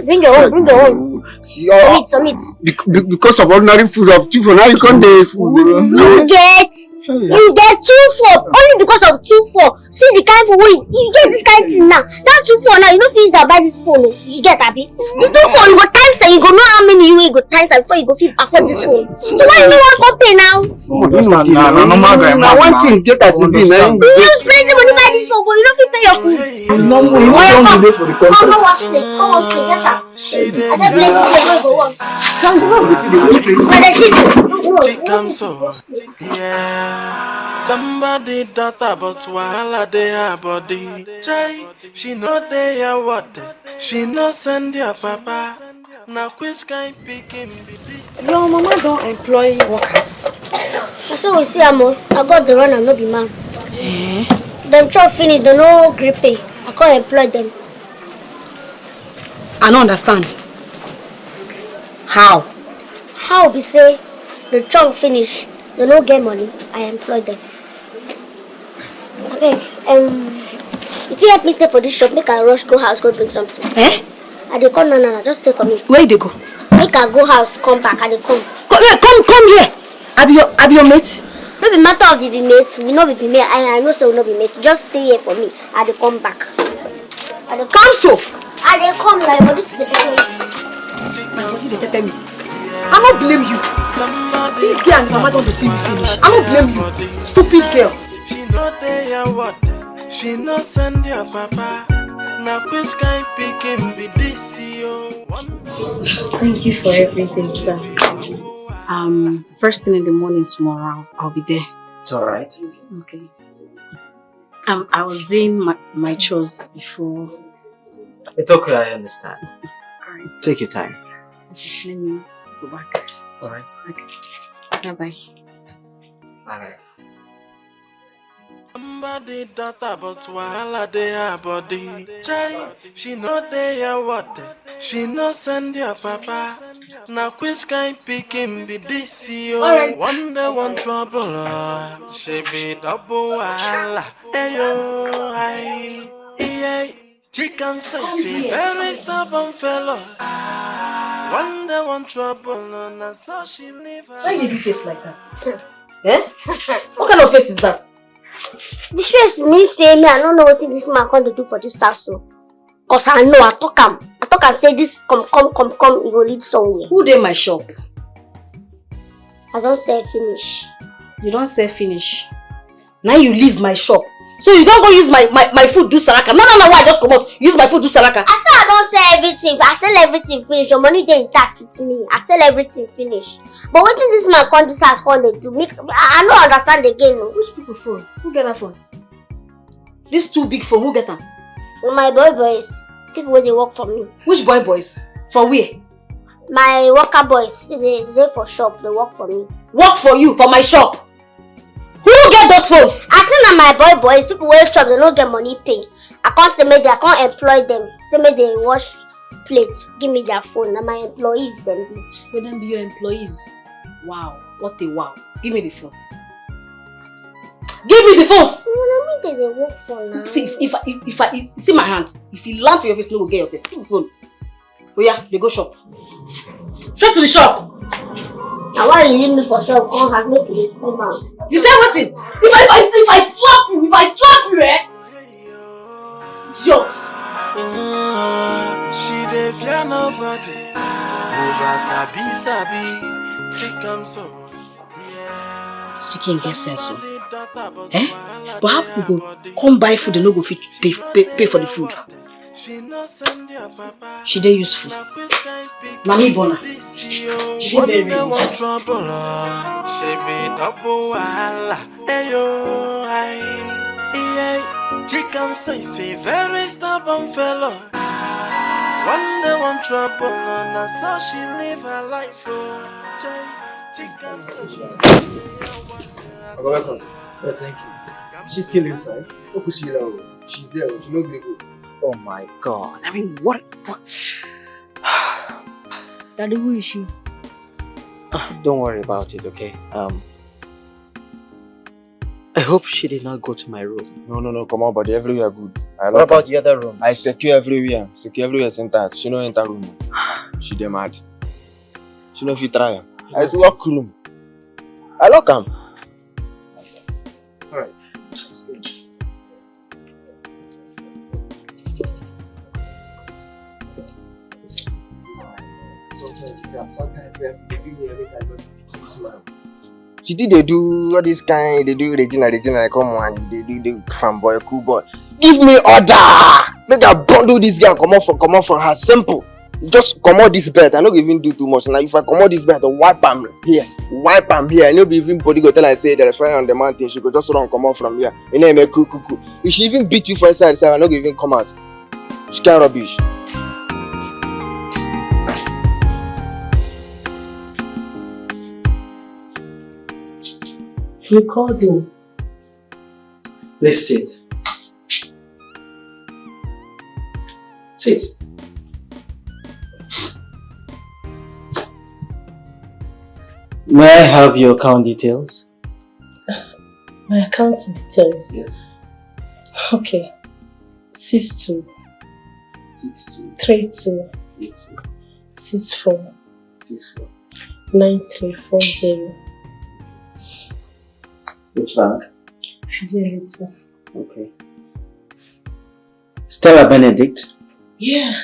Bring your own, bring your own. See, uh, submit, submit. Bec- be- because of ordinary food of two for now, you can't dey food. You get, you get two for only because of two for. See the kind for wey you get this kind thing now. That two for now, you no fit use am buy this phone o. You get abi? The two for you go times am, you go know how many you wey you go times am before you go fit afford this phone. So why you no wan come pay now? Understand na, na normal guy. Na one thing get as e be na. You use plenty money buy this phone, but you no fit pay your food. You wan come dey for the country. Come wash plate, come wash plate, get am. I get plenty plate wey go wash. But I see. No, no, no. Yeah. Somebody daughter, but wahala dey her body. Chai, she no dey her what? She no send your papa. Na which kind pikin be this? Your mama don employ workers. Na so we see am o. Na God dey run am, no be man. Eh? Dem chop finish, dem no gree pay. I come employ dem. I no understand. How? How be say dem chop finish, dem no get money, I employ dem. Abeg, um, you fit help me stay for this shop, make I rush go house go drink something. Eh? I dey come now, now, now, just stay for me. Where you dey go? Make I go house, come back, I dey come. Co- eh, come, come here. I be your, I be your mate. No be matter of the be mate, we no be be mate. I, I know say we no be mate. Just stay here for me. I dey come back. I dey come so. I dey come, my body to dey pepper me. My body dey pepper me. I no blame you. This girl and the mama don dey see me finish. I no blame you. Stupid girl. She no dey your what? She no send your papa. Na which kind pikin be this yo? Thank you for everything, sir. Um, first thing in the morning tomorrow, I'll, I'll be there. It's all right. Okay. Um, I was doing my, my chores before. It's okay, I understand. All right. Take your time. Let me go back. All right. Okay. Bye bye. All right. Somebody daughter, but wahala dey her body. Chai, she no dey her what? She no send your papa. Na which kind pikin be this yo? All right. One day one trouble, ah, she be double wahala. Hey yo, I, yeah. Chicken sexy, very stubborn fellow. One day one trouble, no, na so she live her. Why you do face like that? Eh? What kind of face is that? The face mean say me, I no know wetin this man come dey do for this house o. 'Cause I know, I talk am. I talk am say this come, come, come, come, e go lead somewhere. Who dey my shop? I don sell finish. You don sell finish? Now you leave my shop. So you don go use my, my, my food do saraka. No, no, no, why I just comot? Use my food do saraka. I say I don sell everything. I sell everything finish. Your money dey intact with me. I sell everything finish. But wetin this man come this house come dey do? Make I, I no understand again o. Which people phone? Who get that phone? This too big phone, who get am? Na my boy boys. People wey dey work for me. Which boy boys? For where? My worker boys, they dey for shop, they work for me. Work for you, for my shop? Who get those phones? I say na my boy boys, people wey chop, they no get money pay. I come say make they, I come employ them. Say make they wash plate, give me their phone. Na my employees dem be. Wey dem be your employees? Wow, what a wow. Give me the phone. Give me the phones. No, na me they dey work for now. See, if, if, I- if, if I if, see my hand, if you land for your face, you no go get yourself. Give me the phone. Oh yeah, they go shop. Straight to the shop. Na why you leave me for shop? Come back, make you dey see man. You say wetin? If I, if I, if I slap you, if I slap you, eh? Idiot! She dey fear nobody. Over sabi sabi, she come so. Speaking get sense o. Eh? But how people go come buy food, they no go fit pay, pay, pay for the food? She dey useful. Na me born her. She dey very very useful. She be double wahala. Hey yo, I, yeah. She come say she very stubborn fellow. One day one trouble, and na so she live her life. Oh, she come say she. Welcome. Oh, thank you. She's still inside. Okuchila, she's there. She no gree go. Oh my God. I mean, what? what? Daddy, who is she? Ah, don't worry about it, okay? Um, I hope she did not go to my room. No, no, no, come on, buddy. Everywhere good. I What lock about am. The other room? I secure everywhere. Secure everywhere. Center. She no enter room. She dey mad. She no fit try am. I say lock room. I lock am. All right. Let's go. Sometimes, you see, sometimes, eh, they give me a little bit this man. She did they do all this kind, they do Regina, Regina, come on, they do the fanboy, cool boy. Give me order! Make I bundle this girl, come off for, come off for her, simple. Just come out this bed, I no go even do too much. Now if I come out this bed, wipe am here, wipe am here. I no be even body go tell I say there is fire on the mountain, she go just run come out from here. You know, make cool, cool, cool. If she even beat you for inside, sef, I no go even come out. Which kind rubbish? You called me. Please sit. Sit. May I have your account details? My account details. Yes. Okay. Six two Six two three two six two six four six four. Nine three four zero. Which bank? Fidelity. Okay. Stella Benedict. Yeah.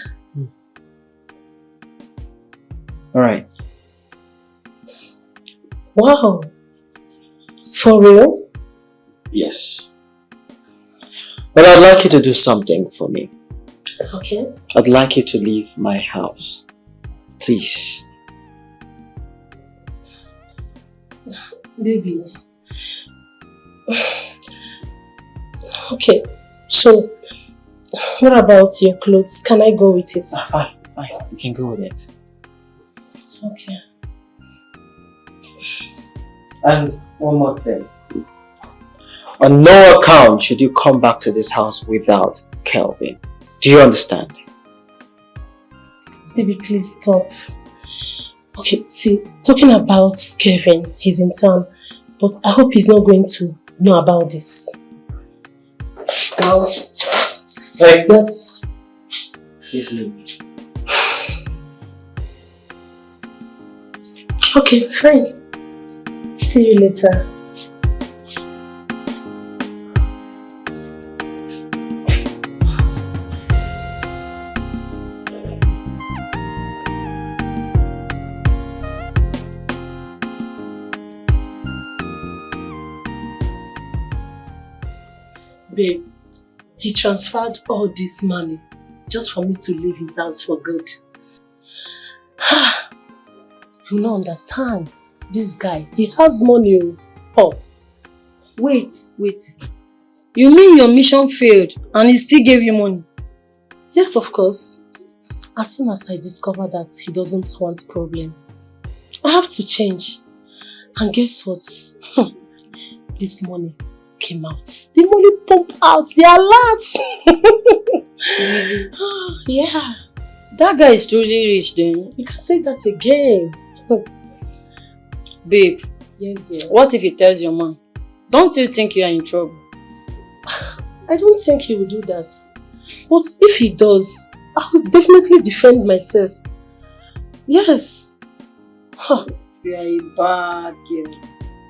All right. Wow. For real? Yes. But I'd like you to do something for me. Okay. I'd like you to leave my house. Please. Baby. Okay. So, what about your clothes? Can I go with it? Ah, fine, fine. You can go with it. Okay. And one more thing. On no account should you come back to this house without Kelvin. Do you understand? Baby, please stop. Okay, see, talking about Kevin, he's in town, but I hope he's not going to know about this. Now, Hey, yes. Please leave me. Okay, fine. See you later. Babe, he transferred all this money just for me to leave his house for good. You no understand. This guy, he has money. Oh. Oh. Wait, wait. You mean your mission failed and he still gave you money? Yes, of course. As soon as I discovered that he doesn't want problem, I have to change. And guess what? This money came out. The money pump out. They are lots. Yeah. That guy is truly rich then. You can say that again. Babe, Yes, dear. What if he tells your man? Don't you think you are in trouble? I don't think he will do that. But if he does, I will definitely defend myself. Yes. Huh. You are a bad girl.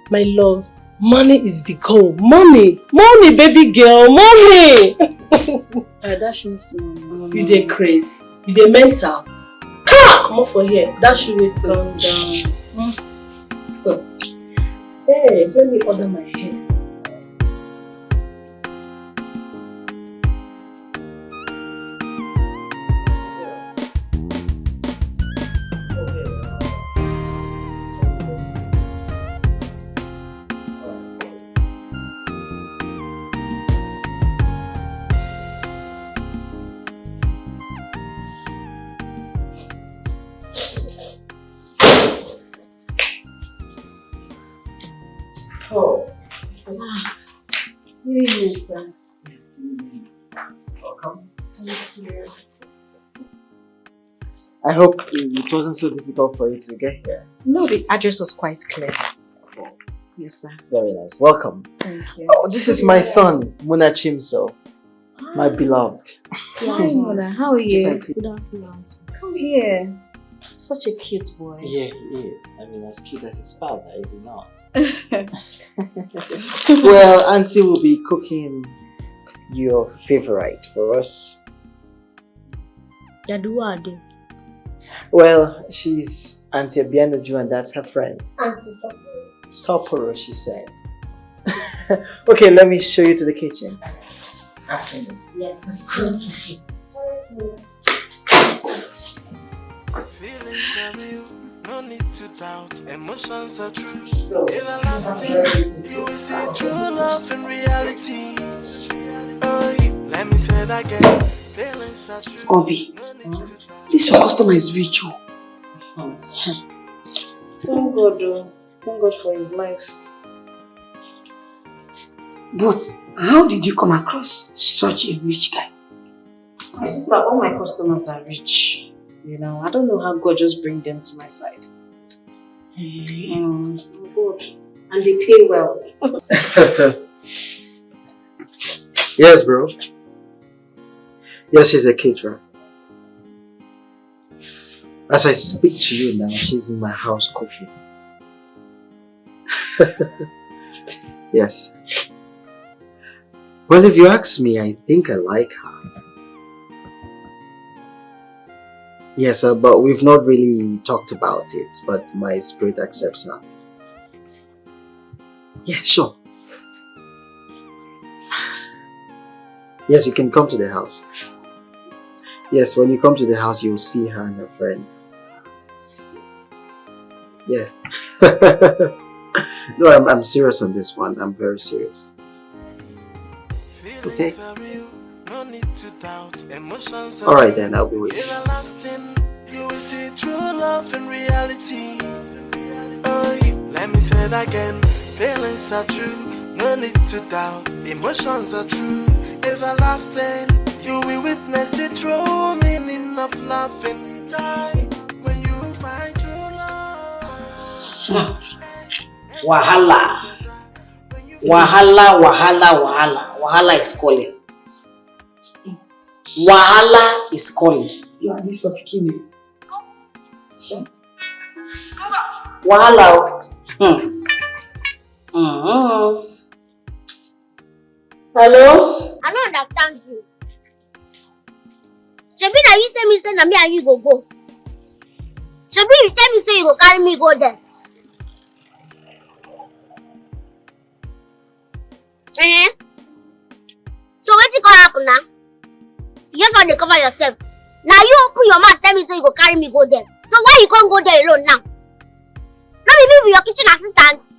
My love, money is the goal. Money! Money, baby girl! Money! I dash me small. You dey craze. You dey mental. Ha! Comot for here. Dash you wetin? Calm down. Hey, let me order my hair. Oh, wow. Good evening, sir. Welcome. Thank you. I hope it wasn't so difficult for you to get here. No, the address was quite clear. Yes, sir. Very nice. Welcome. Thank you. Oh, this is my son, Muna Chimso. My beloved. Hi, Mona. How are you? Good afternoon. Come here. Such a cute boy. Yeah, he is. I mean, as cute as his father, is he not? Well, Auntie will be cooking your favorite for us. Jaduwa Ade. Well, she's Auntie Abianuju, and that's her friend. Auntie Saporo. Saporo, she said. Okay, let me show you to the kitchen. Afternoon. Yes, of course. Feelings are real, no need to doubt. Emotions are true, everlasting. You will see true love in reality. Oh, let me say that again. Feelings are true. Obi, this your customer is rich, oh. Thank God, oh. Thank God for his life. But how did you come across such a rich guy? My sister, all my customers are rich. You know, I don't know how God just bring them to my side. Mm, good. And they pay well. Yes, bro. Yes, she's a caterer. As I speak to you now, she's in my house cooking. Yes. Well, if you ask me, I think I like her. Yes, uh, but we've not really talked about it, but my spirit accepts her. Yeah, sure. Yes, you can come to the house. Yes, when you come to the house, you'll see her and her friend. Yeah. No, I'm, I'm serious on this one. I'm very serious. Okay. All right, then, I'll be waiting. You will see true love in reality. Oh, let me say that again. Feelings are true, no need to doubt. Emotions are true, everlasting. You will witness the true meaning of love and joy when you find true love. Hmm. Wahala. Wahala, wahala, wahala. Wahala is calling. Wahala is calling. You are this of Kini. Wahala. Oh. Hmm. Mm-hmm. Hello? I don't understand you. Shebi na you tell me say na me and you go go. Shebi you tell me say you go carry me go there. Eh? So wetin come happen now? You just want to cover yourself. Now you open your mouth, tell me say you go carry me go there. So why you can't go there alone now? No be me be your kitchen assistant.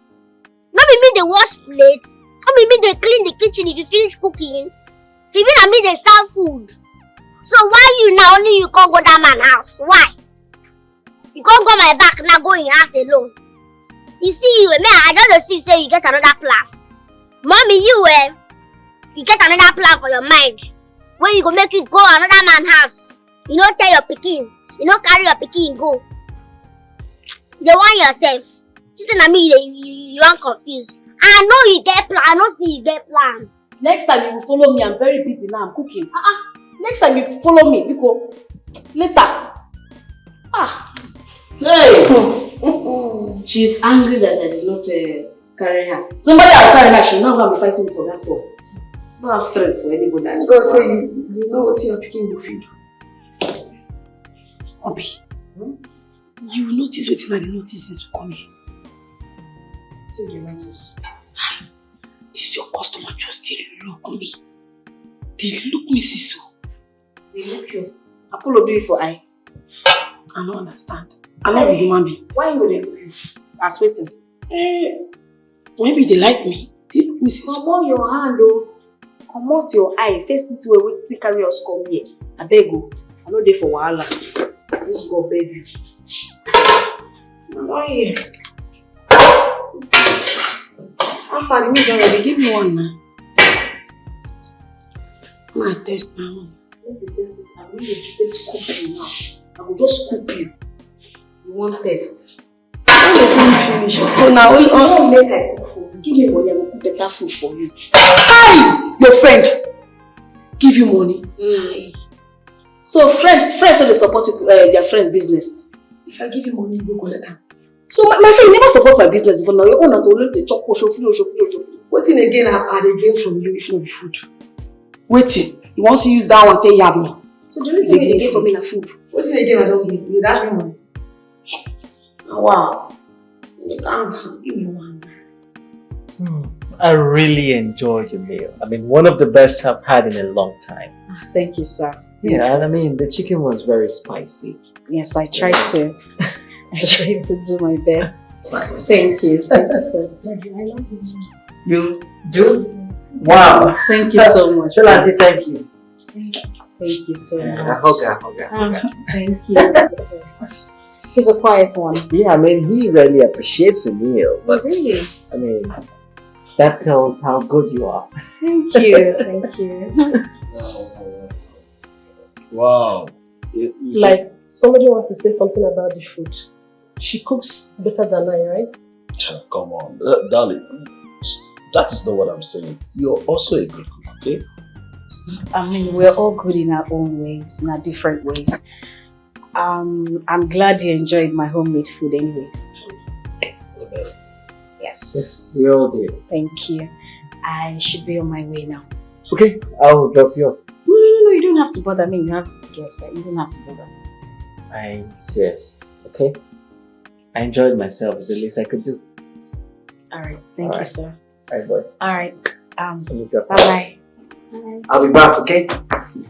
No be me dey wash plates. No be me dey clean the kitchen if you finish cooking. Shebi na me dey serve food. So why you now only you can't go that man house? Why? You can't go my back now, go in house alone. You see you, me, I just dey see say you get another plan. Mommy, you eh, you get another plan for your mind. When you go make you go another man house, you no tell your pikin, you no carry your pikin go. You dey want yourself. Sitting at me, you, you, you want confused. I know you get plan. I know see you get plan. Next time you will follow me. I'm very busy now. I'm cooking. Ah ah. Next time you follow me, we go later. Ah. Hey. She's angry that I did not uh, carry her. Somebody will carry her. She will not go and be fighting with her. That's all. No have strength for anybody. This girl say you, you know what your picking will feed. Obi, hmm? You notice what I notice since we come here. What do you notice? This your customer just still look me. They look me, see so. They look you. Apollo do it for eye. I don't understand. I not be human being. Why you dey look you? As waiting. Eh, maybe they like me. They look me, see so. Comot your hand o. Comot your eye. Face this way, wait till carry us come here. I beg you. I no dey for wahala. This go beg you. I don't hear. How far the meat already? Give me one now. Come and test my own. Let me test it. I'm going to scoop you now. I will just scoop you. You want test? When they see me finish, so now we all make I cook for you. Give me money, I will cook better food for you. Hey, your friend give you money. Mm. So friends, friends no dey support people, uh, their friend business. If I give you money, you go collect am. So my, my friend, you never support my business before. Now your own na to only dey chop oshofri, oshofri, oshofri. Wetin again I, I dey gain from you if no be food? Wetin? You wan still use that one take yab me? So the only thing you dey gain from me na food. Wetin again I don gain? You dash me money. Wow. You calm down. Give me one. Hmm. I really enjoyed your meal. I mean, one of the best I've had in a long time. Ah, thank you, sir. Yeah, and I mean, the chicken was very spicy. Yes, I tried to. I tried to do my best. Thanks. Thank you. Thank you, sir. You do? Wow. Thank you so much. Tell Auntie thank you. Thank you so much. I hug her, hug her, hug her. Ah, thank you. Thank you so much. He's a quiet one. Yeah, I mean, he really appreciates the meal, but really? I mean, that tells how good you are. Thank you, thank you. Wow. You, you see? Like, somebody wants to say something about the food. She cooks better than I, right? Come on, uh, darling. That is not what I'm saying. You're also a good cook, okay? I mean, we're all good in our own ways, in our different ways. Um, I'm glad you enjoyed my homemade food, anyways. The best. Yes. Yes, we all did. Thank you. I should be on my way now. Okay, I'll drop you off. No, no, no, no, you don't have to bother me. You have guests. You don't have to bother. I insist, okay? I enjoyed myself. It's the least I could do. All right. Thank you, sir. All right, boy. All right. Um, bye-bye. I'll be back, okay?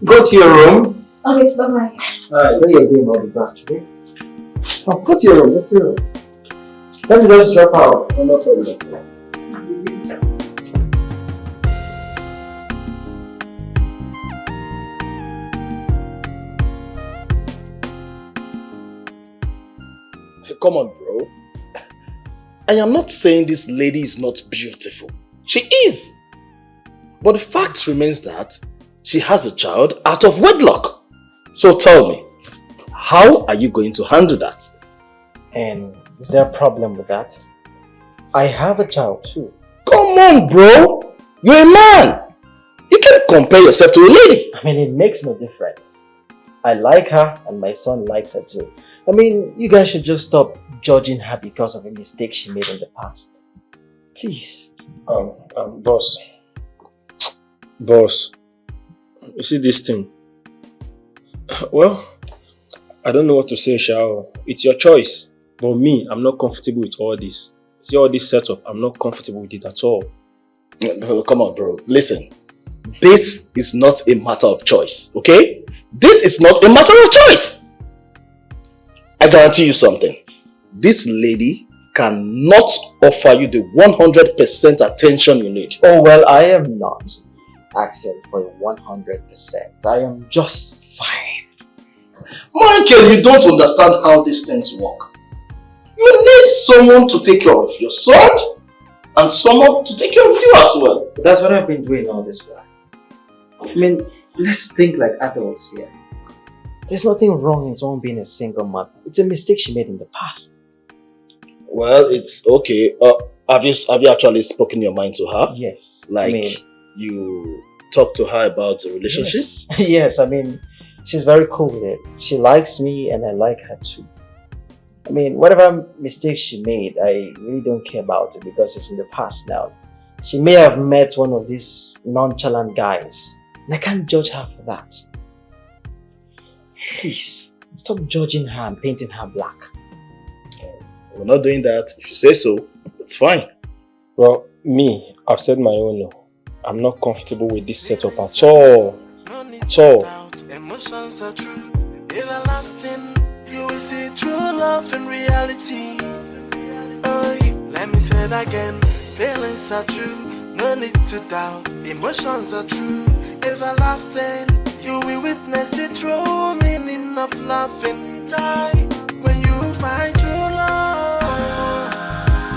Go to your room. Okay, bye-bye. All right. Play your game, I'll be back, okay? Oh, go to your room, go to your room. Let me just drop out. No, no problem. Come on, bro. I am not saying this lady is not beautiful. She is. But the fact remains that she has a child out of wedlock. So tell me, how are you going to handle that? And is there a problem with that? I have a child too. Come on, bro. You're a man. You can't compare yourself to a lady. I mean, it makes no difference. I like her and my son likes her too. I mean, you guys should just stop judging her because of a mistake she made in the past. Please. Um, um, boss. Boss, you see this thing? Well, I don't know what to say, Shao. It's your choice. But me, I'm not comfortable with all this. See all this setup, I'm not comfortable with it at all. Uh, come on, bro. Listen. This is not a matter of choice, okay? This is not a matter of choice. I guarantee you something. This lady cannot offer you the one hundred percent attention you need. Oh, well, I am not asking for one hundred percent. I am just fine. Michael, you don't understand how these things work. You need someone to take care of your son and someone to take care of you as well. But that's what I've been doing all this while. I mean, let's think like adults here. There's nothing wrong in someone being a single mother. It's a mistake she made in the past. Well, it's okay. Uh, have you have you actually spoken your mind to her? Yes. Like, I mean, you talk to her about the relationship? Yes. Yes, I mean, she's very cool with it. She likes me and I like her too. I mean, whatever mistake she made, I really don't care about it because it's in the past now. She may have met one of these nonchalant guys, and I can't judge her for that. Please, stop judging her and painting her black. We're not doing that. If you say so, it's fine. Well, me, I've said my own. No. I'm not comfortable with this setup at all. At all. Emotions are truth, everlasting. You will see true love in reality. Oh, let me say it again. Feelings are true, no need to doubt. Emotions are true, everlasting. You will witness the true meaning of love and joy when you find true love.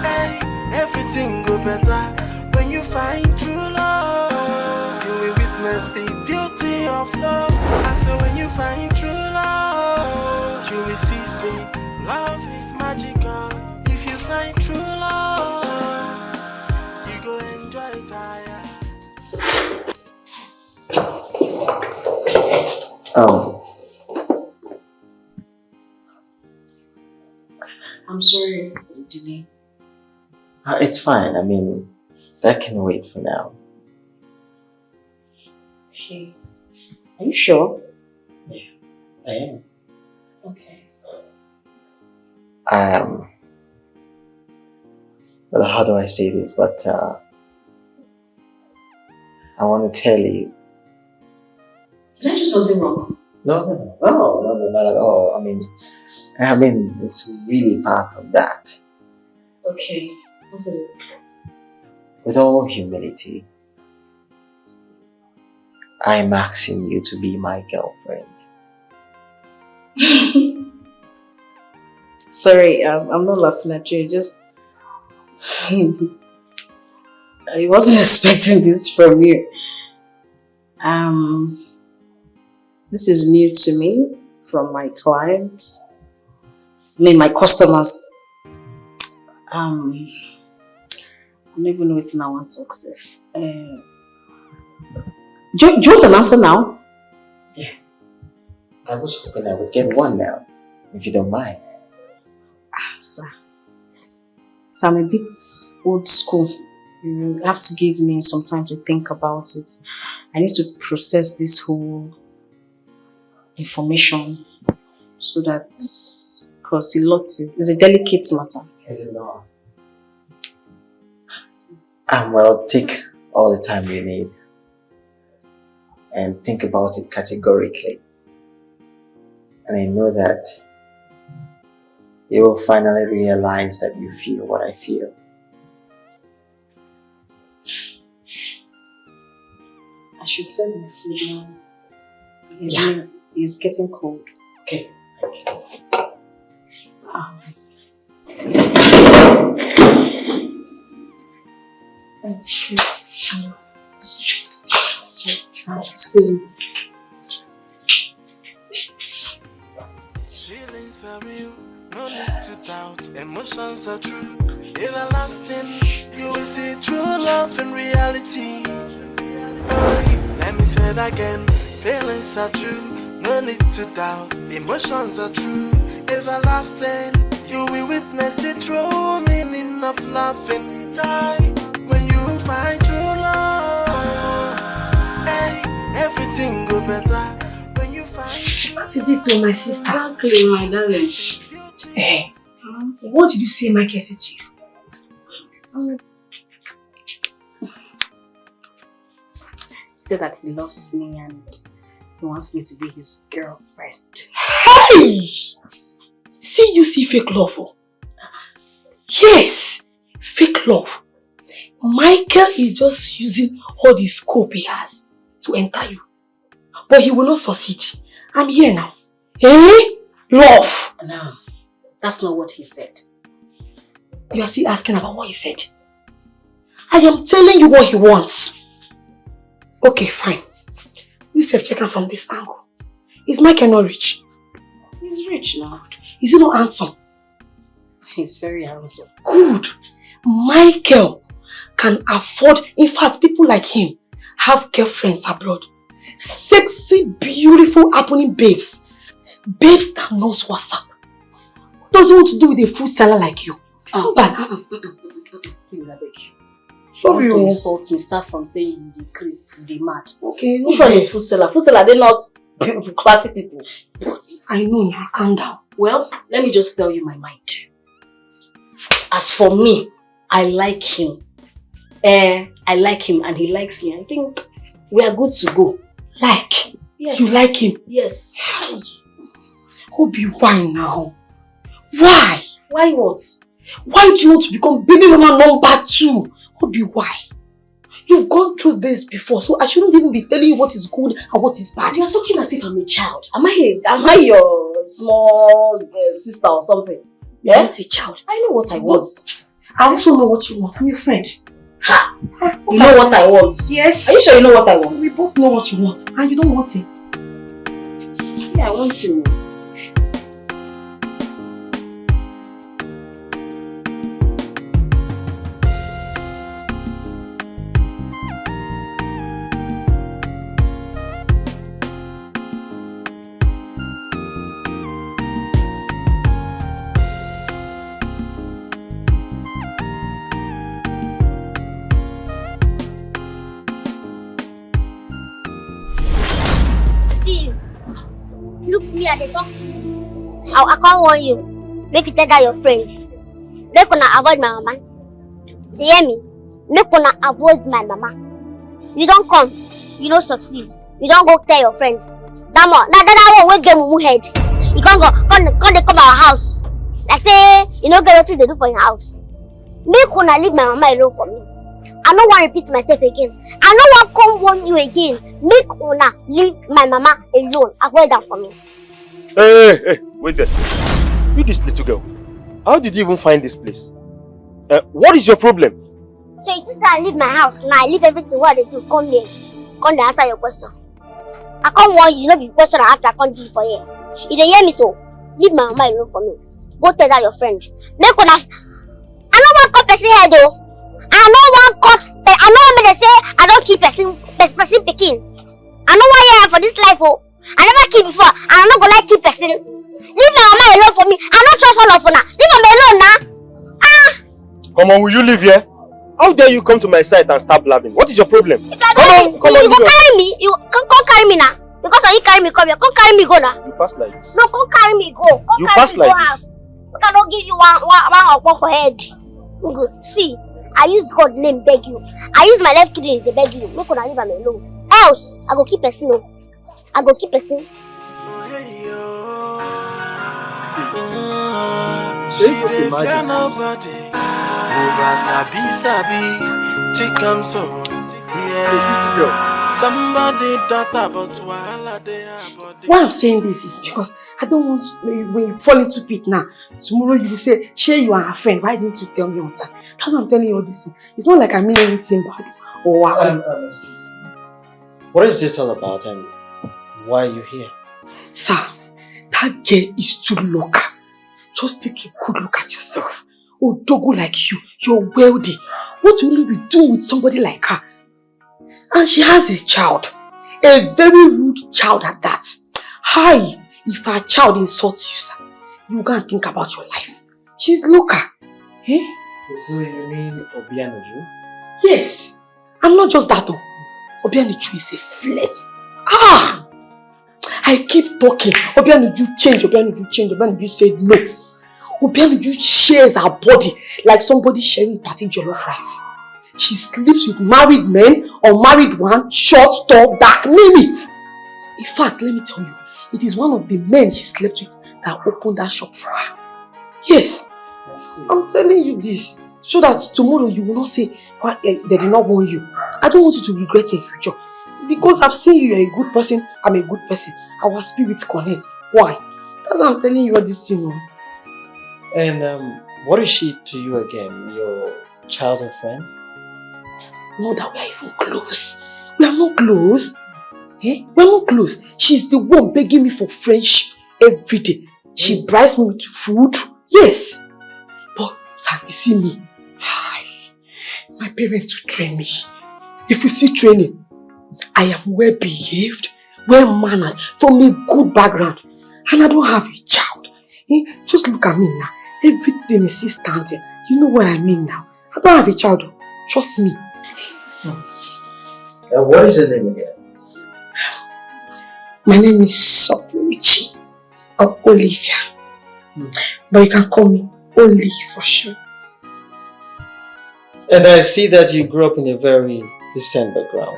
Hey, everything go better when you find true love. You will witness the beauty of love. I say when you find true love, you will see say love is magical. If you find true love, you go enjoy it higher. Um, I'm sorry for the delay. Uh, it's fine. I mean, that can wait for now. Okay. Are you sure? I am. Okay. Um, well, how do I say this? But uh, I want to tell you. Did I do something wrong? No, no, no, no, no, no, not at all. I mean, I mean, it's really far from that. Okay. What is it? With all humility, I'm asking you to be my girlfriend. Sorry, um, I'm not laughing at you. Just I wasn't expecting this from you. Um, this is new to me from my clients. I mean, my customers. Um, I don't even know what I want to accept. Uh, do, you- do you want an answer now? I was hoping I would get one now, if you don't mind. Ah, sir. So I'm a bit old school. You have to give me some time to think about it. I need to process this whole information so that, because a lot is, is a delicate matter. Is it not? Um, well, take all the time you need and think about it categorically. And I know that you will finally realize that you feel what I feel. I should serve my food now. Yeah. It's getting cold. Okay. Um, excuse me. Feelings are real, no need to doubt. Emotions are true, everlasting. You will see true love in reality. Oh, let me say it again. Feelings are true, no need to doubt. Emotions are true, everlasting. You will witness the true meaning of love and joy when you find true love. Hey, everything go better when you find true. What is it, though, my sister? Exactly, my darling. Eh, what did you say Michael said to you? He said that he loves me and he wants me to be his girlfriend. Hey! See, you see fake love. Oh. Yes, fake love. Michael is just using all the scope he has to enter you. But he will not succeed. I'm here now. Eh? Love. No, that's not what he said. You are still asking about what he said. I am telling you what he wants. Okay, fine. You sef check am from this angle. Is Michael not rich? He's rich now. Is he not handsome? He's very handsome. Good. Michael can afford. In fact, people like him have girlfriends abroad. Sexy, beautiful, happening babes. Babes that knows what's up. Who doesn't want to do with a fool seller like you? Oh. But Please, I beg. You want to insult me, start from saying you dey craze, you dey mad. Okay, no. Which one is food seller? Food seller, they not classy people. But I know now, calm down. Well, let me just tell you my mind. As for me, I like him. Eh, I like him and he likes me. I think we are good to go. Like? Yes. You like him? Yes. Hi. Obi, why now? Why? Why what? Why do you want to become baby mama number two? Obi, why? You've gone through this before, so I shouldn't even be telling you what is good and what is bad. You are talking as if I'm a child. Am I a, am I your small uh, sister or something? You're not a child. I know what I want. I also know what you want. I'm your friend. Ha! You know what I want? Yes. Are you sure you know what I want? We both know what you want, and you don't want it. Yeah, I want you. See you. Look me, I dey talk. I, I can't warn you. Make you tell that your friend. Make una avoid my mama. You hear me? Make una avoid my mama. You don't come, you no succeed. You don't go tell your friend. That one, that, that, that one wey get mumu head. You can't go, come, come dey come our house. Like say, you no get wetin dey do for your house. Make una leave my mama alone for me. I no wan repeat myself again. I no wan come warn you again. Make una leave my mama alone. Avoid am for me. Hey, hey, hey, wait there. You, this little girl. How did you even find this place? Uh, what is your problem? So you think say I leave my house now, I leave everything wey I dey do, come here, come dey answer your question. I come warn you, no be question I ask, I come do for here. You dey hear me so? Leave my mama alone for me. Go tell that your friend. Make una. I no wan cut person head o. I no wan cut. I no wan make dem say I don kill person, person pikin. I no wan hear am for this life o. I never kill before, and I no go like kill person. Leave my mama alone for me. I no trust all of una. Leave am alone na. Ah! Omo, will you leave here? How dare you come to my side and start blabbing? What is your problem? If I Come don't on, leave, come on, you go leave us. Carry me. You come, come carry me na. Because of you carry me come here. Come carry me go na. You pass like this. No, come carry me go. Come You carry pass me like go this. House. Make I no give you one, one, one okpo for head. You go see. I use God name beg you. I use my left kidney to beg you. Make una leave am alone. Else, I go kill person o. I go kill person. She dey fear nobody. Over sabi sabi, she come so. Yes. Somebody daughter, but wahala dey her body. Why I'm saying this is because I don't want to, when you fall into pit now, tomorrow you will say, "Shay, you are a friend. Why didn't you tell me on time?" That's why I'm telling you all this thing. It's not like I mean anything bad or I Um, um, excuse me. What is this all about and why are you here? Sir, that girl is too local. Just take a good look at yourself. Odogo like you, you're wealthy. What will you be doing with somebody like her? And she has a child. A very rude child at that. Hi, if her child insults you, sir, you go and think about your life. She's local. Eh? So you mean Obianuju? Yes. And not just that, oh. Obianuju is a flirt. Ah! I keep talking. Obianuju change, Obianuju change, Obianuju said no. Obianuju shares her body like somebody sharing party jollof rice. She sleeps with married men, unmarried one, short, tall, dark, name it. In fact, let me tell you, it is one of the men she slept with that opened that shop for her. Yes, I'm telling you this so that tomorrow you will not say, "Why, eh, they did not warn you." I don't want you to regret in future because I've seen you, you're a good person, I'm a good person. Our spirits connect. Why? That's why I'm telling you all this thing. Oh. And um, what is she to you again? Your childhood friend? Not that we are even close. We are not close. Eh? We are not close. She's the one begging me for friendship every day. She buys me with food. Yes. But, sir, you see me. Hi. My parents will train me. If you see training, I am well behaved, well mannered, from a good background. And I don't have a child. Eh? Just look at me now. Everything is still standing. You know what I mean now. I don't have a child. Trust me. And what is your name again? My name is Sopuchi or Olivia. But you can call me Oli for short. And I see that you grew up in a very decent background.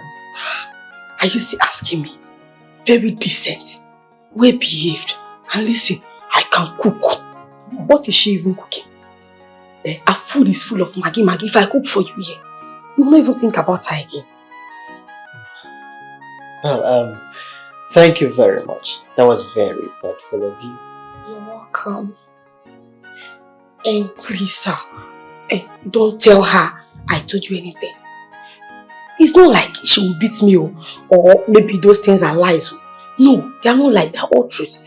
Are you still asking me? Very decent, well behaved. And listen, I can cook. What is she even cooking? Eh, her food is full of Maggi Maggi. If I cook for you here, you will not even think about her again. Well, um, thank you very much. That was very thoughtful of you. You're welcome. And please, sir, eh, don't tell her I told you anything. It's not like she will beat me, oh, or maybe those things are lies. Oh. No, they are not lies, they are all truth.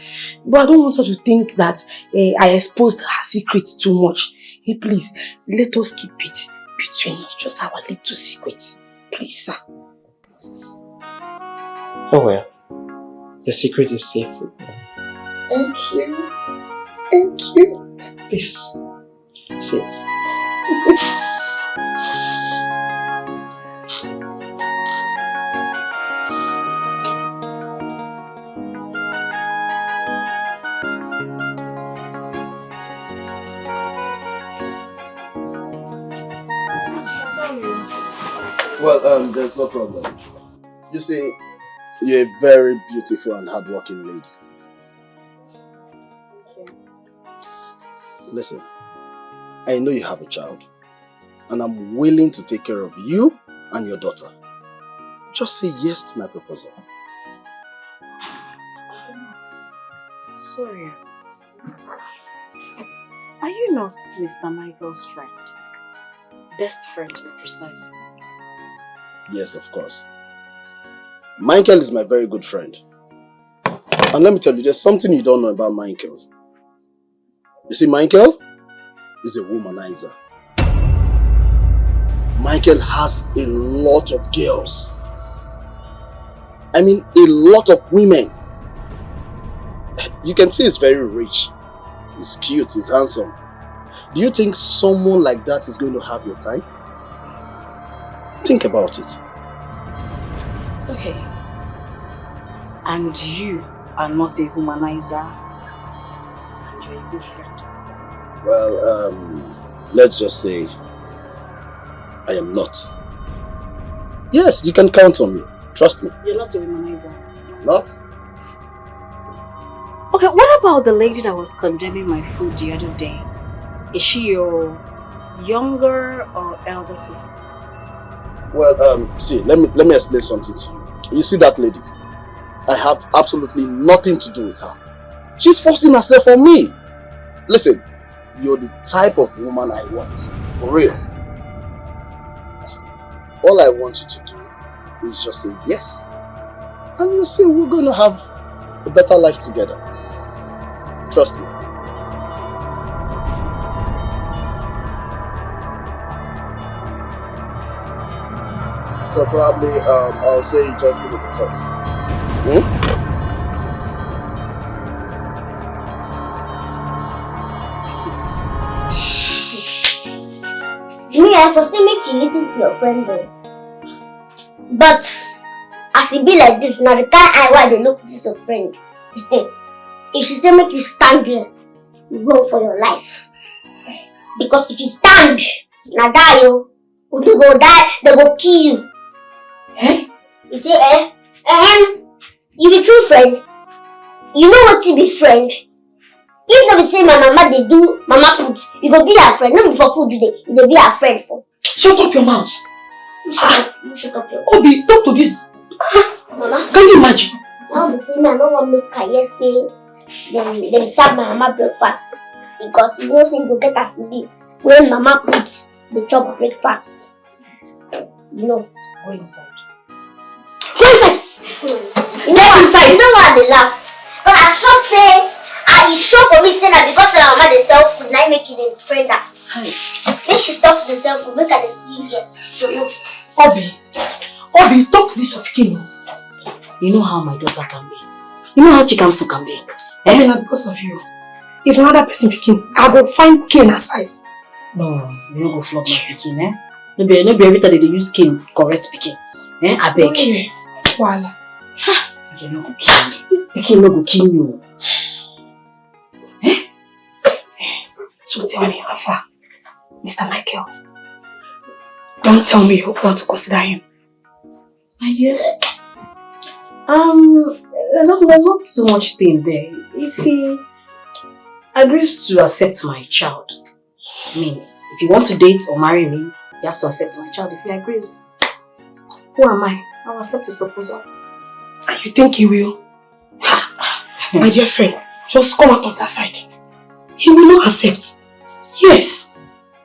But I don't want her to think that eh, I exposed her secret too much. Hey, please, let us keep it between us, just our little secrets. Please, sir. Oh well, the secret is safe with me. Thank you. Thank you. Please, sit. Well, um, there's no problem. You see, you're a very beautiful and hardworking lady. Listen, I know you have a child, and I'm willing to take care of you and your daughter. Just say yes to my proposal. Sorry. Are you not Mister Michael's friend? Best friend, to be precise. Yes, of course. Michael is my very good friend. And let me tell you, there's something you don't know about Michael. You see, Michael is a womanizer. Michael has a lot of girls. I mean, a lot of women. You can see he's very rich. He's cute, he's handsome. Do you think someone like that is going to have your time? Think about it. Okay. And you are not a womanizer. And you're a good friend. Well, um, let's just say I am not. Yes, you can count on me. Trust me. You're not a womanizer. I'm not. Okay, what about the lady that was condemning my food the other day? Is she your younger or elder sister? Well, um, see, let me let me explain something to you. You see that lady? I have absolutely nothing to do with her. She's forcing herself on me. Listen, you're the type of woman I want, for real. All I want you to do is just say yes. And you see, we're going to have a better life together. Trust me. So probably, um, I'll say you just give it a thought. Hmm? Me, I for say make you listen to your friend dem. But as e be like this, na the kind eye wey I dey look this your friend. If she say make you stand there, you run for your life. Because if you stand, na die o. They go die, they go kill you. Eh? You say, eh? Eh? You be true friend? You know wetin be friend? If no be say my mama dey do mama put, you go be her friend. No be for food you dey, you dey be her friend for. Shut up your mouth. You shut up, you shut up your Obi, talk to this. Mama, Can you imagine? now be say me, I no wan make her hear say dem dem serve my mama breakfast, because you know say you go get as e be when mama put dey chop breakfast. You know. Go inside. Go inside. You know what? You know why I dey laugh? But I sure say I e sure for me say na because say my mama dey sell food na im make you dey friend her. Make she stop to dey sell food, make I dey see you here. So you Obi, Obi, talk to this your pikin o. You know how my daughter can be. You know how Chikamso can be. Eh? Obi, na because of you. If another person pikin, I go find pikin her size. No, you no go flog my pikin, eh? No be, no be every time they dey use cane correct pikin. Eh, abeg. Okay. Wahala. This girl no go kill me. This pikin no go kill me o. Eh? So tell me how far, Mister Michael. Don't tell me you want to consider him. My dear, um, there's not, there's not too much thing there. If he agrees to accept my child, I mean, if he wants to date or marry me, he has to accept my child if he agrees. Who am I? I'll accept his proposal. And you think he will? Ha! My dear friend, just come out of that side. He will not accept. Yes,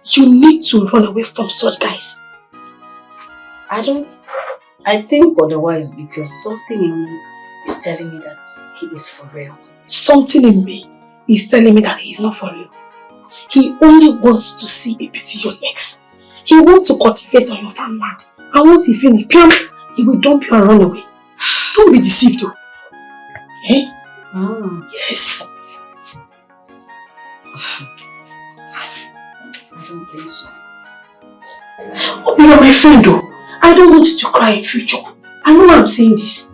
you need to run away from such guys. I don't, I think otherwise because something in me is telling me that he is for real. Something in me is telling me that he is not for real. He only wants to see a beauty in your legs. He wants to cultivate on your farmland. And once he finish, piam, he will dump you and run away. Don't be deceived though. Eh? Mm. Yes. I don't think so. Oh, you are my friend though. I don't want you to cry in future. I know why I'm saying this.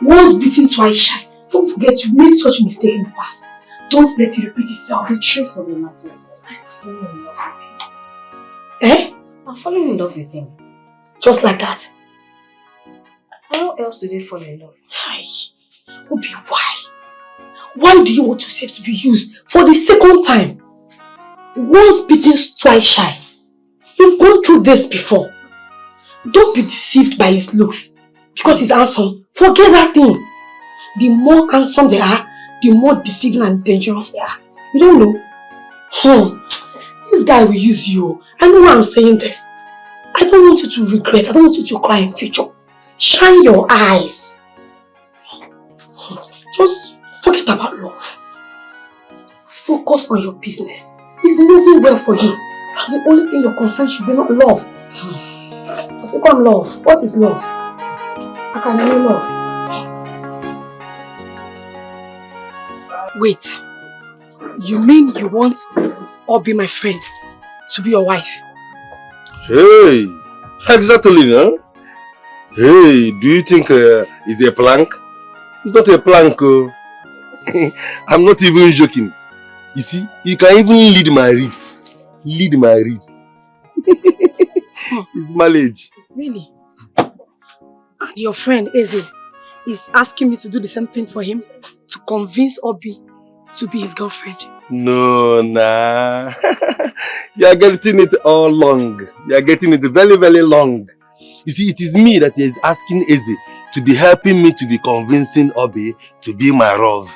Once bitten, twice shy. Don't forget you made such mistake in the past. Don't let it repeat itself. The truth of the matter is that I'm falling in love with him. Eh? I'm falling in love with him. Just like that? How else do they fall in love? Hi. Obi, why? Why do you want yourself to be used for the second time? Once bitten, twice shy. You've gone through this before. Don't be deceived by his looks. Because he's handsome. Forget that thing. The more handsome they are, the more deceiving and dangerous they are. You don't know? Hmm. This guy will use you. I know why I'm saying this. I don't want you to regret. I don't want you to cry in future. Shine your eyes. Just forget about love. Focus on your business. It's moving well for you. That's the only thing your concern should be, not love. I say, come love. What is love? I can only love. Wait. You mean you want Obi, my friend, to be your wife? Hey, exactly, huh? Hey, do you think uh, it's a plank? It's not a plank. Oh. I'm not even joking. You see, you can even lead my ribs. Lead my ribs. It's marriage. Really? And your friend Eze is asking me to do the same thing for him to convince Obi to be his girlfriend. No, nah. You are getting it all long. You are getting it very, very long. You see, it is me that is asking Eze to be helping me to be convincing Obi to be my love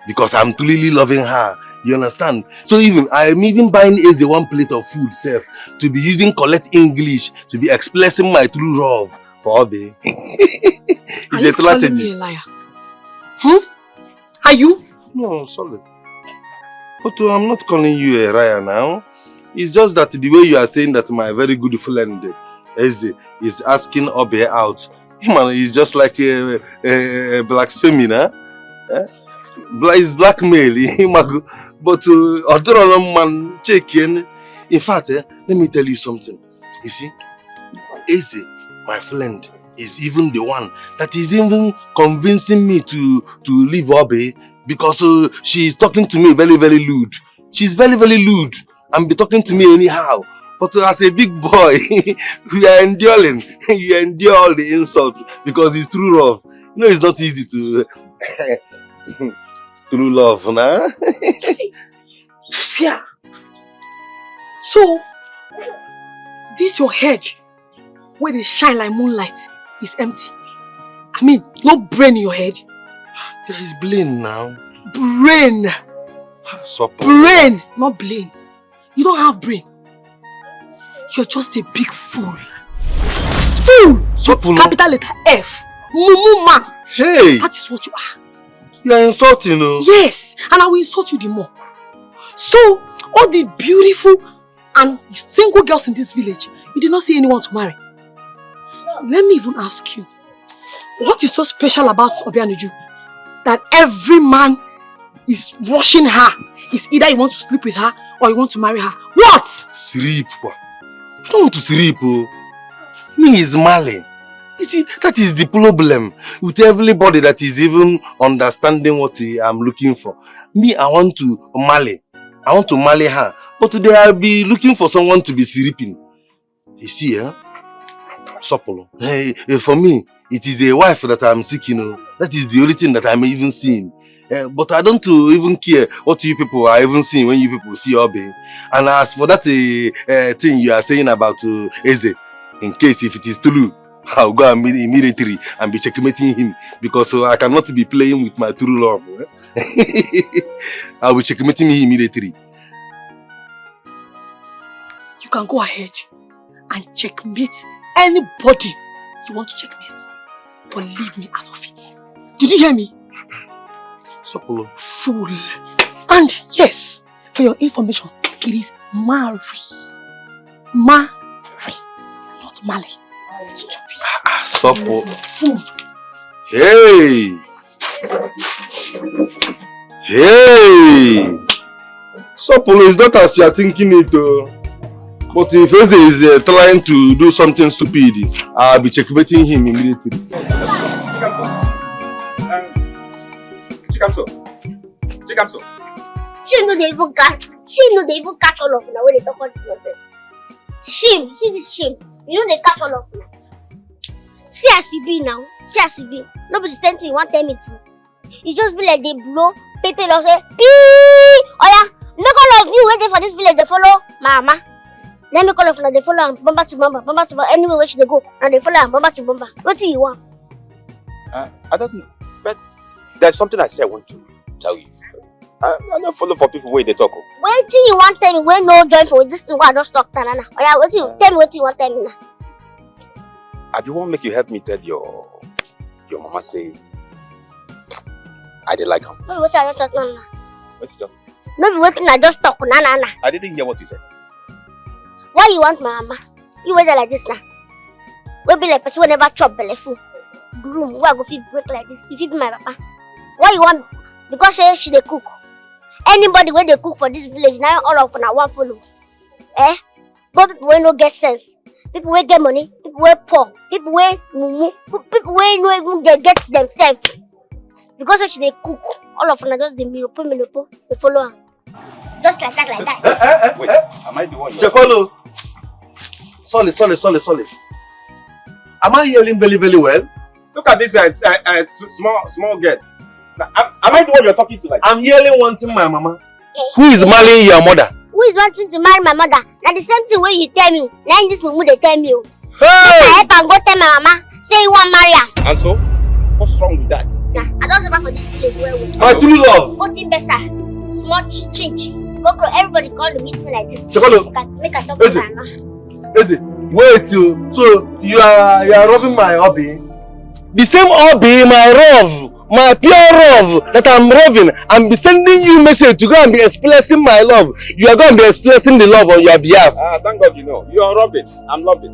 because I'm truly loving her. You understand? So even I am even buying Eze one plate of food self to be using correct English to be expressing my true love for Obi. It's a strategy. Are you calling me a liar? Hmm? Are you? No, sorry. But uh, I'm not calling you a liar now. It's just that the way you are saying that my very good friend Eze is asking Obi out. Man, it's just like a, a, a blasphemy, huh? Eh? Bla- it's blackmail. But uh, Odoro man check in. In fact, eh, let me tell you something. You see, Eze, my friend, is even the one that is even convincing me to to leave Obi because uh, she is talking to me very, very lewd. She's very, very lewd and be talking to me anyhow. But uh, as a big boy, we are enduring. You endure all the insults because it's true love. You know, it's not easy to true love, nah? Yeah. So, this your head wey dey shine like moonlight is empty. I mean, no brain in your head. There is brain now. Brain. Support. Brain, not brain. You don't have brain. You're just a big fool. Fool. Support. Capital letter F. Mumu man. Hey. That is what you are. You are insulting, oh. Yes, and I will insult you the more. So, all the beautiful and single girls in this village, you did not see anyone to marry. Let me even ask you, what is so special about Obianuju that every man is rushing her? Is either you want to sleep with her or you want to marry her. What? Sleep? What? Don't want to sleep. Oh. Me is Mali. You see, that is the problem with everybody that is even understanding what I am looking for. Me, I want to marry. I want to marry her. But they will be looking for someone to be sleeping. You see, eh? Sopolo. Hey, eh, for me, it is a wife that I'm seeking. Oh. That is the only thing that I'm even seeing. Eh, but I don't uh, even care what you people are even seeing when you people see Obi. And as for that uh, uh, thing you are saying about uh, Eze, in case if it is true, I'll go and meet immediately and be checkmating him because uh, I cannot be playing with my true love. Eh? I'll be checkmating him immediately. You can go ahead and checkmate anybody you want to checkmate, but leave me out of it. Did you hear me? Sopolo. Fool. And yes, for your information, it is Mary. Mary, not Mali. Stupid. Ah, Sopolo. Fool. Hey! Hey! Sopolo is not as you are thinking it. Oh. But if Eze is uh, trying to do something stupid, I'll be checkmating him immediately. Chikamso. Chikamso. Shame no dey even catch. Shame no dey even catch all of una wey dey talk all this nonsense. Shame, see this shame. You no dey catch all of una. See as e be now. See as e be. No be the same thing you wan tell me too. E just be like dey blow pepper law say pee. Oya, make all of you wey dey for this village dey follow my mama. Na make all of una dey follow am bumper to bumper, bumper to bumper. Anywhere wey she dey go, na dey follow am bumper to bumper. Wetin you want? Uh, I don't know, but there's something I say I want to tell you. I, I don't follow for people wey dey talk. Oh. Wetin you wan tell me wey no join for this thing wey I just talk, Tanana? Oya, wetin you tell me? Wetin you wan tell me now? I do wan make you help me tell your your mama say I dey like am. No be wetin I don talk now na. Wetin you talk? No be wetin I just talk na na na. I didn't hear what you said. Why you want my mama? You wey dey like this now. Wey be like person wey never chop belle full. Broom wey I go fit break like this. You fit be my papa. Why you want? Because say she dey cook. Anybody wey dey cook for this village, na all of una wan follow. Eh? But people wey no get sense, people wey get money, people wey poor, people wey mumu, people wey no even dey get themselves. Because say she dey cook, all of una just dey miropo miropo, dey follow am. Just like that, like that. Eh, eh, eh, Wait, eh? Am I the one? Chekolo. Sorry, sorry, sorry, sorry. Am I hearing very, very well? Look at this uh, uh, uh, small small girl. Am, am I the one you're talking to like? I'm hearing one thing, my mama. Who is marrying your mother? Who is wanting to marry my mother? Na the same thing wey you tell me. Na this mumu dey tell me. Oh. Hey! I help am go tell my mama. Say you wan marry am. And so, what's wrong with that? Nah, I don suffer for this village well well. My true love. Wetin be sir? Small change. Go grow. Everybody call to meet me like this. Chekolo. Make I talk to my mama. Eze, wait you. So you are you are robbing my hobby? The same hobby, my love, my pure love that I'm loving, I'm be sending you message to go and be expressing my love. You are going to be expressing the love on your behalf. Ah, thank God you know. You are robbing. I'm loving.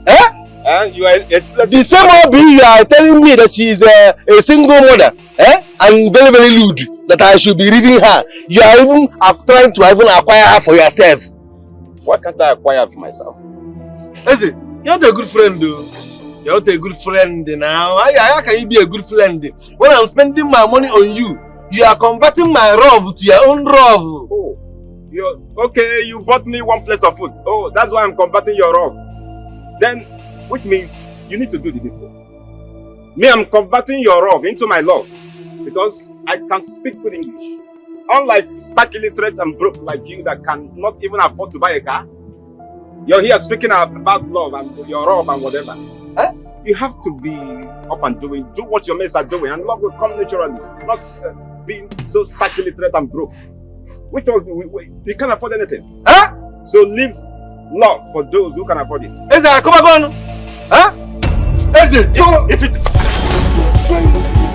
Eh? And you are expressing. The same hobby you are telling me that she is a, a single mother, eh? And very, very lewd, that I should be reading her. You are even trying to even acquire her for yourself. Why can't I acquire for myself? Eze, you're not a good friend though. You're not a good friend now. How, how can you be a good friend when I'm spending my money on you? You are converting my love to your own love. Oh, you okay? You bought me one plate of food. Oh, that's why I'm converting your love. Then, which means you need to do the needful. Me, I'm converting your love into my love because I can speak good English. Unlike stark illiterate and broke like you that cannot even afford to buy a car, you're here speaking about love and your love and whatever. Eh? You have to be up and doing. Do what your mates are doing, and love will come naturally. Not uh, being so stark illiterate and broke. Which one we, we, we can't afford anything. Huh? So leave love for those who can afford it. Eze, come on. Huh? Eze, so if it.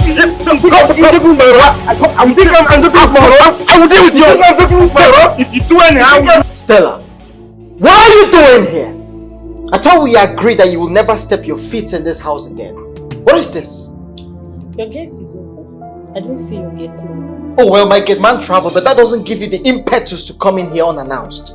I will deal with you. I will deal with you. If you do anyhow. Stella, what are you doing here? I thought we agreed that you will never step your feet in this house again. What is this? Your gate is open. I didn't see your gate man. Oh, well, my gate man traveled, but that doesn't give you the impetus to come in here unannounced.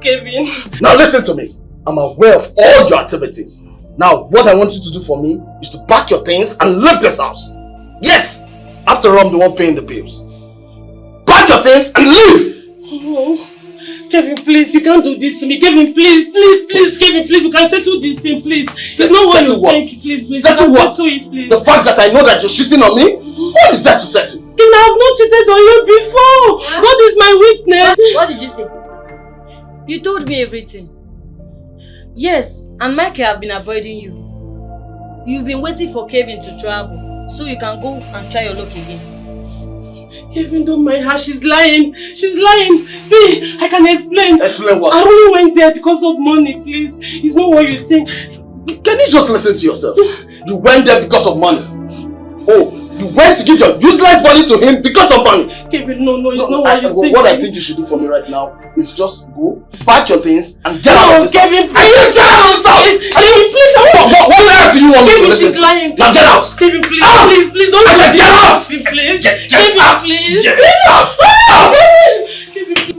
Kevin. Now listen to me. I'm aware of all your activities. Now, what I want you to do for me is to pack your things and leave this house. Yes! After all, I'm the one paying the bills. Pack your things and leave! Oh, Kevin, please, you can't do this to me. Kevin, please, please, please, Kevin, please, you can settle this thing, please. It's not what you think, please, please. Settle what? Settle it, please. The fact that I know that you're cheating on me? What is that to settle? Kevin, I have not cheated on you before. God is my witness. What did you say? You told me everything. Yes, and Michael have been avoiding you. You've been waiting for Kevin to travel so you can go and try your luck again. Even though my heart, she's lying. She's lying. See, I can explain. Explain what? I only went there because of money, please. It's not what you think. Can you just listen to yourself? You went there because of money. Oh, you Why did you give your useless body to him because of money? Kevin, no, no, it's no, not I, what you think. What I think you should do for me right now is just go, pack your things, and get out of this house. No, Kevin, please. I said get out of this house. Kevin, please. What, what, what else do you want me to listen to? Kevin, she's lying. Now get out. Kevin, please, please, please, don't do this. I said get out. Kevin, please. Get, get out. Kevin, please. Get out. Kevin, please.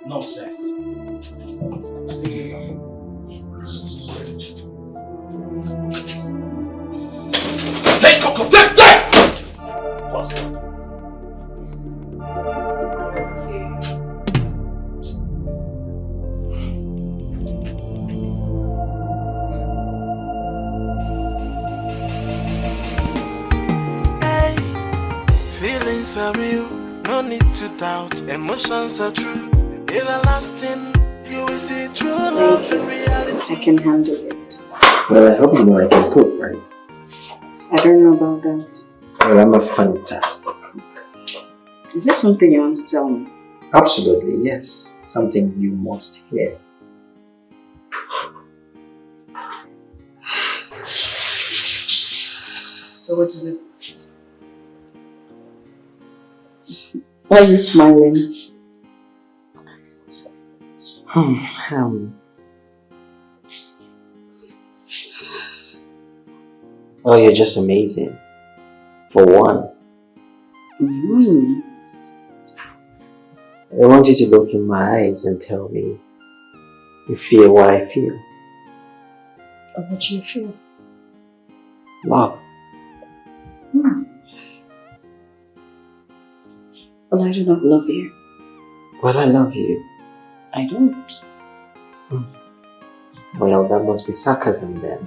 Nonsense. I think it's a phone. Take, take, take, take! Bastard. Hey, feelings are real, no need to doubt. Emotions are true, everlasting. You will see true love in reality. I can handle it. Well, I hope you know I can cook, right? I don't know about that. Well, I'm a fantastic cook. Is there something you want to tell me? Absolutely, yes. Something you must hear. So what is it? Why are you smiling? Hmm, um, oh, you're just amazing. For one. Mm-hmm. I want you to look in my eyes and tell me you feel what I feel. What do you feel? Love. Hmm. Well, I do not love you. Well, I love you. I don't. Hmm. Well, that must be sarcasm then.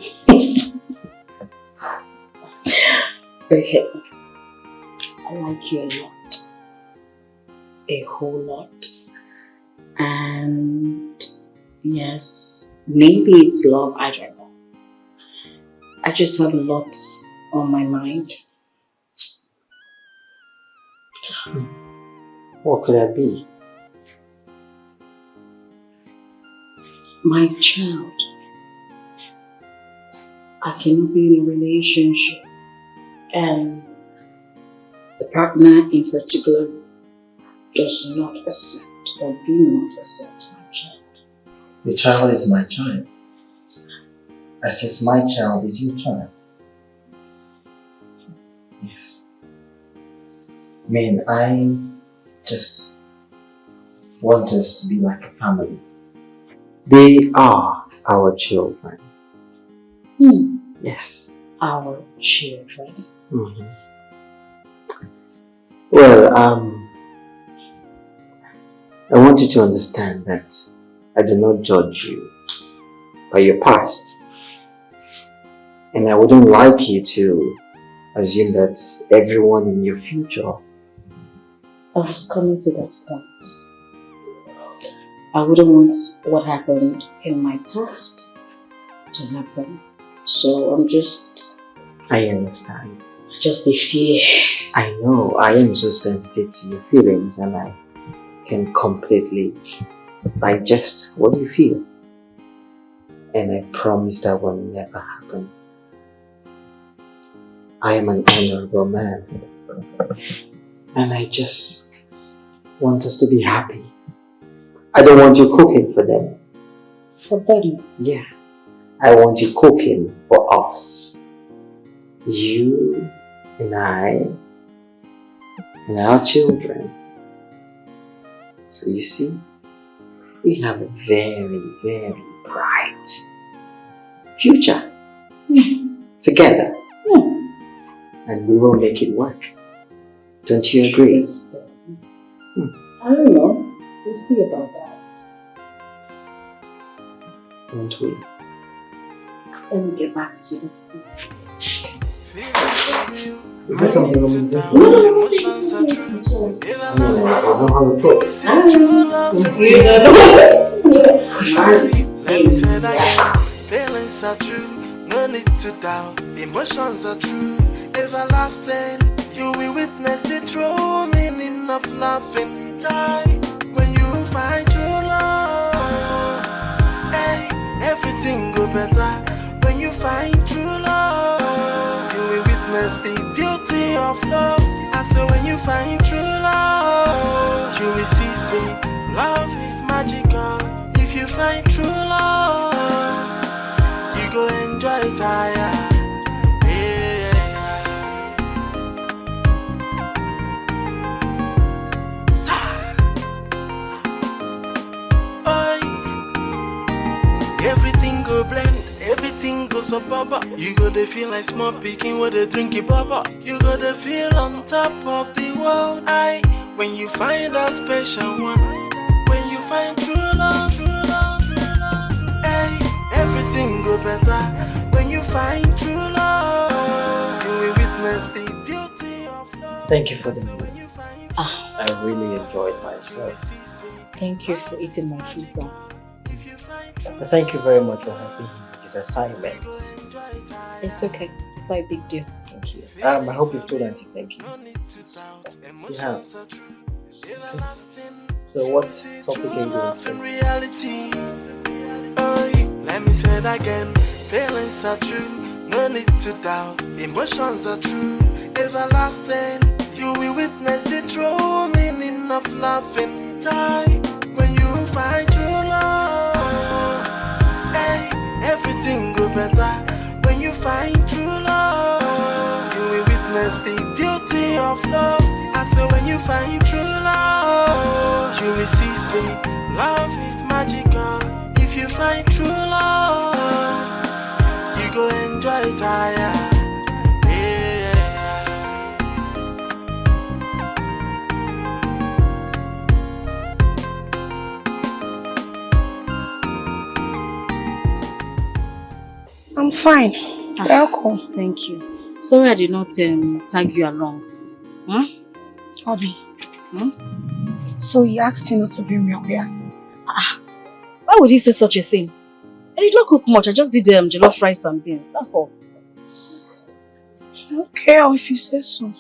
Okay. I like you a lot. A whole lot. And yes, maybe it's love, I don't know. I just have a lot on my mind. What could that be? My child, I cannot be in a relationship and the partner in particular does not accept or do not accept my child. The child is my child. As is my child is your child. Yes. I mean, I just want us to be like a family. They are our children. Hmm. Yes. Our children. Mm-hmm. Well, um, I want you to understand that I do not judge you by your past. And I wouldn't like you to assume that everyone in your future. I was coming to that point. I wouldn't want what happened in my past to happen. So I'm just. I understand. Just the fear. I know. I am so sensitive to your feelings, and I can completely digest what you feel. And I promise that will never happen. I am an honorable man. And I just want us to be happy. I don't want you cooking for them. For them? Yeah. I want you cooking for us. You and I and our children. So you see, we have a very, very bright future together. And we will make it work. Don't you agree? Yes, I don't know. We'll see about that. Don't we? Let me get back to you. Is this something we do? No, no, no, no, no, no. No, I don't have a thought. Ah, Let me tell you, feelings are true, no need to doubt. Emotions are true, everlasting. You will witness the true meaning of love and joy when you find true love. Hey, everything go better when you find true love. You will witness the So baba, you go dey feel like small pikin wey dey drink it baba. You go dey feel on top of the world. I, when you find that special one, when you find true love, true love, true love, hey, everything go better. When you find true love, you will witness the beauty of love. Thank you for the meal. I really enjoyed myself. Thank you for eating my food, sir. Thank you very much for helping him with his assignments. It's okay. It's not a big deal. Thank you. Um, I hope you've told Auntie thank you. Yeah. So what topic are you going to? Reality. Oh, let me say it again. Feelings are true. No need to doubt. Emotions are true. Everlasting. You will witness the true meaning of love and joy. When you find true love, hey, everything go better. When you find true love, you will witness the beauty of love. I say when you find true love, you will see say love is magical. If you find true love, you go enjoy tire. Yeah. I'm fine. Ah. Welcome. Thank you. Sorry I did not um, tag you along. Hmm? Obi. Hmm? So he asked you not to bring me up here? Ah, why would he say such a thing? I did not cook much. I just did um, jollof rice and beans. That's all. Okay, oh, if you say so.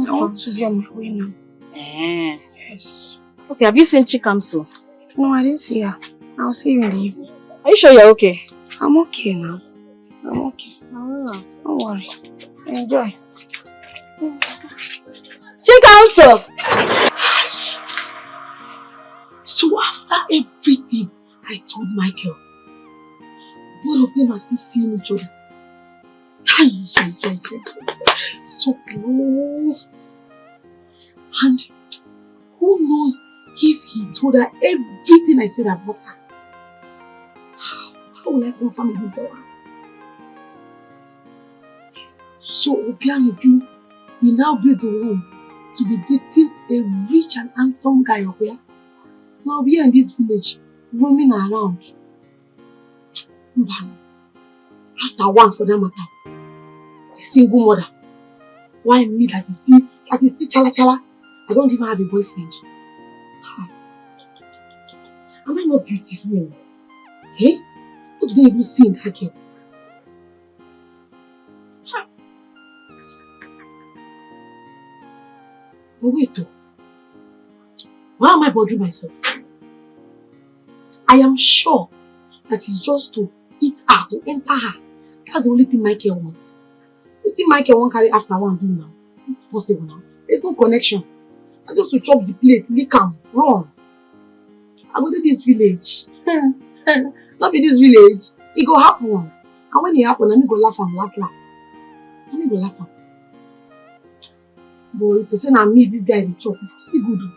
I want to be on my way now. Eh. Yes. Okay, have you seen Chikamso? No, I didn't see her. I'll see you in the evening. Are you sure you're okay? I'm okay now. I'm okay. Ah. Don't worry. Enjoy. Chikamso! So after everything I told Michael, both of them are still seeing each other. Hi, hi, hi, hi. So close. And who knows if he told her everything I said about her? How will I confirm it with her? So Obianuju will now be the one to be dating a rich and handsome guy of here. Now we are in this village roaming around. Mbano. After one for that matter. A single mother. Why me that is still that is still chala chala? I don't even have a boyfriend. Am I not beautiful enough? Eh? What do they even see in that girl? But wait though. Why am I bothering myself? I am sure that it's just to eat her, to enter her. That's the only thing Michael wants. Wetin Michael wan carry after one do now? Is it possible now? There's no connection. I just to chop the plate, lick am, run. I go dey this village. No be this village. E go happen. And when e happen, na me go laugh am last last. Na me go laugh am. But if to say na me this guy dey chop, e for still good o.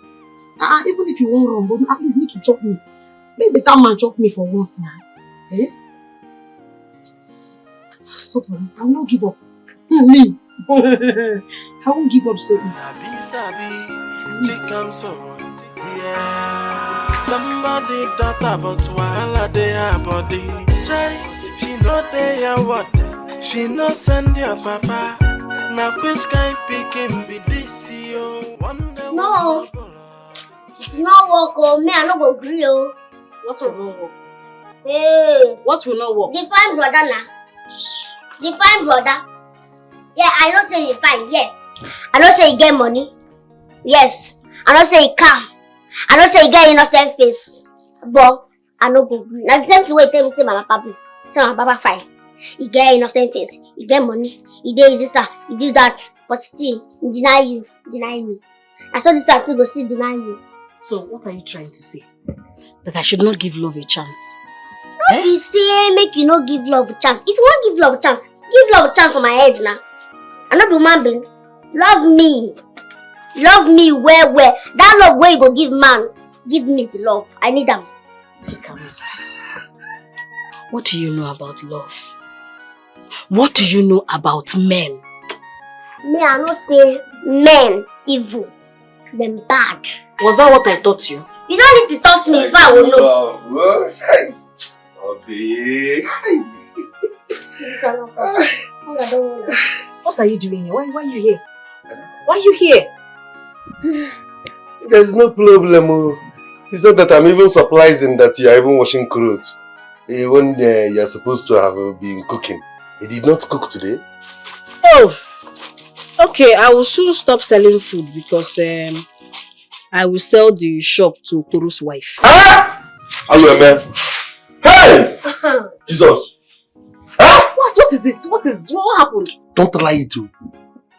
Ah, even if you wan run, but at least make e chop me. Make better man chop me for once na. Eh? So for me, I will not give up. Me. I won't give up so easy. Sabi, sabi, she come so. Yeah. Somebody that about wahala dey her body. Chai, she no dey your what? She no send your papa. Na which kind pikin be this yo? No. It's not work oh. Me, I no go gree oh. What will not work? Hey. What will not work? The fine brother na. The fine brother. Yeah, I know say you fine, yes. I know say you get money. Yes. I know say you calm. I know say you get innocent face. But I no go gree. Na the same thing wey you tell me say my papa be. Say my papa fine. He get innocent face. He get money. He dey this and he do that. But still, he deny you, deny me. I saw this thing go still deny you. So what are you trying to say? That I should not give love a chance? No be say make you no give love a chance. If you wan give love a chance, give love a chance for my head na. I no be human being. Love me. Love me well well. That love wey you go give man, give me the love. I need am. What do you know about love? What do you know about men? Me, I know say men evil. Dem bad. Was that what I taught you? You don't need to talk to me before I will know. Oh, well, hey. Obi. Hey. See this one. Hunger don hold am. What are you doing here? Why, why are you here? Why are you here? There's no problem. Oh. It's not that I'm even surprising that you are even washing clothes. Eh, when uh, you're supposed to have uh, been cooking. You did not cook today? Oh, okay. I will soon stop selling food because um, I will sell the shop to Okoro's wife. Ah! Hello, man. Hey! Jesus! Ah! What? What is it? What is? What happened? Don't lie it. Oh.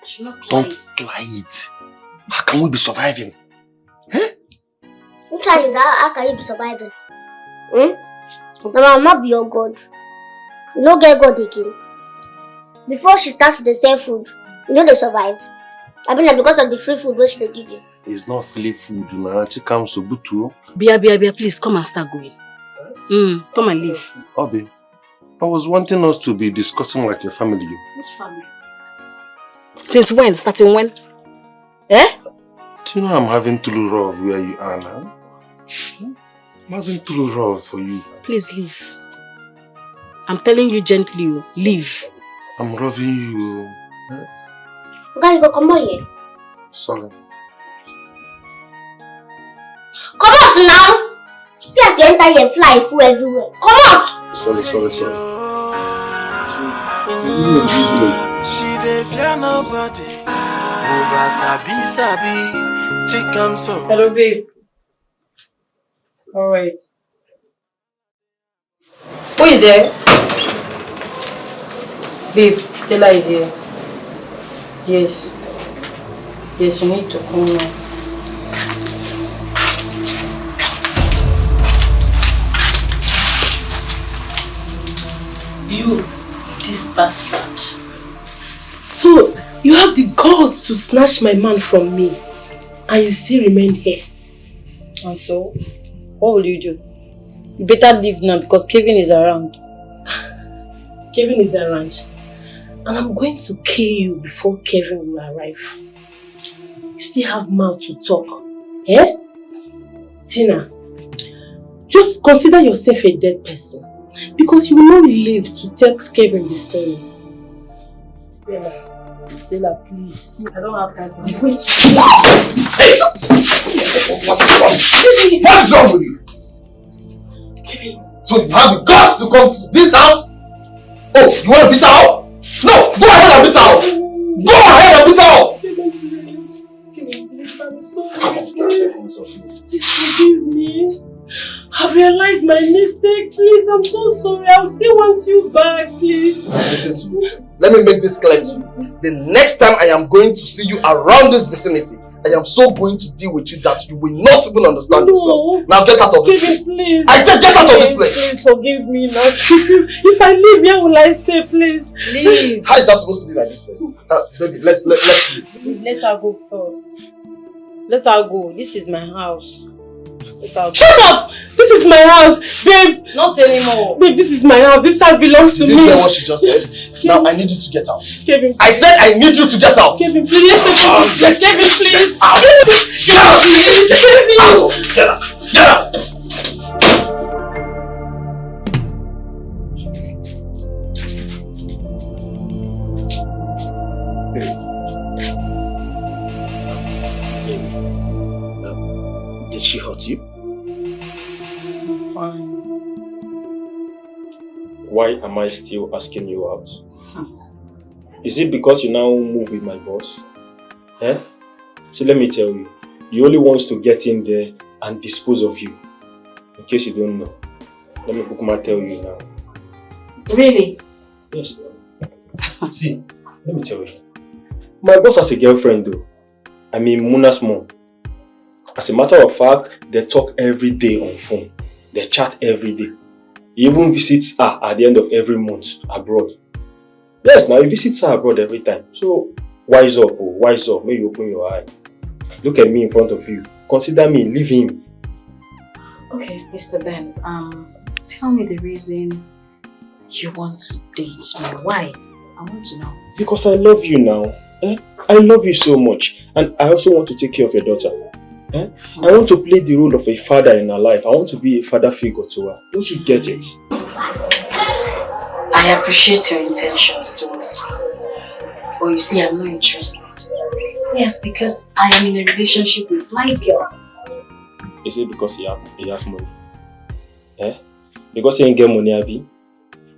She not Don't lie it. How can we be surviving? Which one is that? How can you be surviving? Hmm? My mama be your God. You no get God again. Before she start to dey sell food, you no dey survive. Abi na because of the free food wey she dey give you. It's not free food, na. Chikam Sobutu. Bia, Bia, Bia, please come and start going. Mm, come and leave. Obi, I was wanting us to be discussing like a family. Which family? Since when? Starting when? Eh? Do you know I'm having true love where you are now? I'm having true love for you. Please leave. I'm telling you gently, oh, leave. I'm loving you. Oga, you go comot here. Sorry. Comot now. See as you enter here, fly full everywhere. Comot. Sorry, sorry, sorry. She dey fear nobody. Over sabi sabi, chick am so. Hello, babe. All right. Who is there? Babe, Stella is here. Yes. Yes, you need to come now. You, this bastard. So, you have the guts to snatch my man from me, and you still remain here. And so, what will you do? You better leave now because Kevin is around. Kevin is around. And I'm going to kill you before Kevin will arrive. You still have mouth to talk. Eh? Tina, just consider yourself a dead person because you will not live to tell Kevin the story. Stella, Stella, please. I don't have time for this. Wait. Hey! What is wrong? What is wrong with you? Kevin. So you have the guts to come to this house? Oh, you want to beat her up? No, go ahead and beat her up. Go ahead and beat her up. Kevin, please. Kevin, please, I'm sorry. Please, please forgive me. I've realized my mistakes. Please, I'm so sorry. I still want you back, please. Listen to me. Let me make this clear to you. The next time I am going to see you around this vicinity, I am so going to deal with you that you will not even understand yourself. No. Now get out of this Kevin, place. Please. I said get out of this Kevin, place. Please forgive me now. If you, if I leave, where will I stay, please? Leave. How is that supposed to be my business? Uh, baby, let's let, let's leave. Please let her go first. Let her go. This is my house. Let her go. Shut up! This is my house, babe. Not anymore. Babe, this is my house. This house belongs to Did you hear me. What she just said? Now I need you to get out. Kevin, I said I need you to get out. Kevin, please, Kevin, please, Kevin, please. Out. Kevin, please. Out. Get out. Get out. Did she hurt you? Fine. Why am I still asking you out? Is it because you now move with my boss? Eh? So let me tell you, he only wants to get in there and dispose of you. In case you don't know, let me Kukuma tell you now. Really? Yes. See, let me tell you. My boss has a girlfriend though. I mean, Muna's mom. As a matter of fact, they talk every day on phone. They chat every day. He even visits her at the end of every month abroad. Yes, now he visits her abroad every time. So wise up, oh, wise up. May you open your eye. Look at me in front of you. Consider me, leave him. Okay, Mister Ben, um, tell me the reason You want to date me? Why? I want to know. Because I love you now. Eh? I love you so much. And I also want to take care of your daughter. Eh? I want to play the role of a father in her life. I want to be a father figure to her. Don't you get it? I appreciate your intentions towards me. But you see, I'm not interested. Yes, because I am in a relationship with my girl. Is it because he, have, he has money? Eh? Because he ain't get money, Abby?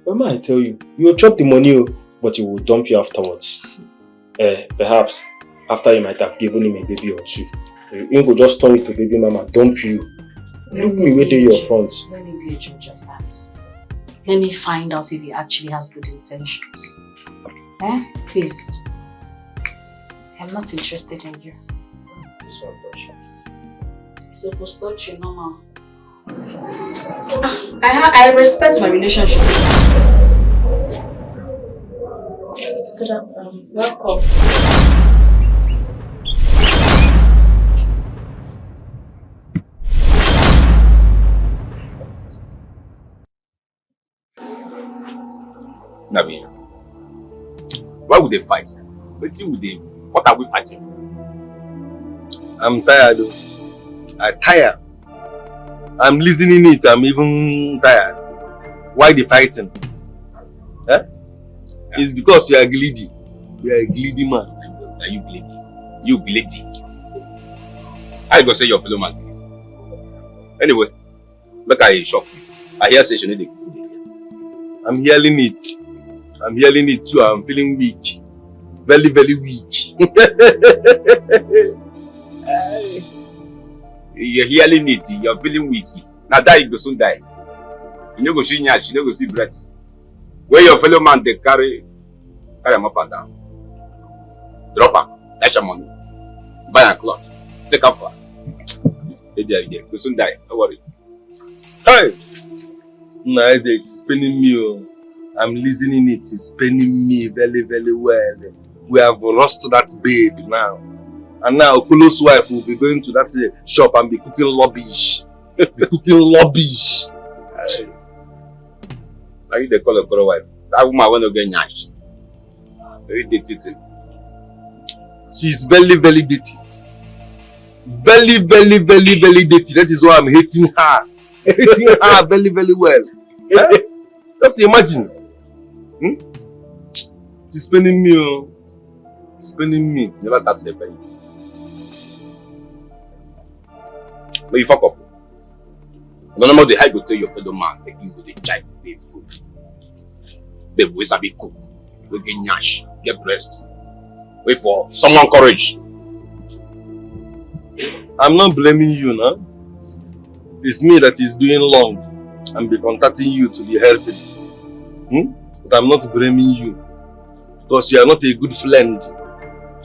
Well, man, I tell you, you will chop the money, oh, but he will dump you afterwards. Eh, perhaps after you might have given him a baby or two. He go just turn you to baby mama, dump you. Look me where they your front. Let me be a judge of that. Let me find out if he actually has good intentions. Eh? Please. I'm not interested in you. This one touch you. It's supposed to touch you normal. I, ha- I respect my relationship. Good afternoon. Welcome. Nabi, why would they fight? Wetin we dey? What are we fighting? I'm tired. Oh. I tire. I'm listening it. I'm even tired. Why the fighting? Eh? It's because you are greedy. You are a greedy man. Are you greedy? You greedy. I go say your fellow man. Anyway, make I shock you. I hear say you need a good day. I'm hearing it. I'm hearing it too. I'm feeling weak. Very, very weak. You're hearing it. You're feeling weak. Now die, you go soon die. You no go see nyash, you no go see breath. Where your fellow man they carry, carry him up and down. Drop him, dash him money, buy a cloth, take up for. Baby, I go soon die. Don't worry. Hey! Nah, it's paining me. Oh. I'm listening it. It's paining me very, very well. We have rushed that babe now. And now Okolo's wife will be going to that uh, shop and be cooking rubbish. Be cooking rubbish. Now you dey call Okolo wife. That woman wey no get nyash. Very dirty thing. She's very, very dirty. Very, very, very, very dirty. That is why I'm hating her. Hating her very, very well. Eh? Just imagine. Hmm? She's paining me. Oh. She's paining me. Never start to dey pay. But you fuck up. No, no, no, the high go tell your fellow man, make him go dey chai babe food. Babe, we sabi cook, we get nyash, get breast. Wait for someone courage. I'm not blaming you now. It's me that is doing wrong and be contacting you to be helping. Hmm? But I'm not blaming you because you are not a good friend.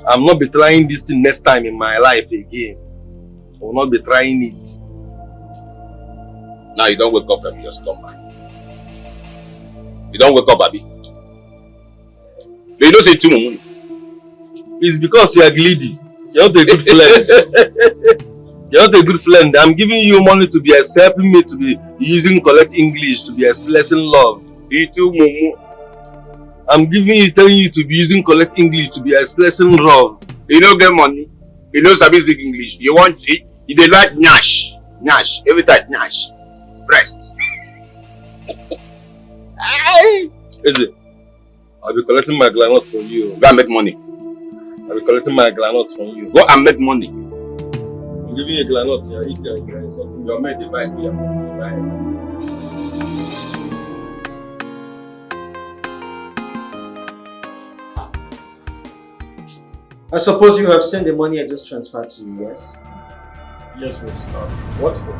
I'm not be trying this thing next time in my life again. I will not be trying it. Now you don't wake up from your slumber. You don't wake up, Abby. But you don't say too much. It's because you are greedy. You're not a good friend. You're not a good friend. I'm giving you money to be helping me to be using correct English to be expressing love. You too mumu. I'm giving you, telling you to be using correct English to be expressing love. You no get money. You no sabi speak English. You want you, you dey like nyash, nyash every time nyash, breast. Is it? I'll be collecting my groundnut from you. Go and make money. I'll be collecting my groundnut from you. Go and make money. I'm giving you a groundnut here. Eat your groundnut. Something your mate dey buy me. Dey buy. I suppose you have seen the money I just transferred to you, yes? Yes, Mister What for?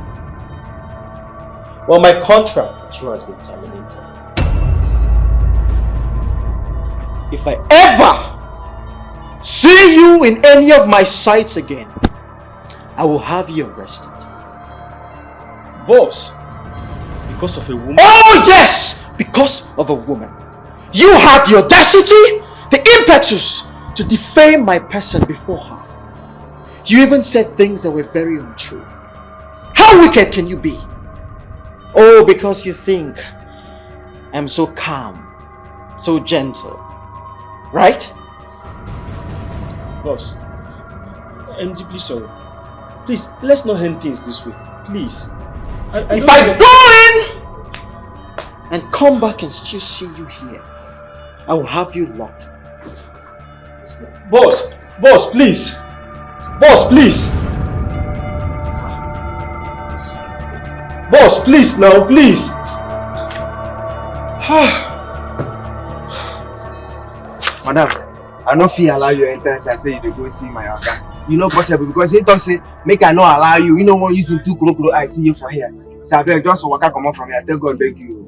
Well, my contract with you has been terminated. If I ever see you in any of my sights again, I will have you arrested. Boss, because of a woman. Oh, yes! Because of a woman. You had the audacity, the impetus to defame my person before her. You even said things that were very untrue. How wicked can you be? Oh, because you think I'm so calm, so gentle. Right? Boss, I'm deeply sorry. Please, let's not end things this way. Please. I, I If don't I know- go in and come back and still see you here, I will have you locked. Boss, boss, please. Boss, please. Boss, please now, please. Madam, I no fit allow you enter inside say you dey go see my oga. You no possible because he talk say make I no allow you. He no wan use him two kuro kuro eye see you for here. So abeg just waka comot from here. Thank God beg you.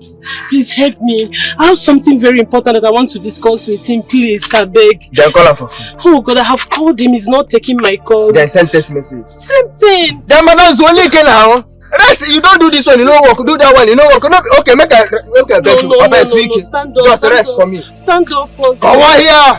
Please help me. I have something very important that I want to discuss with him. Please, I beg. Dem call am for phone. Oh God, I have called him. He's not taking my calls. Dem send text message. Same thing. Dem madam Zuolike now. Rest, you don do this one, you no work. Do that one, you no work. No, okay, make I okay, beg No, you. no, Abeg, no, no, no. Zuolike. Stand up, Just stand rest up. For me. Stand up first. Come on here.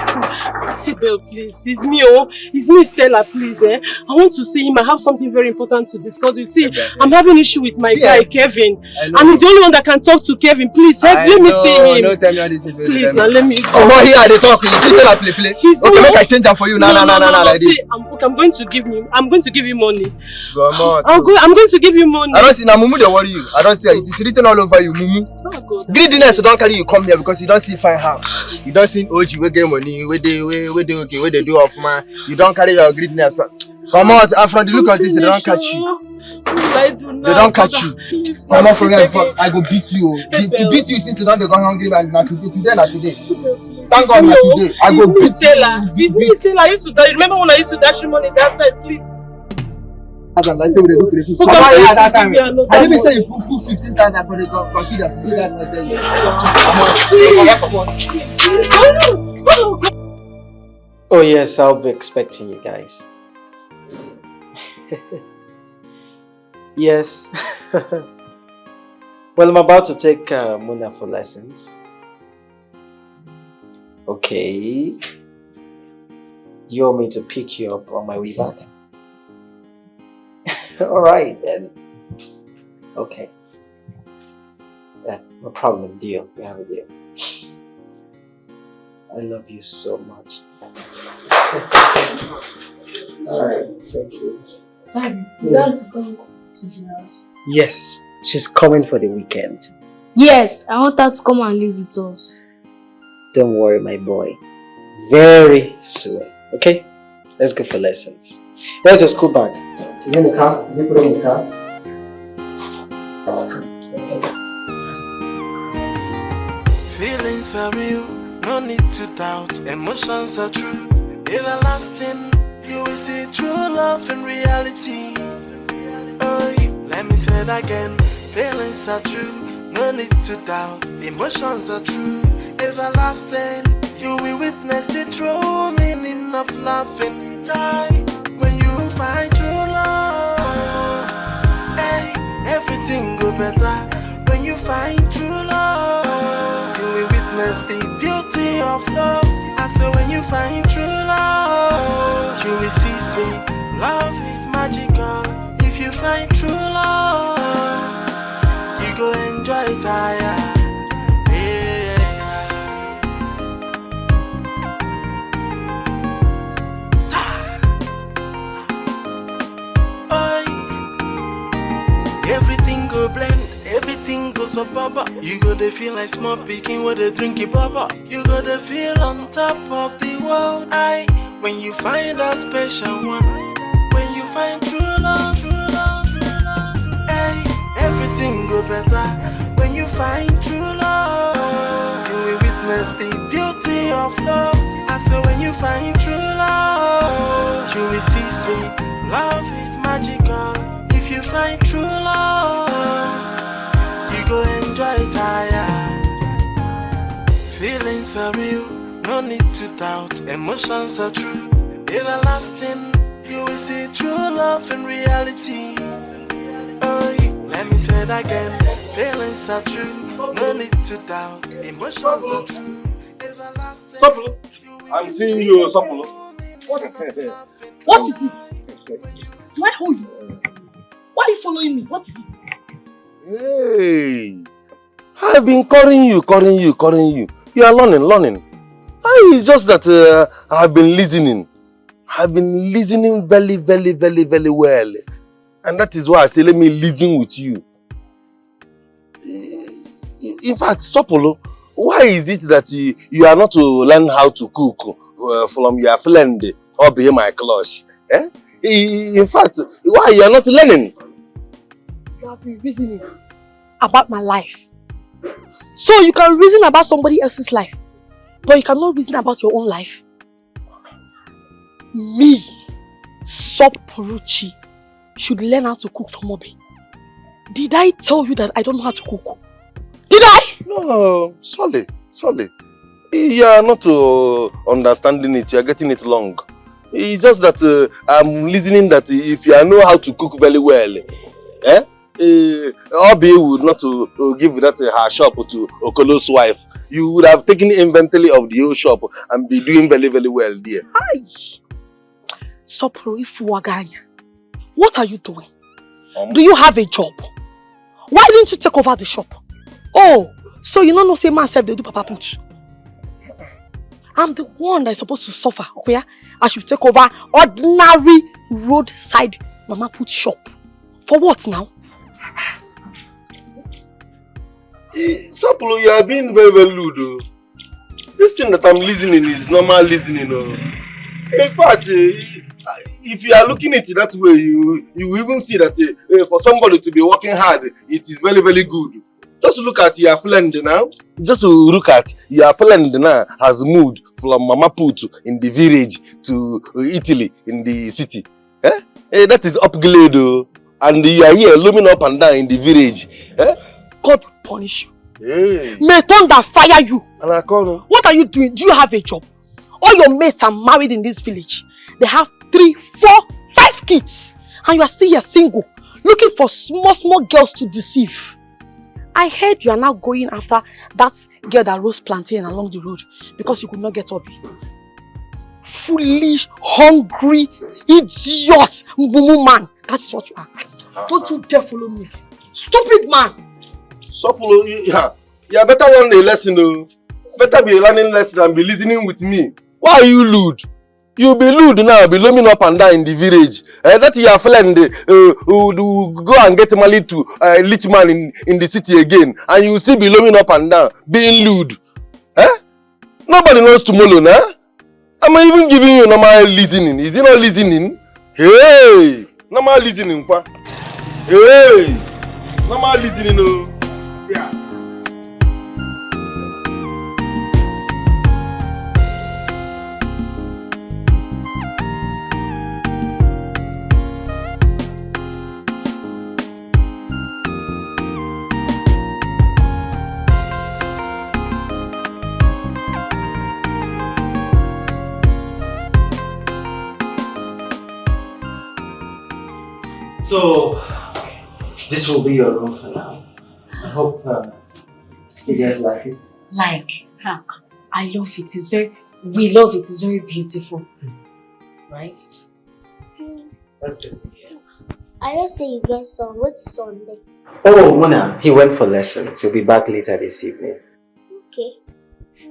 Hey, Belle, please. It's me, oh. It's me, Stella, please, eh? I want to see him. I have something very important to discuss. You see, I'm having issue with my Yeah. guy, Kevin. I know. And he's the only one that can talk to Kevin. Please, help. I Let me know, see him. No tell me all this is Please, now let me go. Come on here, they talk. You think say na play play. He's Okay, no- make I change am for you. No, no, no, no, no, like this. See, I'm, okay, I'm going to give you. I'm going to give you money. Come on. I'll go. I'm going to give you money. I don't see na mumu they worry you. I don't see it is written all over you, mumu. Oh God. Greediness don carry you come here because you don see fine house. You don see O G wey get money, wey dey wey wey dey okay, wey dey do off man. You don carry your greediness come. Come out, and from the look of this, they don catch you. What will I do now? They don catch you. Come out from here before I go beat you. Oh. To beat you since you don dey go hungry and na today, today na today. Thank God na today. I go beat you. Stella. It's me, Stella. I used to dash. Remember when I used to dash you money that time, please? As I say, we dey do crazy. Come on, yeah, that time. I didn't say you put put fifteen thousand for the consider. Oh yes, I'll be expecting you guys. Yes. Well, I'm about to take uh, Muna for lessons. Okay. Do you want me to pick you up on my way back? All right then. Okay. Yeah, no problem, deal. We have a deal. I love you so much. All right, thank you. Daddy, is Auntie coming to the house? Yes, she's coming for the weekend. Yes, I want her to come and live with us. Don't worry, my boy. Very soon. Okay? Let's go for lessons. Where's your school bag? Is it in the car? Did you put it in the car? Feelings are real, no need to doubt. Emotions are true, everlasting. You will see true love in reality. Oh, let me say it again. Feelings are true, no need to doubt. Emotions are true, everlasting. You will witness the true meaning of love and joy when you find true love. Hey, everything go better when you find true love. You will witness the beauty of love. I say when you find true love, you will see say love is magical. If you find true love, you go enjoy it higher. Yeah. Sa. Oi. Everything go blend, everything go so baba. You go dey feel like small pikin wey dey drink it baba. You go dey feel on top of the world. I when you find a special one, when you find true love, true love, true love, hey, everything go better. When you find true love, you will witness the beauty of love. I say when you find true love, you will see say love is magical. If you find true love, you go enjoy it higher. Feelings are real, no need to doubt. Emotions are true, everlasting. You will see true love in reality. Oh, let me say it again. Feelings are true, no need to doubt. Emotions are true, everlasting. Sapolo, I'm seeing you, Sapolo. What is it? What is it? Do I hold you? Why are you following me? What is it? Hey! I've been calling you, calling you, calling you. You are learning, learning. Ah, it's just that uh, I've been listening. I've been listening very, very, very, very well. And that is why I say, let me listen with you. In fact, Sopolo, why is it that you, you are not to learn how to cook uh, from your friend Obi my cloche? Eh? In fact, why you are not learning? You have been reasoning about my life. So you can reason about somebody else's life, but you cannot reason about your own life. Me, Sopuruchi, should learn how to cook from Obi. Did I tell you that I don't know how to cook? Did I? No, sorry, sorry. You are not uh, understanding it. You are getting it wrong. It's just that uh, I'm listening that if you know how to cook very well, eh? Uh, Obi would not to, to give that uh, her shop to Okolo's wife. You would have taken inventory of the whole shop and be doing very, very well there. Hi! Sopuru Ifuwaganya. What are you doing? Um, Do you have a job? Why didn't you take over the shop? Oh, so you don't know say man self dey do papa put. I'm the one that is supposed to suffer, okay? I should take over ordinary roadside mama put shop. For what now? Eh, Sopulu, you are being very, very rude. Oh. This thing that I'm listening is normal listening. Oh. In fact, eh, if you are looking at it that way, you you will even see that eh, eh, for somebody to be working hard, it is very, very good. Just look at your friend now. Just look at your friend now has moved from Mama Put in the village to Italy in the city. Eh? Eh, that is upgrade. Oh. And you are here looming up and down in the village. Eh? God punish you. Hey. May thunder fire you. What are you doing? Do you have a job? All your mates are married in this village. They have three, four, five kids. And you are still here single, looking for small, small girls to deceive. I heard you are now going after that girl that roast plantain along the road because you could not get Obi. Foolish, hungry, idiot, mumu man. That's what you are. Don't you dare follow me. Stupid man. Sopulu, you, you, you better learn a lesson. Oh. Better be learning lesson and be listening with me. Why are you lewd? You be lewd now, be looming up and down in the village. Eh, that your friend uh, will go and get married to a uh, rich man in, in the city again, and you still be looming up and down, being lewd. Eh? Nobody knows tomorrow now. Am I even giving you normal listening? Is it not listening? Hey! Normal listening, kwa. Hey! Normal listening, oh. Yeah. So, this will be your room for now. I hope uh, you guys like it. Like, huh? I love it. It's very, we love it. It's very beautiful. Right? That's good to hear. I just say you get son. What is son there? Oh, Mona, he went for lessons. He'll be back later this evening. Okay.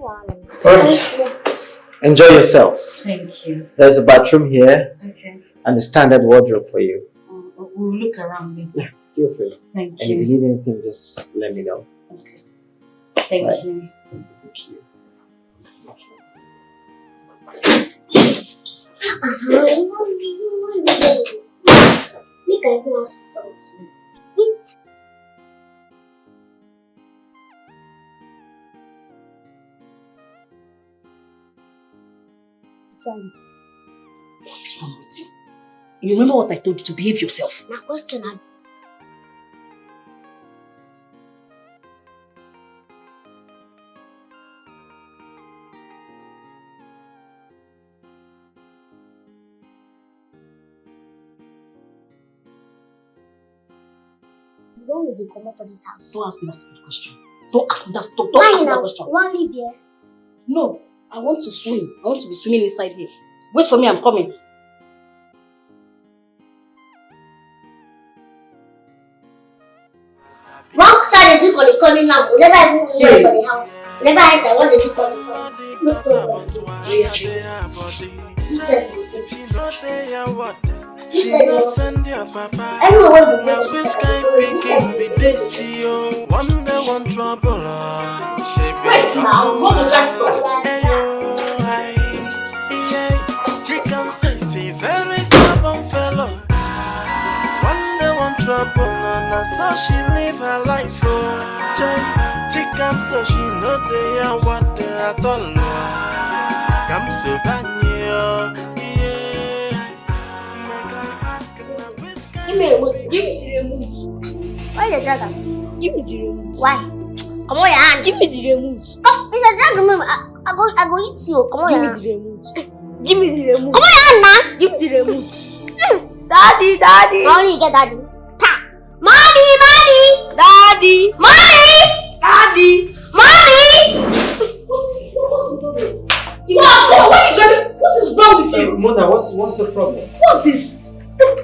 All right. Enjoy yourselves. Thank you. There's a bathroom here. Okay. And a standard wardrobe for you. Um, we'll look around later. Feel free. Thank you. And if you need anything, just let me know. Okay. Thank right. you. Thank you. Make I go ask something. Wait. What's wrong with you? You remember what I told you to behave yourself? Na question I When will you come out for this house? Don't ask me that stupid question. Don't ask me that stop. Don't ask me that question. Why now? Why live here? No, I want to swim. I want to be swimming inside here. Wait for me, I'm coming. One child dey do for the coming now. We never even went for the house. We never enter. What dey do for the coming? No problem. Oya. Who said you dey do? Who said you dey do? Anyway, wey we go, who said you dey do? Who said you dey do? One day, one trouble. Wait now, no go drag it. Hey, yo, I, yeah, she come sense, a very stubborn fellow. One day, one trouble, and na so she live her life. Oh, Jay, she come so she no dey hear what dey at all. Oh. Come so bad, yeah. Give me a remote. Give me the remote. Why you drag am? Give me the remote. Why? Come on, your hand. Give me the remote. Come, you dey drag me. I, I go, I go eat you. Come on, your hand. Give me the remote. Give me the remote. Come on, your hand, man. Give me the remote. Daddy, daddy. How you get daddy? Ta. Mommy, mommy. Daddy. Mommy. Daddy. Mommy. What's, what's the problem? What, what, what is wrong? What is wrong with you? Uh, Mona, what's, what's the problem? What's this?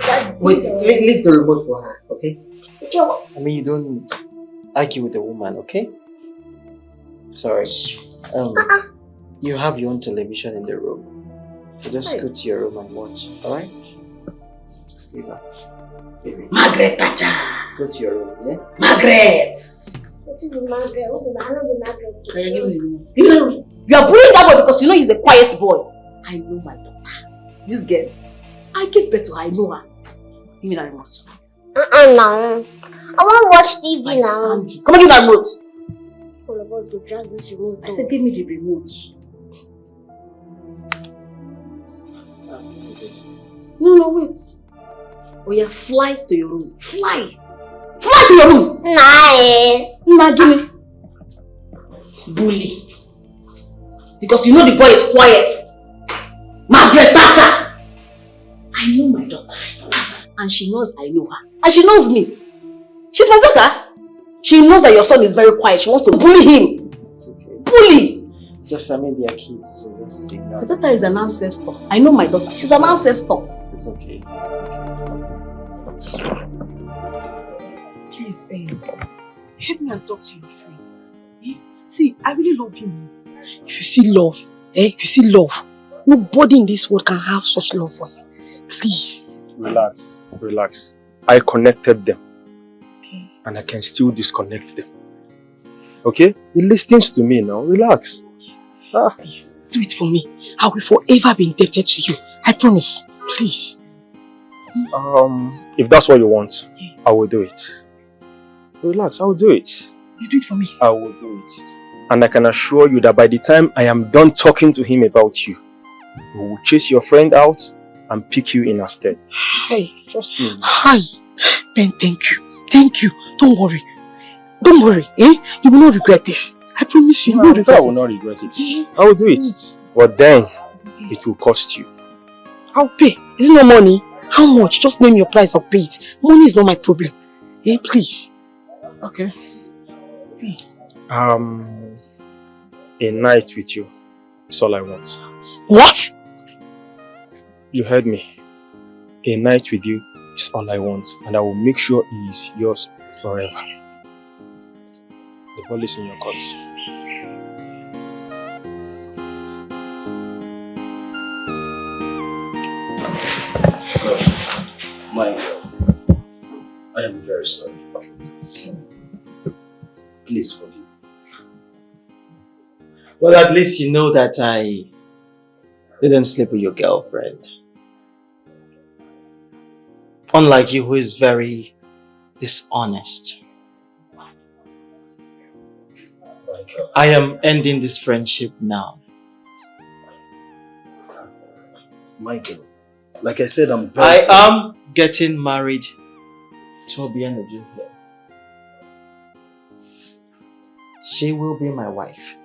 Daddy, wait, please, uh, leave, leave the remote for her, okay? Okay, what? I mean, you don't argue with a woman, okay? Sorry. Um, you have your own television in the room. So just go to your room and watch, alright? Just leave her. Baby. Margaret Thatcher! Go to your room, yeah? Margaret! Wetin be Margaret? Who be Ma-, I no be Margaret. Oya, give me the remote. Give me the remote. You are bullying that boy because you know he's a quiet boy. I know my daughter. This girl, I gave birth to her, I know her. Give me that remote. Uh-uh, now. I wan watch T V now. Come on, give that remote. All of us go drag this remote. I said, give me the remote. No, no, wait. Oya, fly to your room. Fly. Fly to your room. Nah, eh. Nah, give me. Bully. Because you know the boy is quiet. Margaret Thatcher. I know my daughter. And she knows I know her. And she knows me. She's my daughter. She knows that your son is very quiet. She wants to bully him. It's okay. Bully! Just, I mean, they are kids, so just ignore. My daughter is an ancestor. I know my daughter. She's an ancestor. It's okay. It's okay. Please, babe, help me and talk to your friend. Eh? See, I really love him. If you see love, eh? If you see love, nobody in this world can have such love for him. Please. Relax, relax. I connected them. Okay. And I can still disconnect them. Okay? He listens to me now. Relax. Ah. Please, do it for me. I will forever be indebted to you. I promise. Please. Um, if that's what you want, yes, I will do it. Relax, I will do it. You do it for me. I will do it. And I can assure you that by the time I am done talking to him about you, he will chase your friend out and pick you in her stead. Hi. Trust me. Hi. Ben, thank you. Thank you. Don't worry. Don't worry. Eh? You will not regret this. I promise you, you will not regret it. No, I will not regret it. Eh? I will do it. Please. But then, it will cost you. I'll pay. Is it not money? How much? Just name your price, I'll pay it. Money is not my problem. Eh, please. Okay. Um, a night with you is all I want. What? You heard me. A night with you is all I want, and I will make sure he is yours forever. The ball is in your court. My girl, I am very sorry. Please forgive me. Well, at least you know that I didn't sleep with your girlfriend. Unlike you, who is very dishonest. I am ending this friendship now. Michael, like I said, I'm very I sorry. am getting married to Obiano Junior. She will be my wife.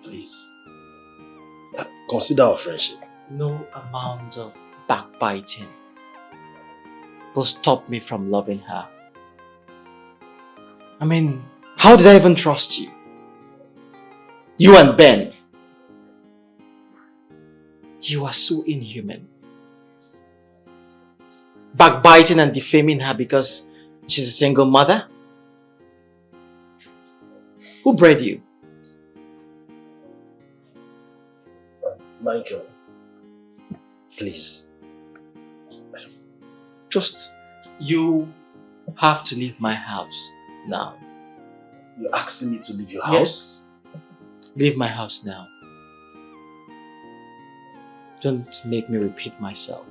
Please, uh, consider our friendship. No amount of backbiting will stop me from loving her. I mean, how did I even trust you? You and Ben. You are so inhuman. backbiting and defaming her because she's a single mother? Who bred you? Michael, please. Just, you have to leave my house now. You're asking me to leave your house? Yes. Leave my house now. Don't make me repeat myself.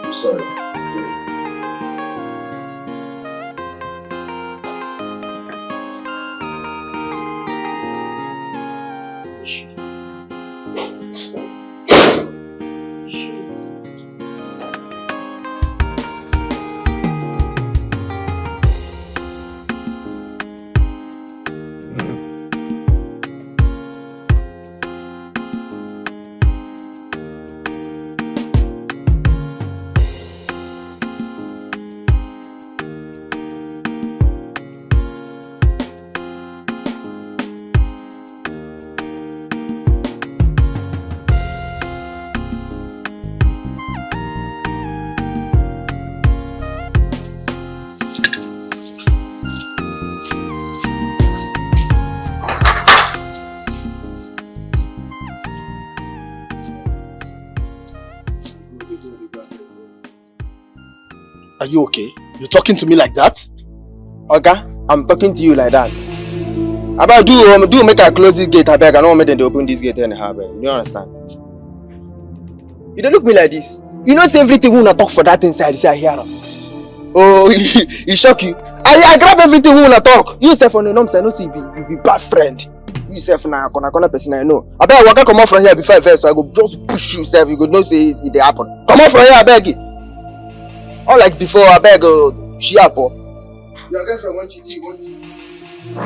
I'm sorry. Are you okay? You talking to me like that? Oga, I'm talking to you like that. Abeg, do, um, do make I close this gate, abeg. I no want make dem dey open this gate anyhow, abeg. You don't understand? You dey look me like this. You know say everything wey una talk for that inside, say I hear am. Oh, e shock you. I, I grab everything wey una talk. You sef, on the norms, I know say you be, you be bad friend. You sef na corner corner person I know. Abeg, waka comot from here before I vex, so I go just push you sef. You go know say e dey happen. Comot from here, abeg. Unlike before, abeg, oh, she happen. Your girlfriend want cheat, you want cheat.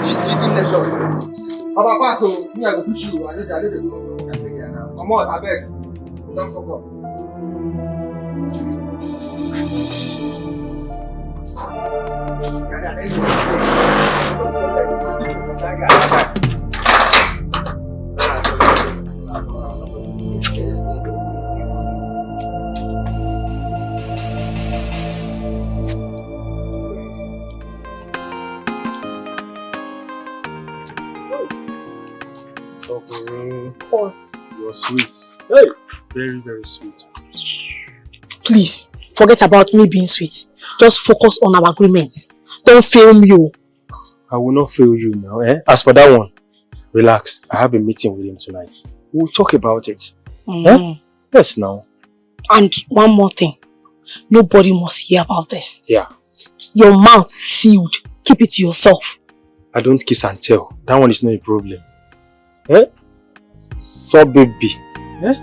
Cheat, cheating nation. Papa, pass, oh, me, I go push you. I know that, I know the go. Come on, abeg. Don't fuck up. Sokoro, what? You're sweet. Hey, very, very sweet. Please, forget about me being sweet. Just focus on our agreement. Don't fail me, oh. I will not fail you now, eh? As for that one, relax. I have a meeting with him tonight. We'll talk about it. Mm. Eh? Yes, now. And one more thing. Nobody must hear about this. Yeah. Your mouth sealed. Keep it to yourself. I don't kiss and tell. That one is not a problem. Eh? So, baby. Eh?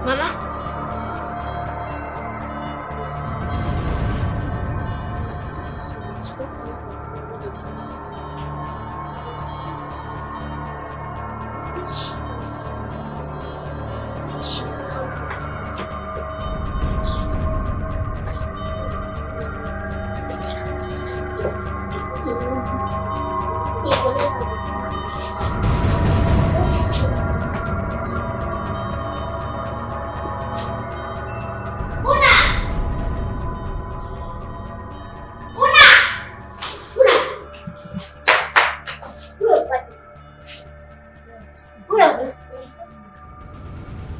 Mama.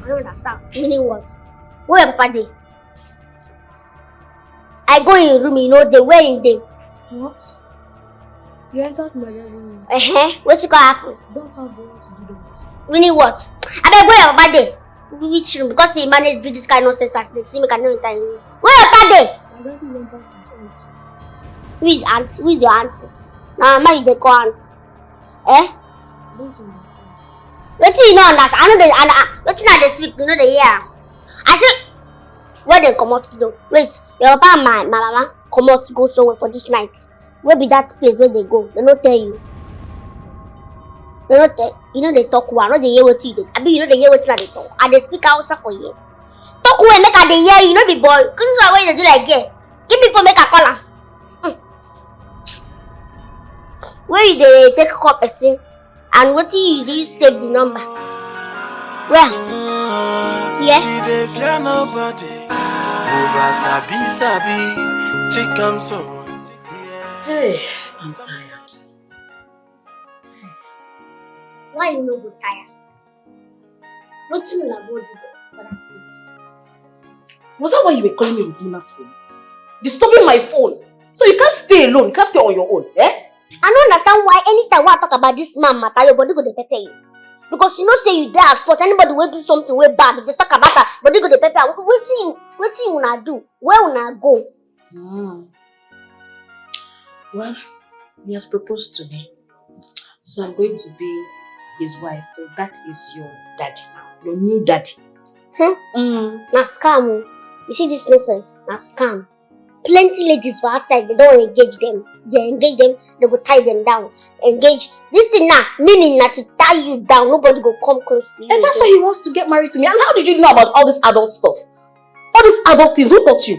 I don't understand. Meaning what? Where your papa dey? I go in your room, you know, dey where him dey. What? You entered my bedroom. Eh, what you gonna happen? Don't tell the one to do that. Meaning what? I beg where your papa dey. Which room? Because he manage do this kind of nonsense as they see me can no enter in. Where your papa dey? My daddy went out with aunt. Who is aunt? Who is your aunt? Na mama you dey call aunt. Eh? I don't understand. Wetin you no understand? I no dey and I, wetin I dey speak, you no dey hear am. I say where dem comot though. Wait, your papa and my, my mama comot go somewhere for this night. Where be that place where they go? They no tell you. They no tell you no dey talk well. I no dey hear wetin you dey. Abi you no dey hear wetin I dey talk? I dey speak Hausa for here. Talk well make I dey hear you. No be boy. This one wey you dey do like girl. Give me phone make I call am. Hmm. Where you dey take call person? And wetin you do save the number? Where? Yeah. She dey fear nobody. Over sabi sabi, chick am so. Hey, I'm tired. Why you no go tire? Wetin una go do for that place? Was that why you were calling me on Duna's phone? Disturbing my phone. So you can't stay alone. You can't stay on your own. Eh? I no understand why anytime wey I talk about this man matter, your body go dey pepper you. Because you know say you dey at fault. Anybody wey do something wey bad, if they talk about am, body go dey pepper am. Wetin you, wetin una do? Where una go? Hmm. Well, he has proposed to me. So I'm going to be his wife. So that is your daddy now. Your new daddy. Hmm? Mm. Na scam o. You see this nonsense? Na scam. Plenty ladies for outside, they don't engage them. They engage them, they go tie them down. Engage. This thing now, meaning na to tie you down. Nobody go come close to you. And that's why he wants to get married to me. And how did you know about all this adult stuff? All these adult things, who taught you?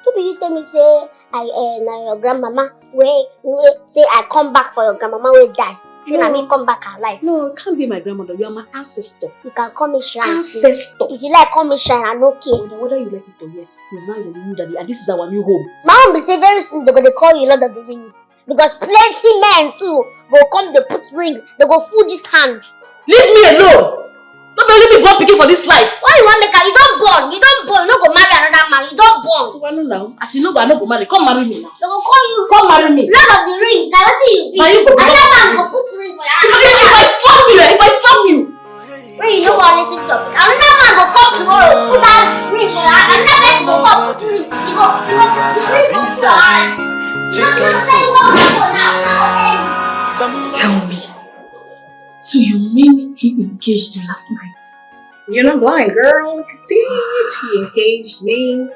No be you tell me say I uh, na your grandmama wey wey say I come back for your grandmama wey die. Say na me come back alive. No, it can't be my grandmother. You are my ancestor. You can call me shrine. Ancestor. If you like, call me shrine. I no care. Whether, whether you like it or yes, he's now your new daddy, and this is our new home. My own be say very soon they go dey call you Lord of the Rings because plenty men too go come dey put ring. They go full this hand. Leave me alone. No be only me born pikin for this life. Why you wan make am? You don born. You don born. You no go marry another man. You don born. Well, no, now. As you know, I no go marry. Come marry me now. They go call you Come marry me. Lord of the Rings. Na wetin you be? Na you go be Another Lord of man the go Rings. put ring for your If hand. I, if I slap you, eh, if I slap you. Wey you no wan listen to. Another man go come tomorrow, put that ring for your hand. Another person go come put ring. You go, you go, the ring go put your hand. No, no, tell you what happen now. I go tell you. Tell me. So you mean he engaged you last night? You're not blind, girl. Look at it. He engaged me.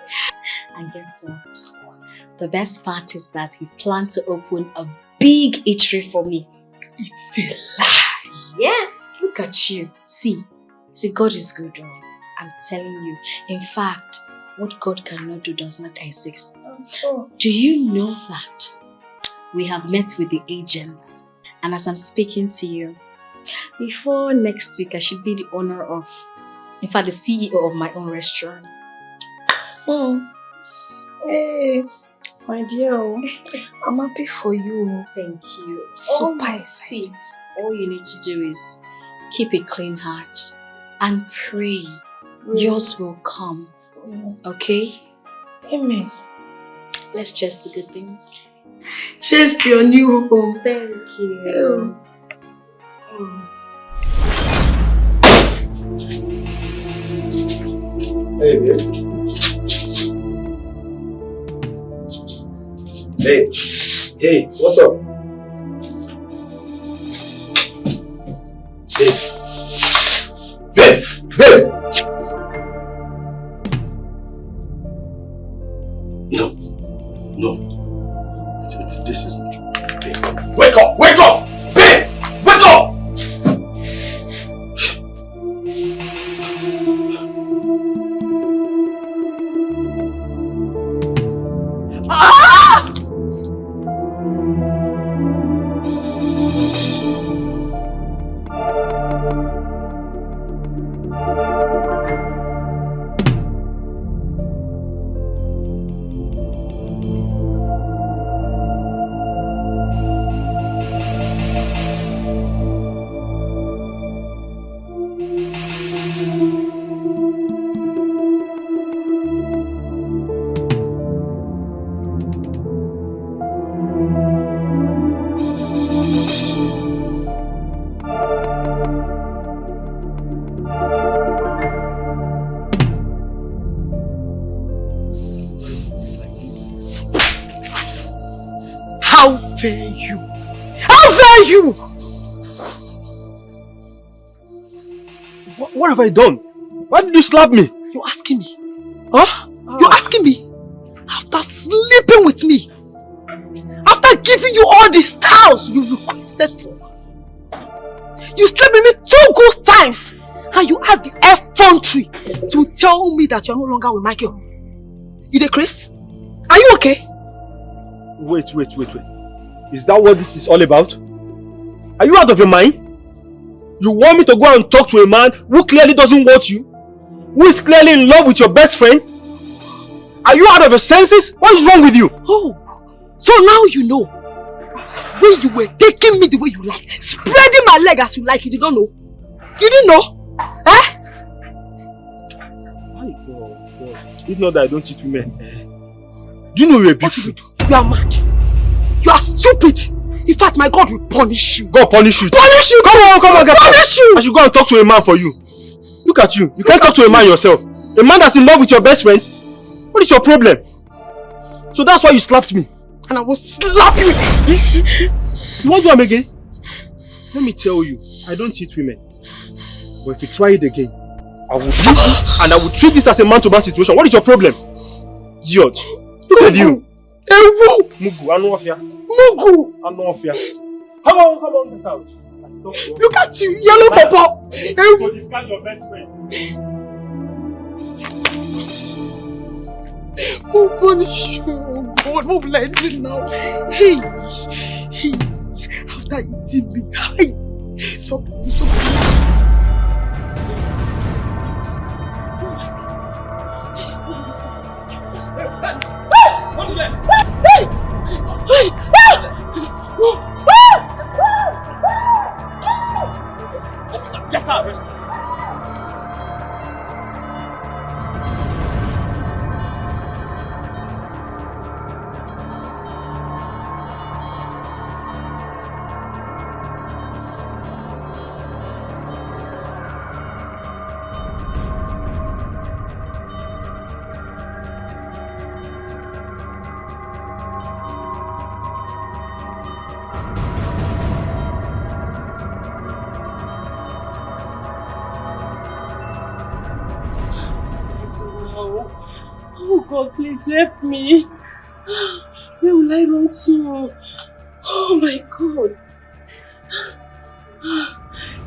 And guess what? The best part is that he planned to open a big eatery for me. It's a lie. Yes, look at you. See, see, God is good. Oh. I'm telling you. In fact, what God cannot do does not exist. Do you know that we have met with the agents? And as I'm speaking to you, before next week, I should be the owner of, in fact, the C E O of my own restaurant. Hmm. Hey, my dear, oh, I'm happy for you. Thank you. Super All, excited. See, all you need to do is keep a clean heart and pray. Yours will come. Mm. Okay? Amen. Let's just do good things. Cheers to your new home. Thank you. Hey, babe. Hey, hey, what's up? Babe, babe, babe. No, no. It, it, this isn't true. Babe, wake up, wake up! Babe, wake up! How dare you? What, what have I done? Why did you slap me? You're asking me? Huh? You're asking me? After sleeping with me, after giving you all the styles you requested for, you slept with me two good times, and you had the effrontery to tell me that you're no longer with Michael. You dey craze? Are you okay? Wait, wait, wait, wait. Is that what this is all about? Are you out of your mind? You want me to go and talk to a man who clearly doesn't want you? Who is clearly in love with your best friend? Are you out of your senses? What is wrong with you? Oh, so now you know. When you were taking me the way you like, spreading my leg as you like, you did not know. You didn't know? Eh? My God, God. If not that I don't cheat women, eh? Do you know you're a beautiful? You are mad. You are stupid. In fact, my God will punish you. God punish you. Punish you. Come on, come on, get out. Punish you. I should go and talk to a man for you. Look at you. You can't talk to a man yourself. A man that's in love with your best friend. What is your problem? So that's why you slapped me. And I will slap you. You won't do am again? Let me tell you, I don't hit women. But if you try it again, I will beat you and I will treat this as a man-to-man situation. What is your problem? Idiot. Look at you. Ewu! Mugu, anụ ọfịa. Mugu! Anụ ọfịa. Come on, come on, get out. Look at you, yellow pawpaw. Ewu! So discard your best friend. Who punish you? Oh God, what will I do now? Hey, hey, after eating me, hey, so, so. Get out! Oh God, please help me. Where will I run to? Oh my God.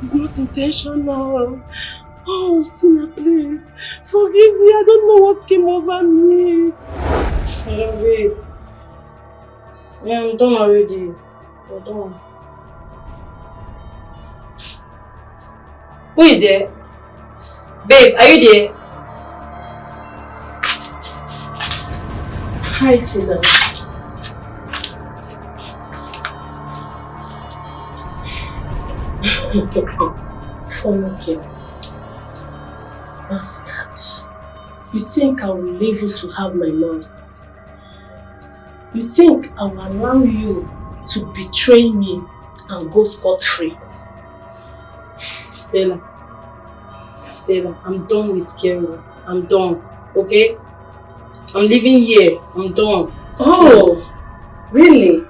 It's not intentional. Oh, Tina, please. Forgive me. I don't know what came over me. Hello, babe. Yeah, I'm done already. You're done. Who is there? Babe, are you there? Hi, Tina. Former girl. Bastard. You think I will leave you to have my man? You think I will allow you to betray me and go scot-free? Stella, Stella, I'm done with Kero. I'm done, okay? I'm leaving here. I'm done. Oh, really?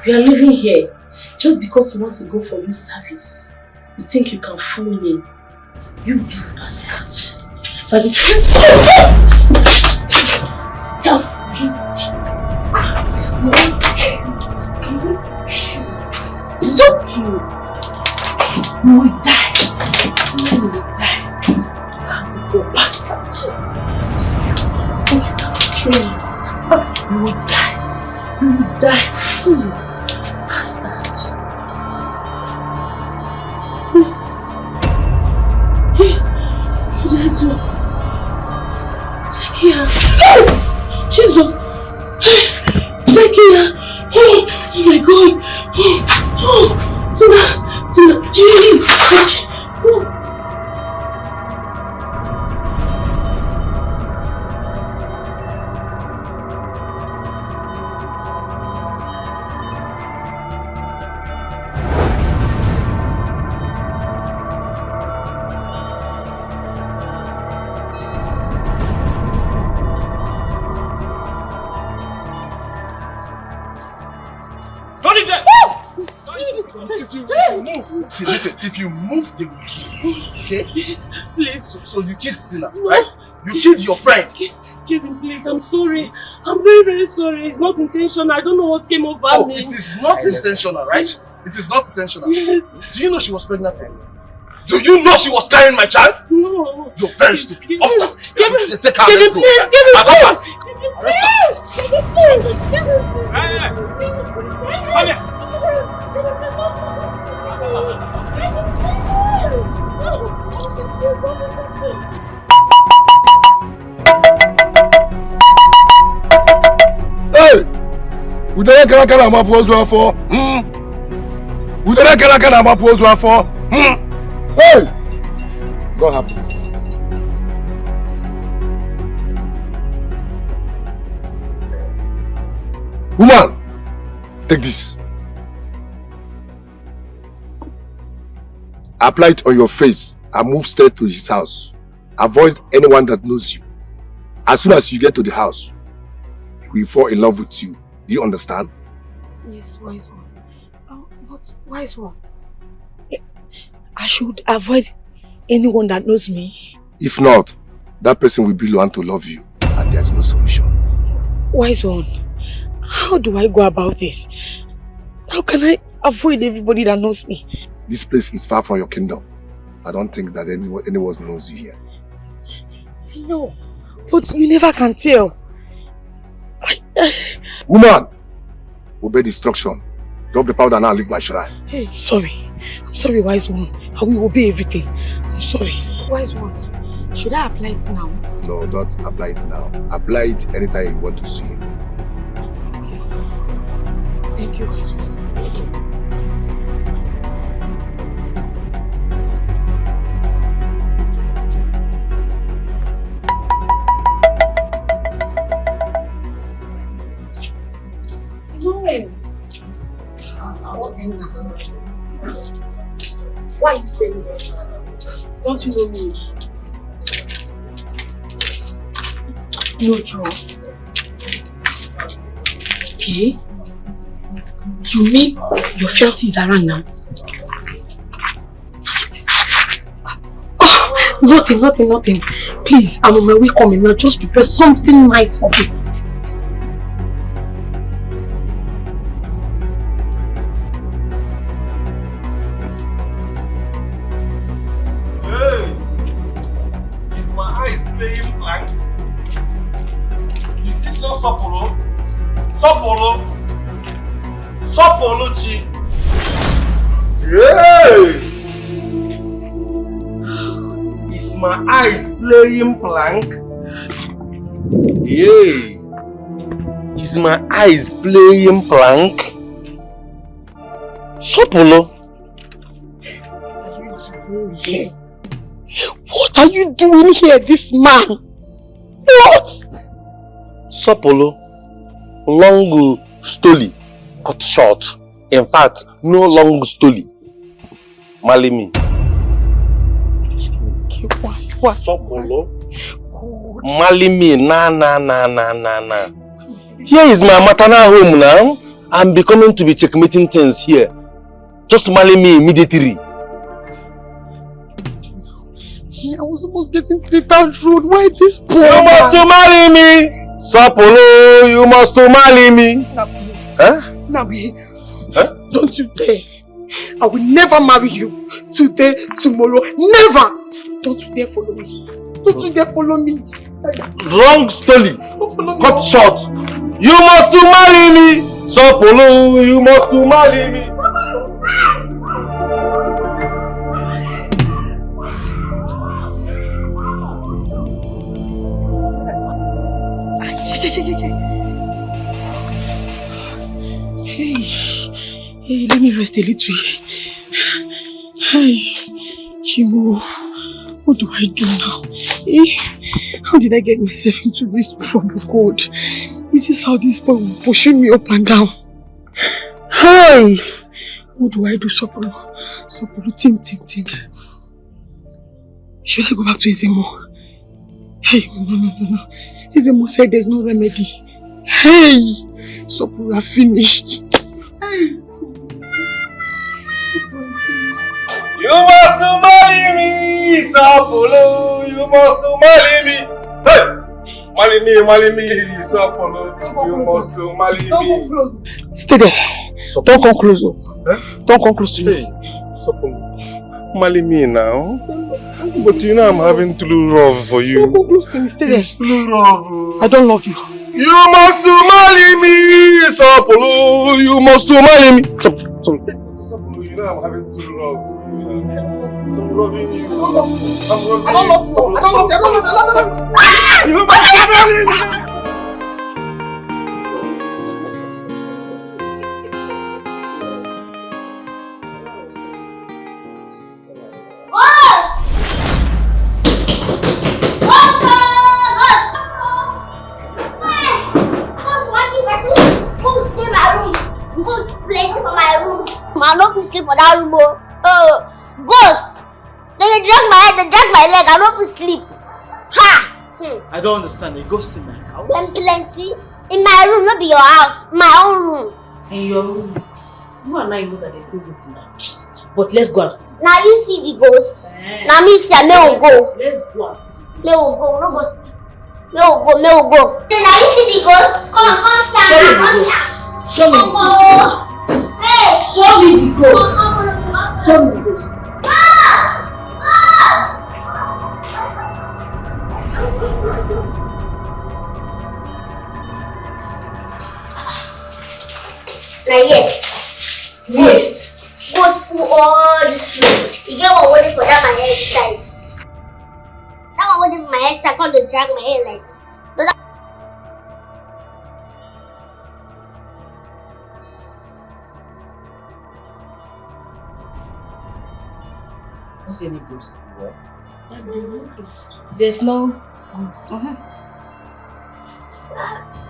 You are leaving here just because you want to go for your service? You think you can fool me? You, this bastard. By the time. Stop you. You will die. You will die. You bastard. Think you can betray me? You will die. You will die. Fool. Bastard. Hey, what did I do? Zakia. Hey! Jesus! Hey! Zakia! Oh, oh my God! Oh, oh, Tina! Tina! Hey! Oh. See, listen, if you move, they will kill you. Okay? Please. So, so you killed Zina, right? You killed your friend. Kevin, please, I'm sorry. I'm very, very sorry. It's not intentional. I don't know what came over oh, me. It is not intentional, right? It is not intentional. Yes. Do you know she was pregnant for you? Do you know she was carrying my child? No. You're very stupid. Officer, take her. Let's go. Please, give me. Arrest her. Arrest her. Come here. Hey! Udere karakara mapu ozu afọ. Hmm. Udere karakara mapu ozu afọ. Hmm. Hey! What happened? Woman, take this. Apply it on your face and move straight to his house. Avoid anyone that knows you. As soon as you get to the house, he will fall in love with you. Do you understand? Yes, wise one. Oh, but wise one, I should avoid anyone that knows me. If not, that person will be the one to love you, and there's no solution. Wise one, how do I go about this? How can I avoid everybody that knows me? This place is far from your kingdom. I don't think that anyone, anyone knows you here. No, but you never can tell. I, I... Woman, obey the instruction. Drop the powder now and leave my shrine. Hey, sorry. I'm sorry, wise one. I will obey everything. I'm sorry. Wise one, should I apply it now? No, don't apply it now. Apply it anytime you want to see him. Thank you, wise one. No. Why are you saying this? Don't you know me? No, Joe. Okay. You mean your fiancé is around now? Oh, nothing, nothing, nothing. Please, I'm on my way coming now. Just prepare something nice for me. Hey! Is my eyes playing blank? Is this not Sopolo? Sopolo? Sopolo chi. Hey! Is my eyes playing blank? Yeah. Is my eyes playing blank? Sopolo. What are you doing here, this man? What? Sopolo, long story cut short. In fact, no long story. Marry me. Sopolo, marry me. Na, na, na, na, na, na. Here is my maternal home now. I'm becoming to be checkmating things here. Just marry me immediately. I was almost getting to the town road. Why this poor You must to marry me. Sopolo, you must to marry me. Huh? Nabi, huh? Don't you dare. I will never marry you. Today, tomorrow, never. Don't you dare follow me. Don't you dare follow me. Long story. Cut short. You must to marry me. Sopolo, you must to marry me. Hey, hey, let me rest a little. Hey, Chimo, what do I do now? Eh? How did I get myself into this trouble, God? Is this how this boy will pursue me up and down? Hey! What do I do, Sopolo? Sopolo, think, think, think. Should I go back to Ezemo? Hey, no, no, no, no. Ezemo said there's no remedy. Hey! Sopolo, I finished. Hey! Isapolo, you must to marry me. Hey! Marry me, marry me, Isapolo, you must to marry me. Stay there. Don't come close. Oh. Don't come close to me. Hey, Isapolo. Marry me now. But you know I'm having true love for you. Don't come close to me. Stay there. True love. I don't love you. You must to marry me, Isapolo. You must to marry me. Isapolo, you know I'm having true love. I'm loving you. I'm loving you. I don't love you. I don't love you. I don't love you. I don't love you. You must to marry me. Boss! Boss! Boss! Hey! Boss, what you person? Boss, dey my room. Boss, plenty for my room. I no fit sleep for that room. Oh, oh. Ghost! Dem dey drag my head, dey drag my leg. I no fit sleep. Ha! Hmm. I don't understand. A ghost in my house? Dem plenty. In my room, no be your house. My own room. In your room? You and I know that there's no ghost in that room. But let's go and see the ghost. Now you see the ghost. Eh. Now me see, me will go. Let's go and see the ghost. Me will go, no go sleep. Me will go, me will go. Now you see the ghost. Come, come stand. Show me the ghost. Show me the ghost. Hey. Show me the ghost. Show me the ghost. Now here. Yes. Ghost full all this room. You get one wey dey for that my head side. That one wey dey for my head side, come dey drag my head like this. No, that You see any ghost in the world? There's no ghost. Uh-huh.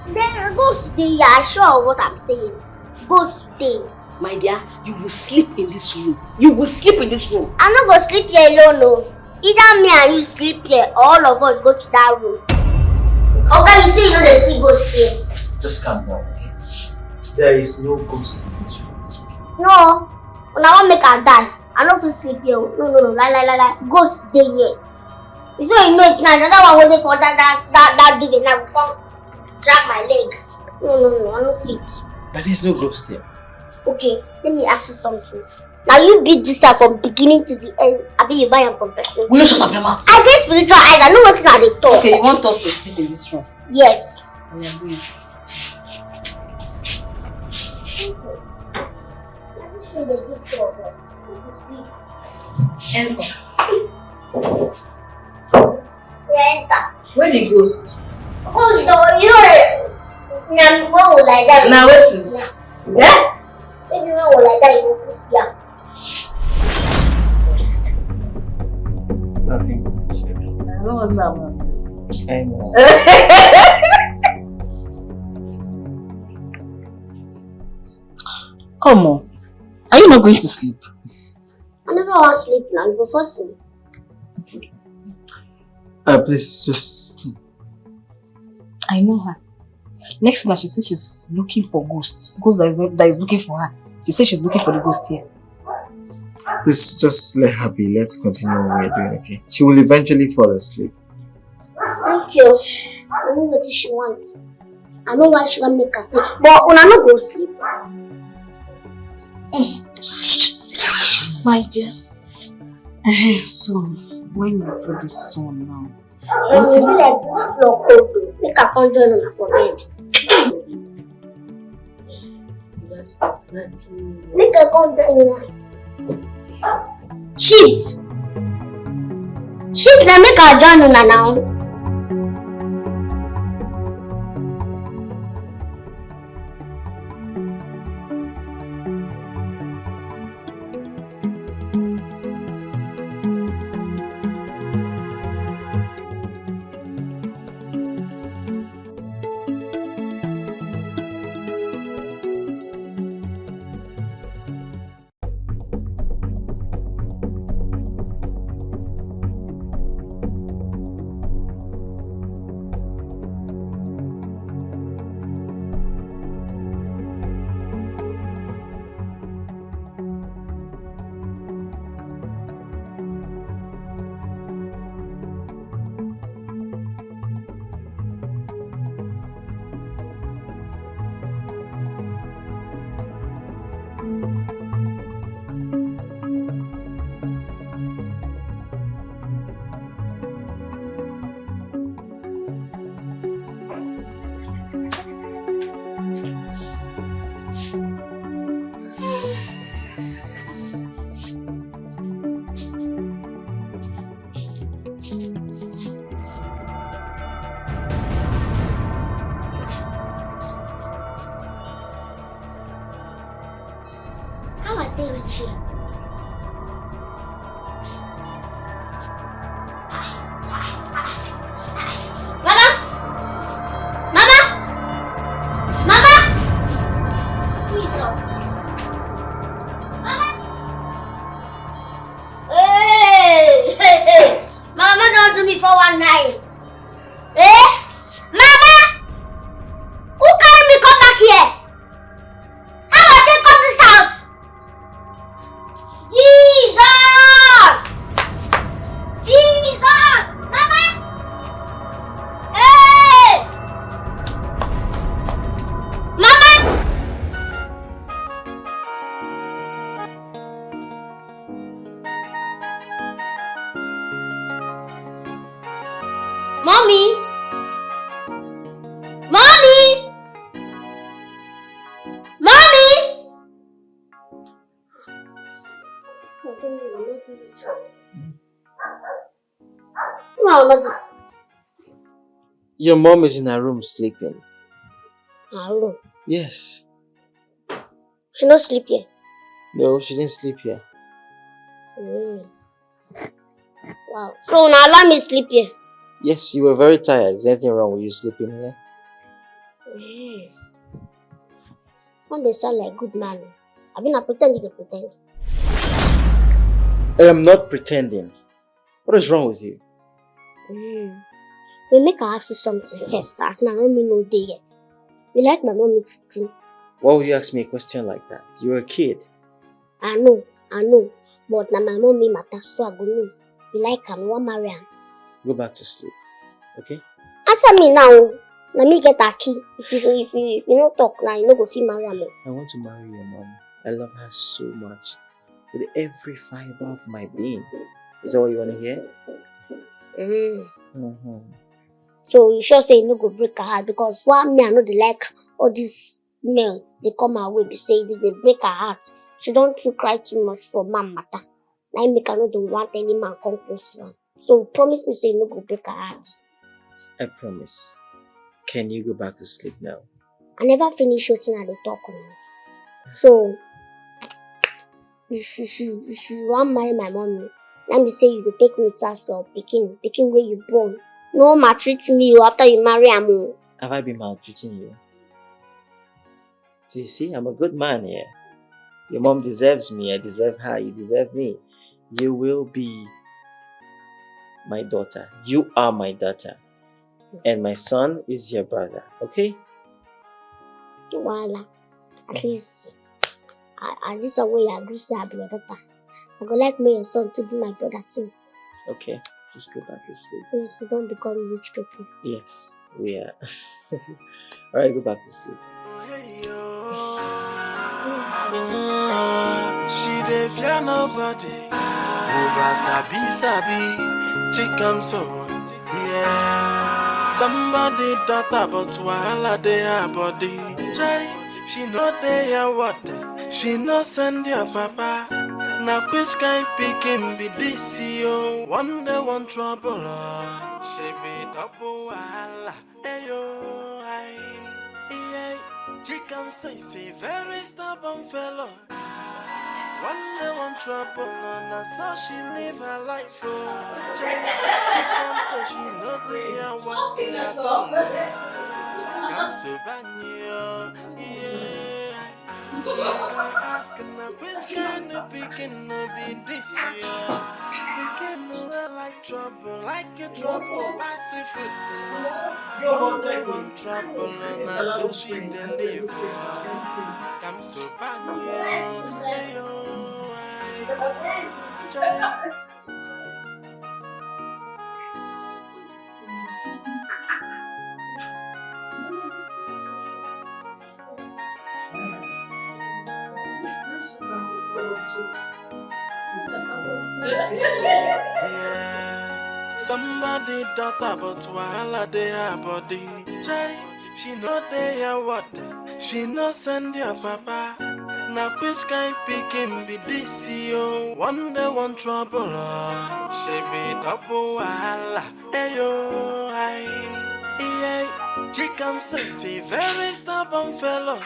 There are ghosts dey, you are sure of what I'm saying? Ghosts dey. My dear, you will sleep in this room. You will sleep in this room. I no go sleep here alone, no. Either me and you sleep here, or all of us go to that room. Oga, you say you no dey see ghost here. Just calm down, okay? There is no ghost in this room. No, una wan make I die. I no fit sleep here. No, no, no, lie, lie, lie, lie. Ghost dey here. You say you know it now. Another one wey dey for that, that, that, that building now go come drag my leg. No, no, no, I no fit. But there's no ghost here. Okay, let me ask you something. Now you build this house from beginning to the end. Abi you buy am from person? Will you shut up your mouth? I get spiritual eyes. I know wetin I dey talk. Okay, you want us to sleep in this room? Yes. We are going. Enter. Enter. Where the ghost? Hold on, you know, na when we lie down. Na wetin? Yeah. Eh? Maybe when we lie down, you go fit see am. Nothing. I don't want that one. I know. Come on. Are you not going to sleep? I never want sleep now. You go force me. Uh, please, just I know her. Next thing, she said she's looking for ghosts. Ghost that is not, that is looking for her. She said she's looking for the ghost here. Please just let her be. Let's continue what we're doing, okay? She will eventually fall asleep. Thank you. I know what she wants. I know why she want make her sleep. But una no go sleep. My dear. Eh, so, when you put this on now, um, e be like this floor cold o. Make I come join una for bed. Make I come join una. Shift. Shift na make I join una now. Dey reach here. Mama! Mama! Mama! Jesus! Mama! Hey! Hey! Hey! Mama don do me four one nine. Eh? Mama! Who carry me come back here? How I take come this house? Jesus! Jesus! Mama! Hey! Mama! Mommy! Mommy! Mommy! Your mom is in her room sleeping. Her room? Yes. She no sleep here? No, she didn't sleep here. Mm. Wow. So now allow me sleep here. Yes, you were very tired. Is anything wrong with you sleeping here? Mm. One dey sound like good man. I mean, I pretend you dey pretend. I am not pretending. What is wrong with you? Mm. We make I ask you something first. As now, let me know dey here. You like my mommy true true? Why would you ask me a question like that? You're a kid. I know, I know. But na my mommy matter, so I go know. You like am, you wan marry am? Go back to sleep, okay? Answer me now. Na me get her key. If you if you if you no talk now, you no go fit marry am o. I want to marry your mom. I love her so much. With every fiber of my being. Is that what you want to hear? Mm. Mm-hmm. So you sure say you no go break her heart? Because why me, I no dey like all this male dey come her way be say they dey break her heart. She don too cry too much for man matter. Na im make I no dey want any man come close to am. So promise me say you no go break her heart. I promise. Can you go back to sleep now? I never finish wetin I dey talk now. So if you if you if you wan marry my mommy, let me say you go take me to house of pikin, pikin wey you born. No maltreat me o after you marry am o. Have I been maltreating you? So you see, I'm a good man here. Your mom deserves me, I deserve her, you deserve me. You will be my daughter. You are my daughter. And my son is your brother, okay? No wahala. At least, I, I, this one wey you agree say I be your daughter. I go like make your son to be my brother too. Okay, just go back to sleep. Please, we don become rich people. Yes, we are. All right, go back to sleep. She dey fear nobody. Over sabi sabi, chick am so. Yeah. Somebody daughter, but wahala dey her body. Chai, she no dey her what? She no send your papa. Na which kind pikin be this yo? One day one trouble, oh. She be double wahala. Hey yo, I, yeah. Chick am say, say very stubborn fellow. One day one trouble, no, na so she live her life, oh. Chai, chick am so she no dey her what at all. Come so bad, yeah. I ask na which kind of pikin no be this year. Pikin no wear like trouble, like a trouble, pass it food. One day one trouble, and na so she dey live. Come so bad, yeah. Hey, oh, I. Yeah. Somebody daughter, but wahala dey her body. Chai, she no dey her what? She no send your papa. Na which kind pikin be this yo? One day one trouble, oh. She be double wahala. Hey yo, I, yeah. Chick am sexy, very stubborn fellow.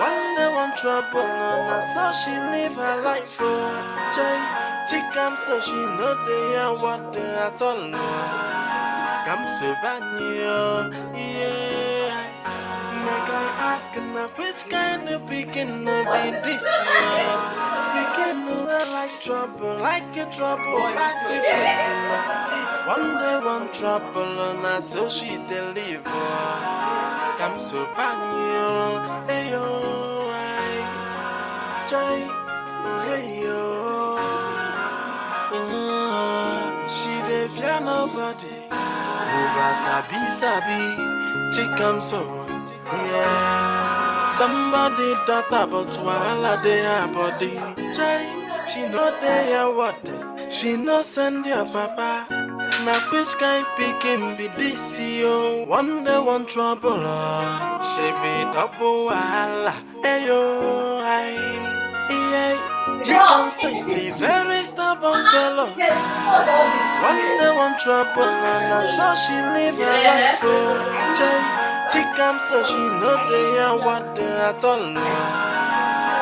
One day one trouble, no, na so she live her life, oh. Jay, she come so she no dey hear what dey at all, no. Come so bad, yeah. Make I ask na which kind of pikin no be this, yeah. Pikin no like trouble, like a trouble, pass it free. One day one trouble, na so she dey live, oh. Come so bad, yeah. Hey, yo, I, Jay, oh, hey, yo. Mm, she dey fear nobody. Over sabi, sabi, she come so, yeah. Somebody daughter, but wahala dey her body. Jay, she no dey hear what dey. She no send your papa. Na which kind pikin be this, yo? One day one trouble, oh. She be double wahala. Hey, yo, I, yeah. She come say she very stubborn fellow. One day one trouble, na, na so she live her life, oh. Jay, she come so she no dey hear what dey at all, no.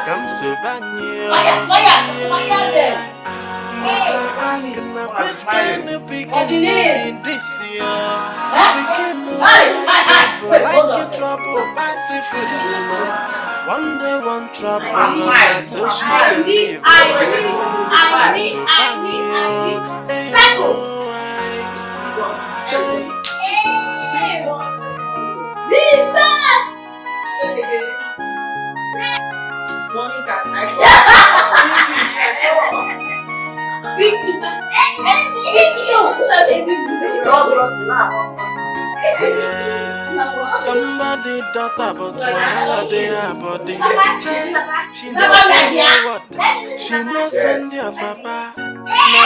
Come so bad, yeah. Fire, fire, fire them. Ask na which kind of pikin be this, yeah? Pikin no like trouble, like a trouble, pass it for the woman. One day one trouble, na so she dey live. So bad, yeah. Settle. Just Jesus! Monica, I saw. I saw. Big to the. It's you. Just say it's you. It's all wrong. Somebody daughter, but wahala dey her body. She no send your what? She no send your papa. Na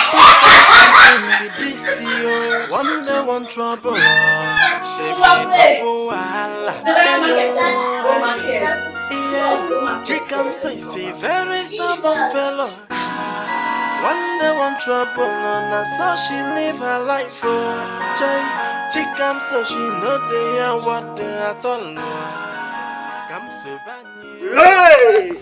pikin be this, yo. One day one trouble, oh. She be double wahala. Yeah, she come say she very stubborn fellow. One day one trouble, no, na so she live her life, oh. Jay, she come so she no dey hear what dey at all, no. Come so bad. Hey!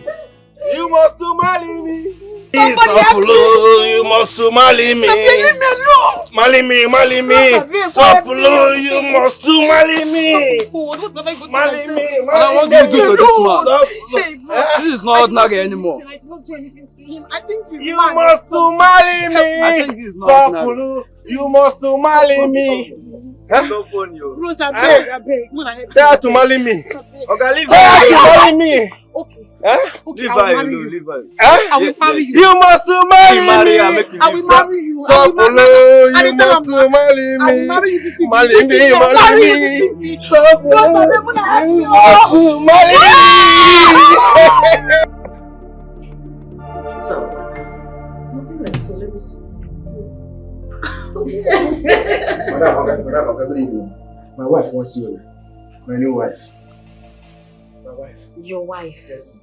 You must to marry me. Somebody help me. Sapulu, you must to marry me. Leave me alone. Marry me, marry me. Please, help me. Sapulu, you must to marry me. Oh, what have I got to myself? Marry me, marry me. What do you do to this man? This is not ordinary anymore. I cannot do anything to him. I think he's mad. You must to marry me. I think he's not ordinary. Sapulu, you must to marry me. Huh? Don't phone you. Rose, abeg, abeg. Tell her to marry me. Oga, leave her. Tell her to marry me. Okay. Huh? Okay, leave her alone, leave her. Huh? I will marry you. You must to marry me. I will marry you. I will marry you. Sapulu, you must to marry me. I will marry you this evening. Marry me, marry me. Sapulu, you must to marry me. Sir, nothing like so. Let me see. Madam, madam, madam, good evening. My wife wants you. My new wife. My wife. Your wife? Yes.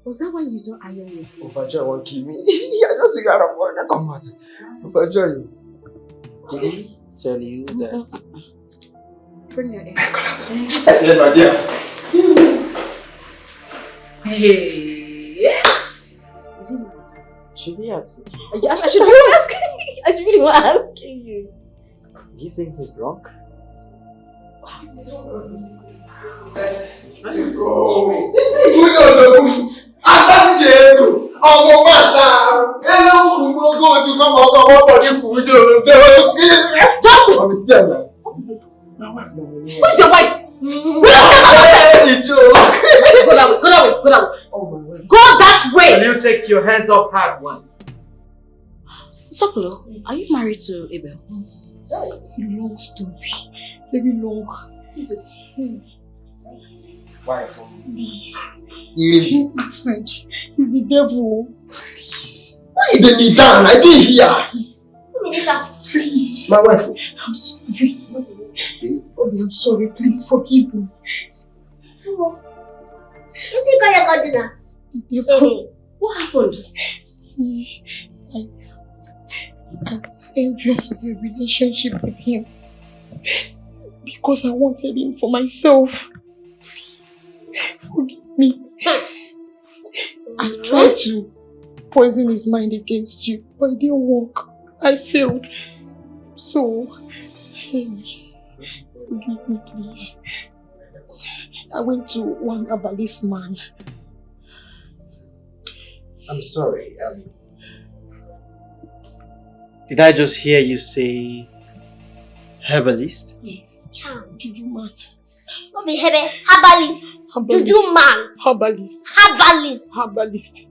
Was that why you don't iron your clothes? Overjoy won't kill me. I just figure out what I come out. Overjoy. Did he tell you that? Bring your hair. Yeah, my dear. Hey. Is it mine? Should we ask? Yes, I should be asking. I should be the one asking you. Do you think he's drunk? Joseph! What is this? My wife, no, no, no. Who is your wife? Will you step out of this? It's a joke. Go that way, go that way, go that way. Oh, my wife. Go that way. Will you take your hands off her, one? Sapulu, are you married to Abel? It's a long story. Very long. What is it? Wife. Please. Really? My friend, he's the devil. Please. Why you dey kneel down? I dey here. Please. Please. My wife. I'm sorry. Obi, I'm sorry. Please forgive me. Wetin you call your God do now? The devil. What happened? Me, I, I was envious of your relationship with him because I wanted him for myself. Please, forgive me. I tried to poison his mind against you, but it didn't work. I failed. So, hey, forgive me, please. I went to one herbalist man. I'm sorry. Um, did I just hear you say herbalist? Yes. Charm. Juju man. No be hebe. Herbalist. Herbalist. Juju man. Herbalist. Herbalist. Herbalist.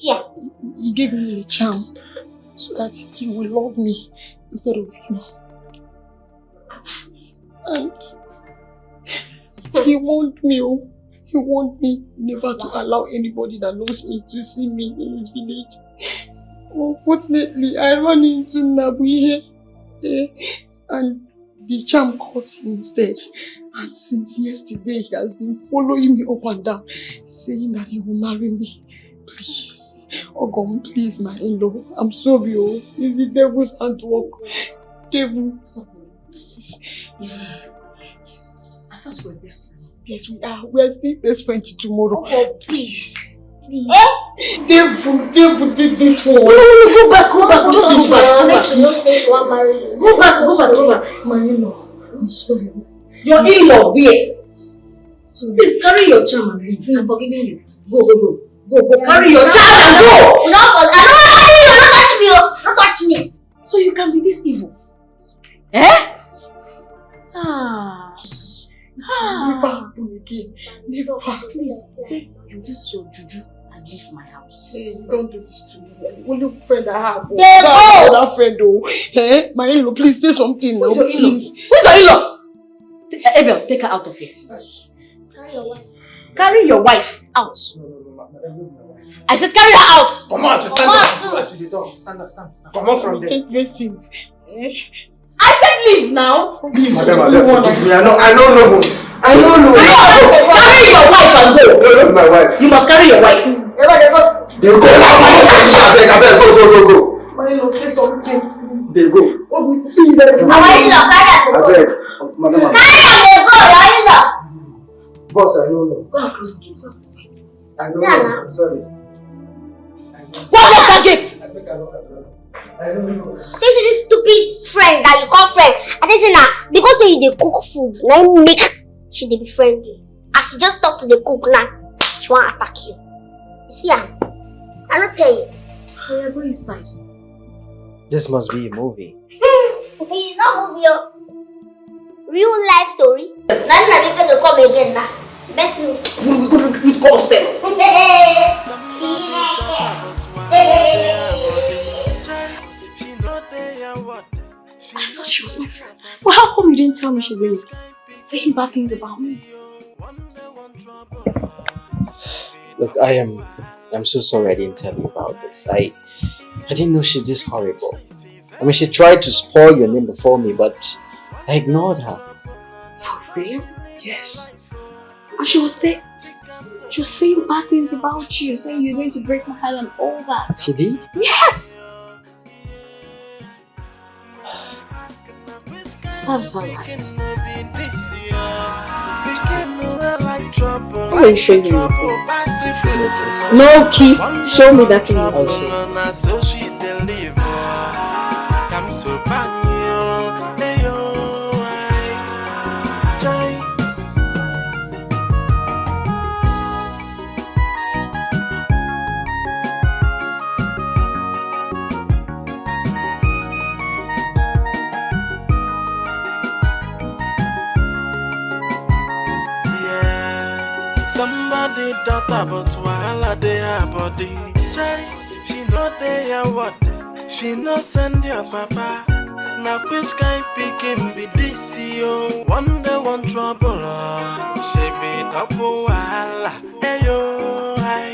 Yeah. He gave me a charm so that he will love me instead of you. And he warned me, oh, he warned me never to allow anybody that knows me to see me in his village. Unfortunately, I run into Nabuihe, eh, and the charm caught him instead. And since yesterday, he has been following me up and down, saying that he will marry me. Please, Ogom, please, my in-law. I'm sorry, oh. It's the devil's handwork. Devil. Yes. I thought we were best friends. Yes, we are. We are still best friends till tomorrow. Oh, please. Please. Eh? Devil, devil did this one. Go back, go back, just go back, go Make back. She no say she wan marry you. Go back, go back, go back. My in-law, I'm sorry. Your in-law, where? Sorry. Please carry your charm and leave. I'm forgiving you. Go, go, go. Go, go, carry your charm and go. No, but I don't want you. Don't touch me. Oh. Don't touch me. So you can be this evil. Eh? Ah. Never happen again. Never. Please, take you this your juju and leave my house. Hey, you don't do this to me. You are the only friend I have. They go. That friend, oh. Eh? My in-law, please say something now. Who's your in-law? Please. Who's your in-law? T- Abel, take her out of here. Carry your wife. Carry your wife out. No, no, no, ma- madam, leave my wife. I said carry her out. Come out, stand up. As you dey talk, stand up, stand up, stand up. Come out from there. Take blessing. Eh? I said leave now. Please, madam, madam, forgive me. I know, I don't know. I don't know. Carry your wife and go. No, not my wife. You must carry your wife. They go now. Abeg, abeg, go, go, go, go. My in-law, say something, please. They go. Oh, please, I Our in-law, carry her go. Abeg, madam. Carry her dey go, your in-law. Boss, I don't know. Go and close the gate. Go and close the gate. I don't Yeah, know. na. I'm sorry. Go and lock that gate. I think I look at the door. I don't know. This is this stupid friend that you call friend. I think say na because say you dey cook food, na him make she dey befriend you. As you just stop to dey cook now, she wan attack you. You see am? I no tell you. Oya, go inside. This must be a movie. It's not movie o. Real life story. Yes, na na me fit come again na. Bet me. Go, go, go, go, go upstairs. See you later. I thought she was my friend. Well, how come you didn't tell me she's been saying bad things about me? Look, I am. I'm so sorry I didn't tell you about this. I, I didn't know she's this horrible. I mean, she tried to spoil your name before me, but I ignored her. For real? Yes. And she was there. She was saying bad things about you, saying you're going to break my heart and all that. She did? Yes! Serves her right. Why are you showing me your phone? No kiss. Show me that thing. I'll show. Somebody daughter, but wahala dey her body. Chai, she no dey her what? She no send your papa. Na which kind pikin be this yo? One day one trouble, oh. She be double wahala. Hey yo, I,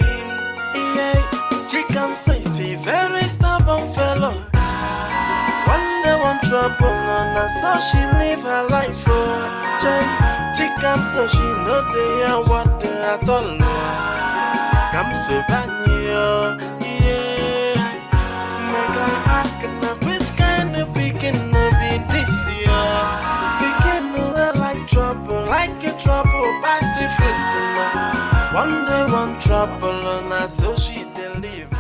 yeah. She come say she very stubborn fellow. One day one trouble, oh, na so she live her life, oh. Chai, she come so she no dey her what at all, oh. Come so bad, oh, yeah. Make I ask na which kind of pikin no be this yo? Pikin no like trouble, like a trouble, pass Apollo, na so she dey live.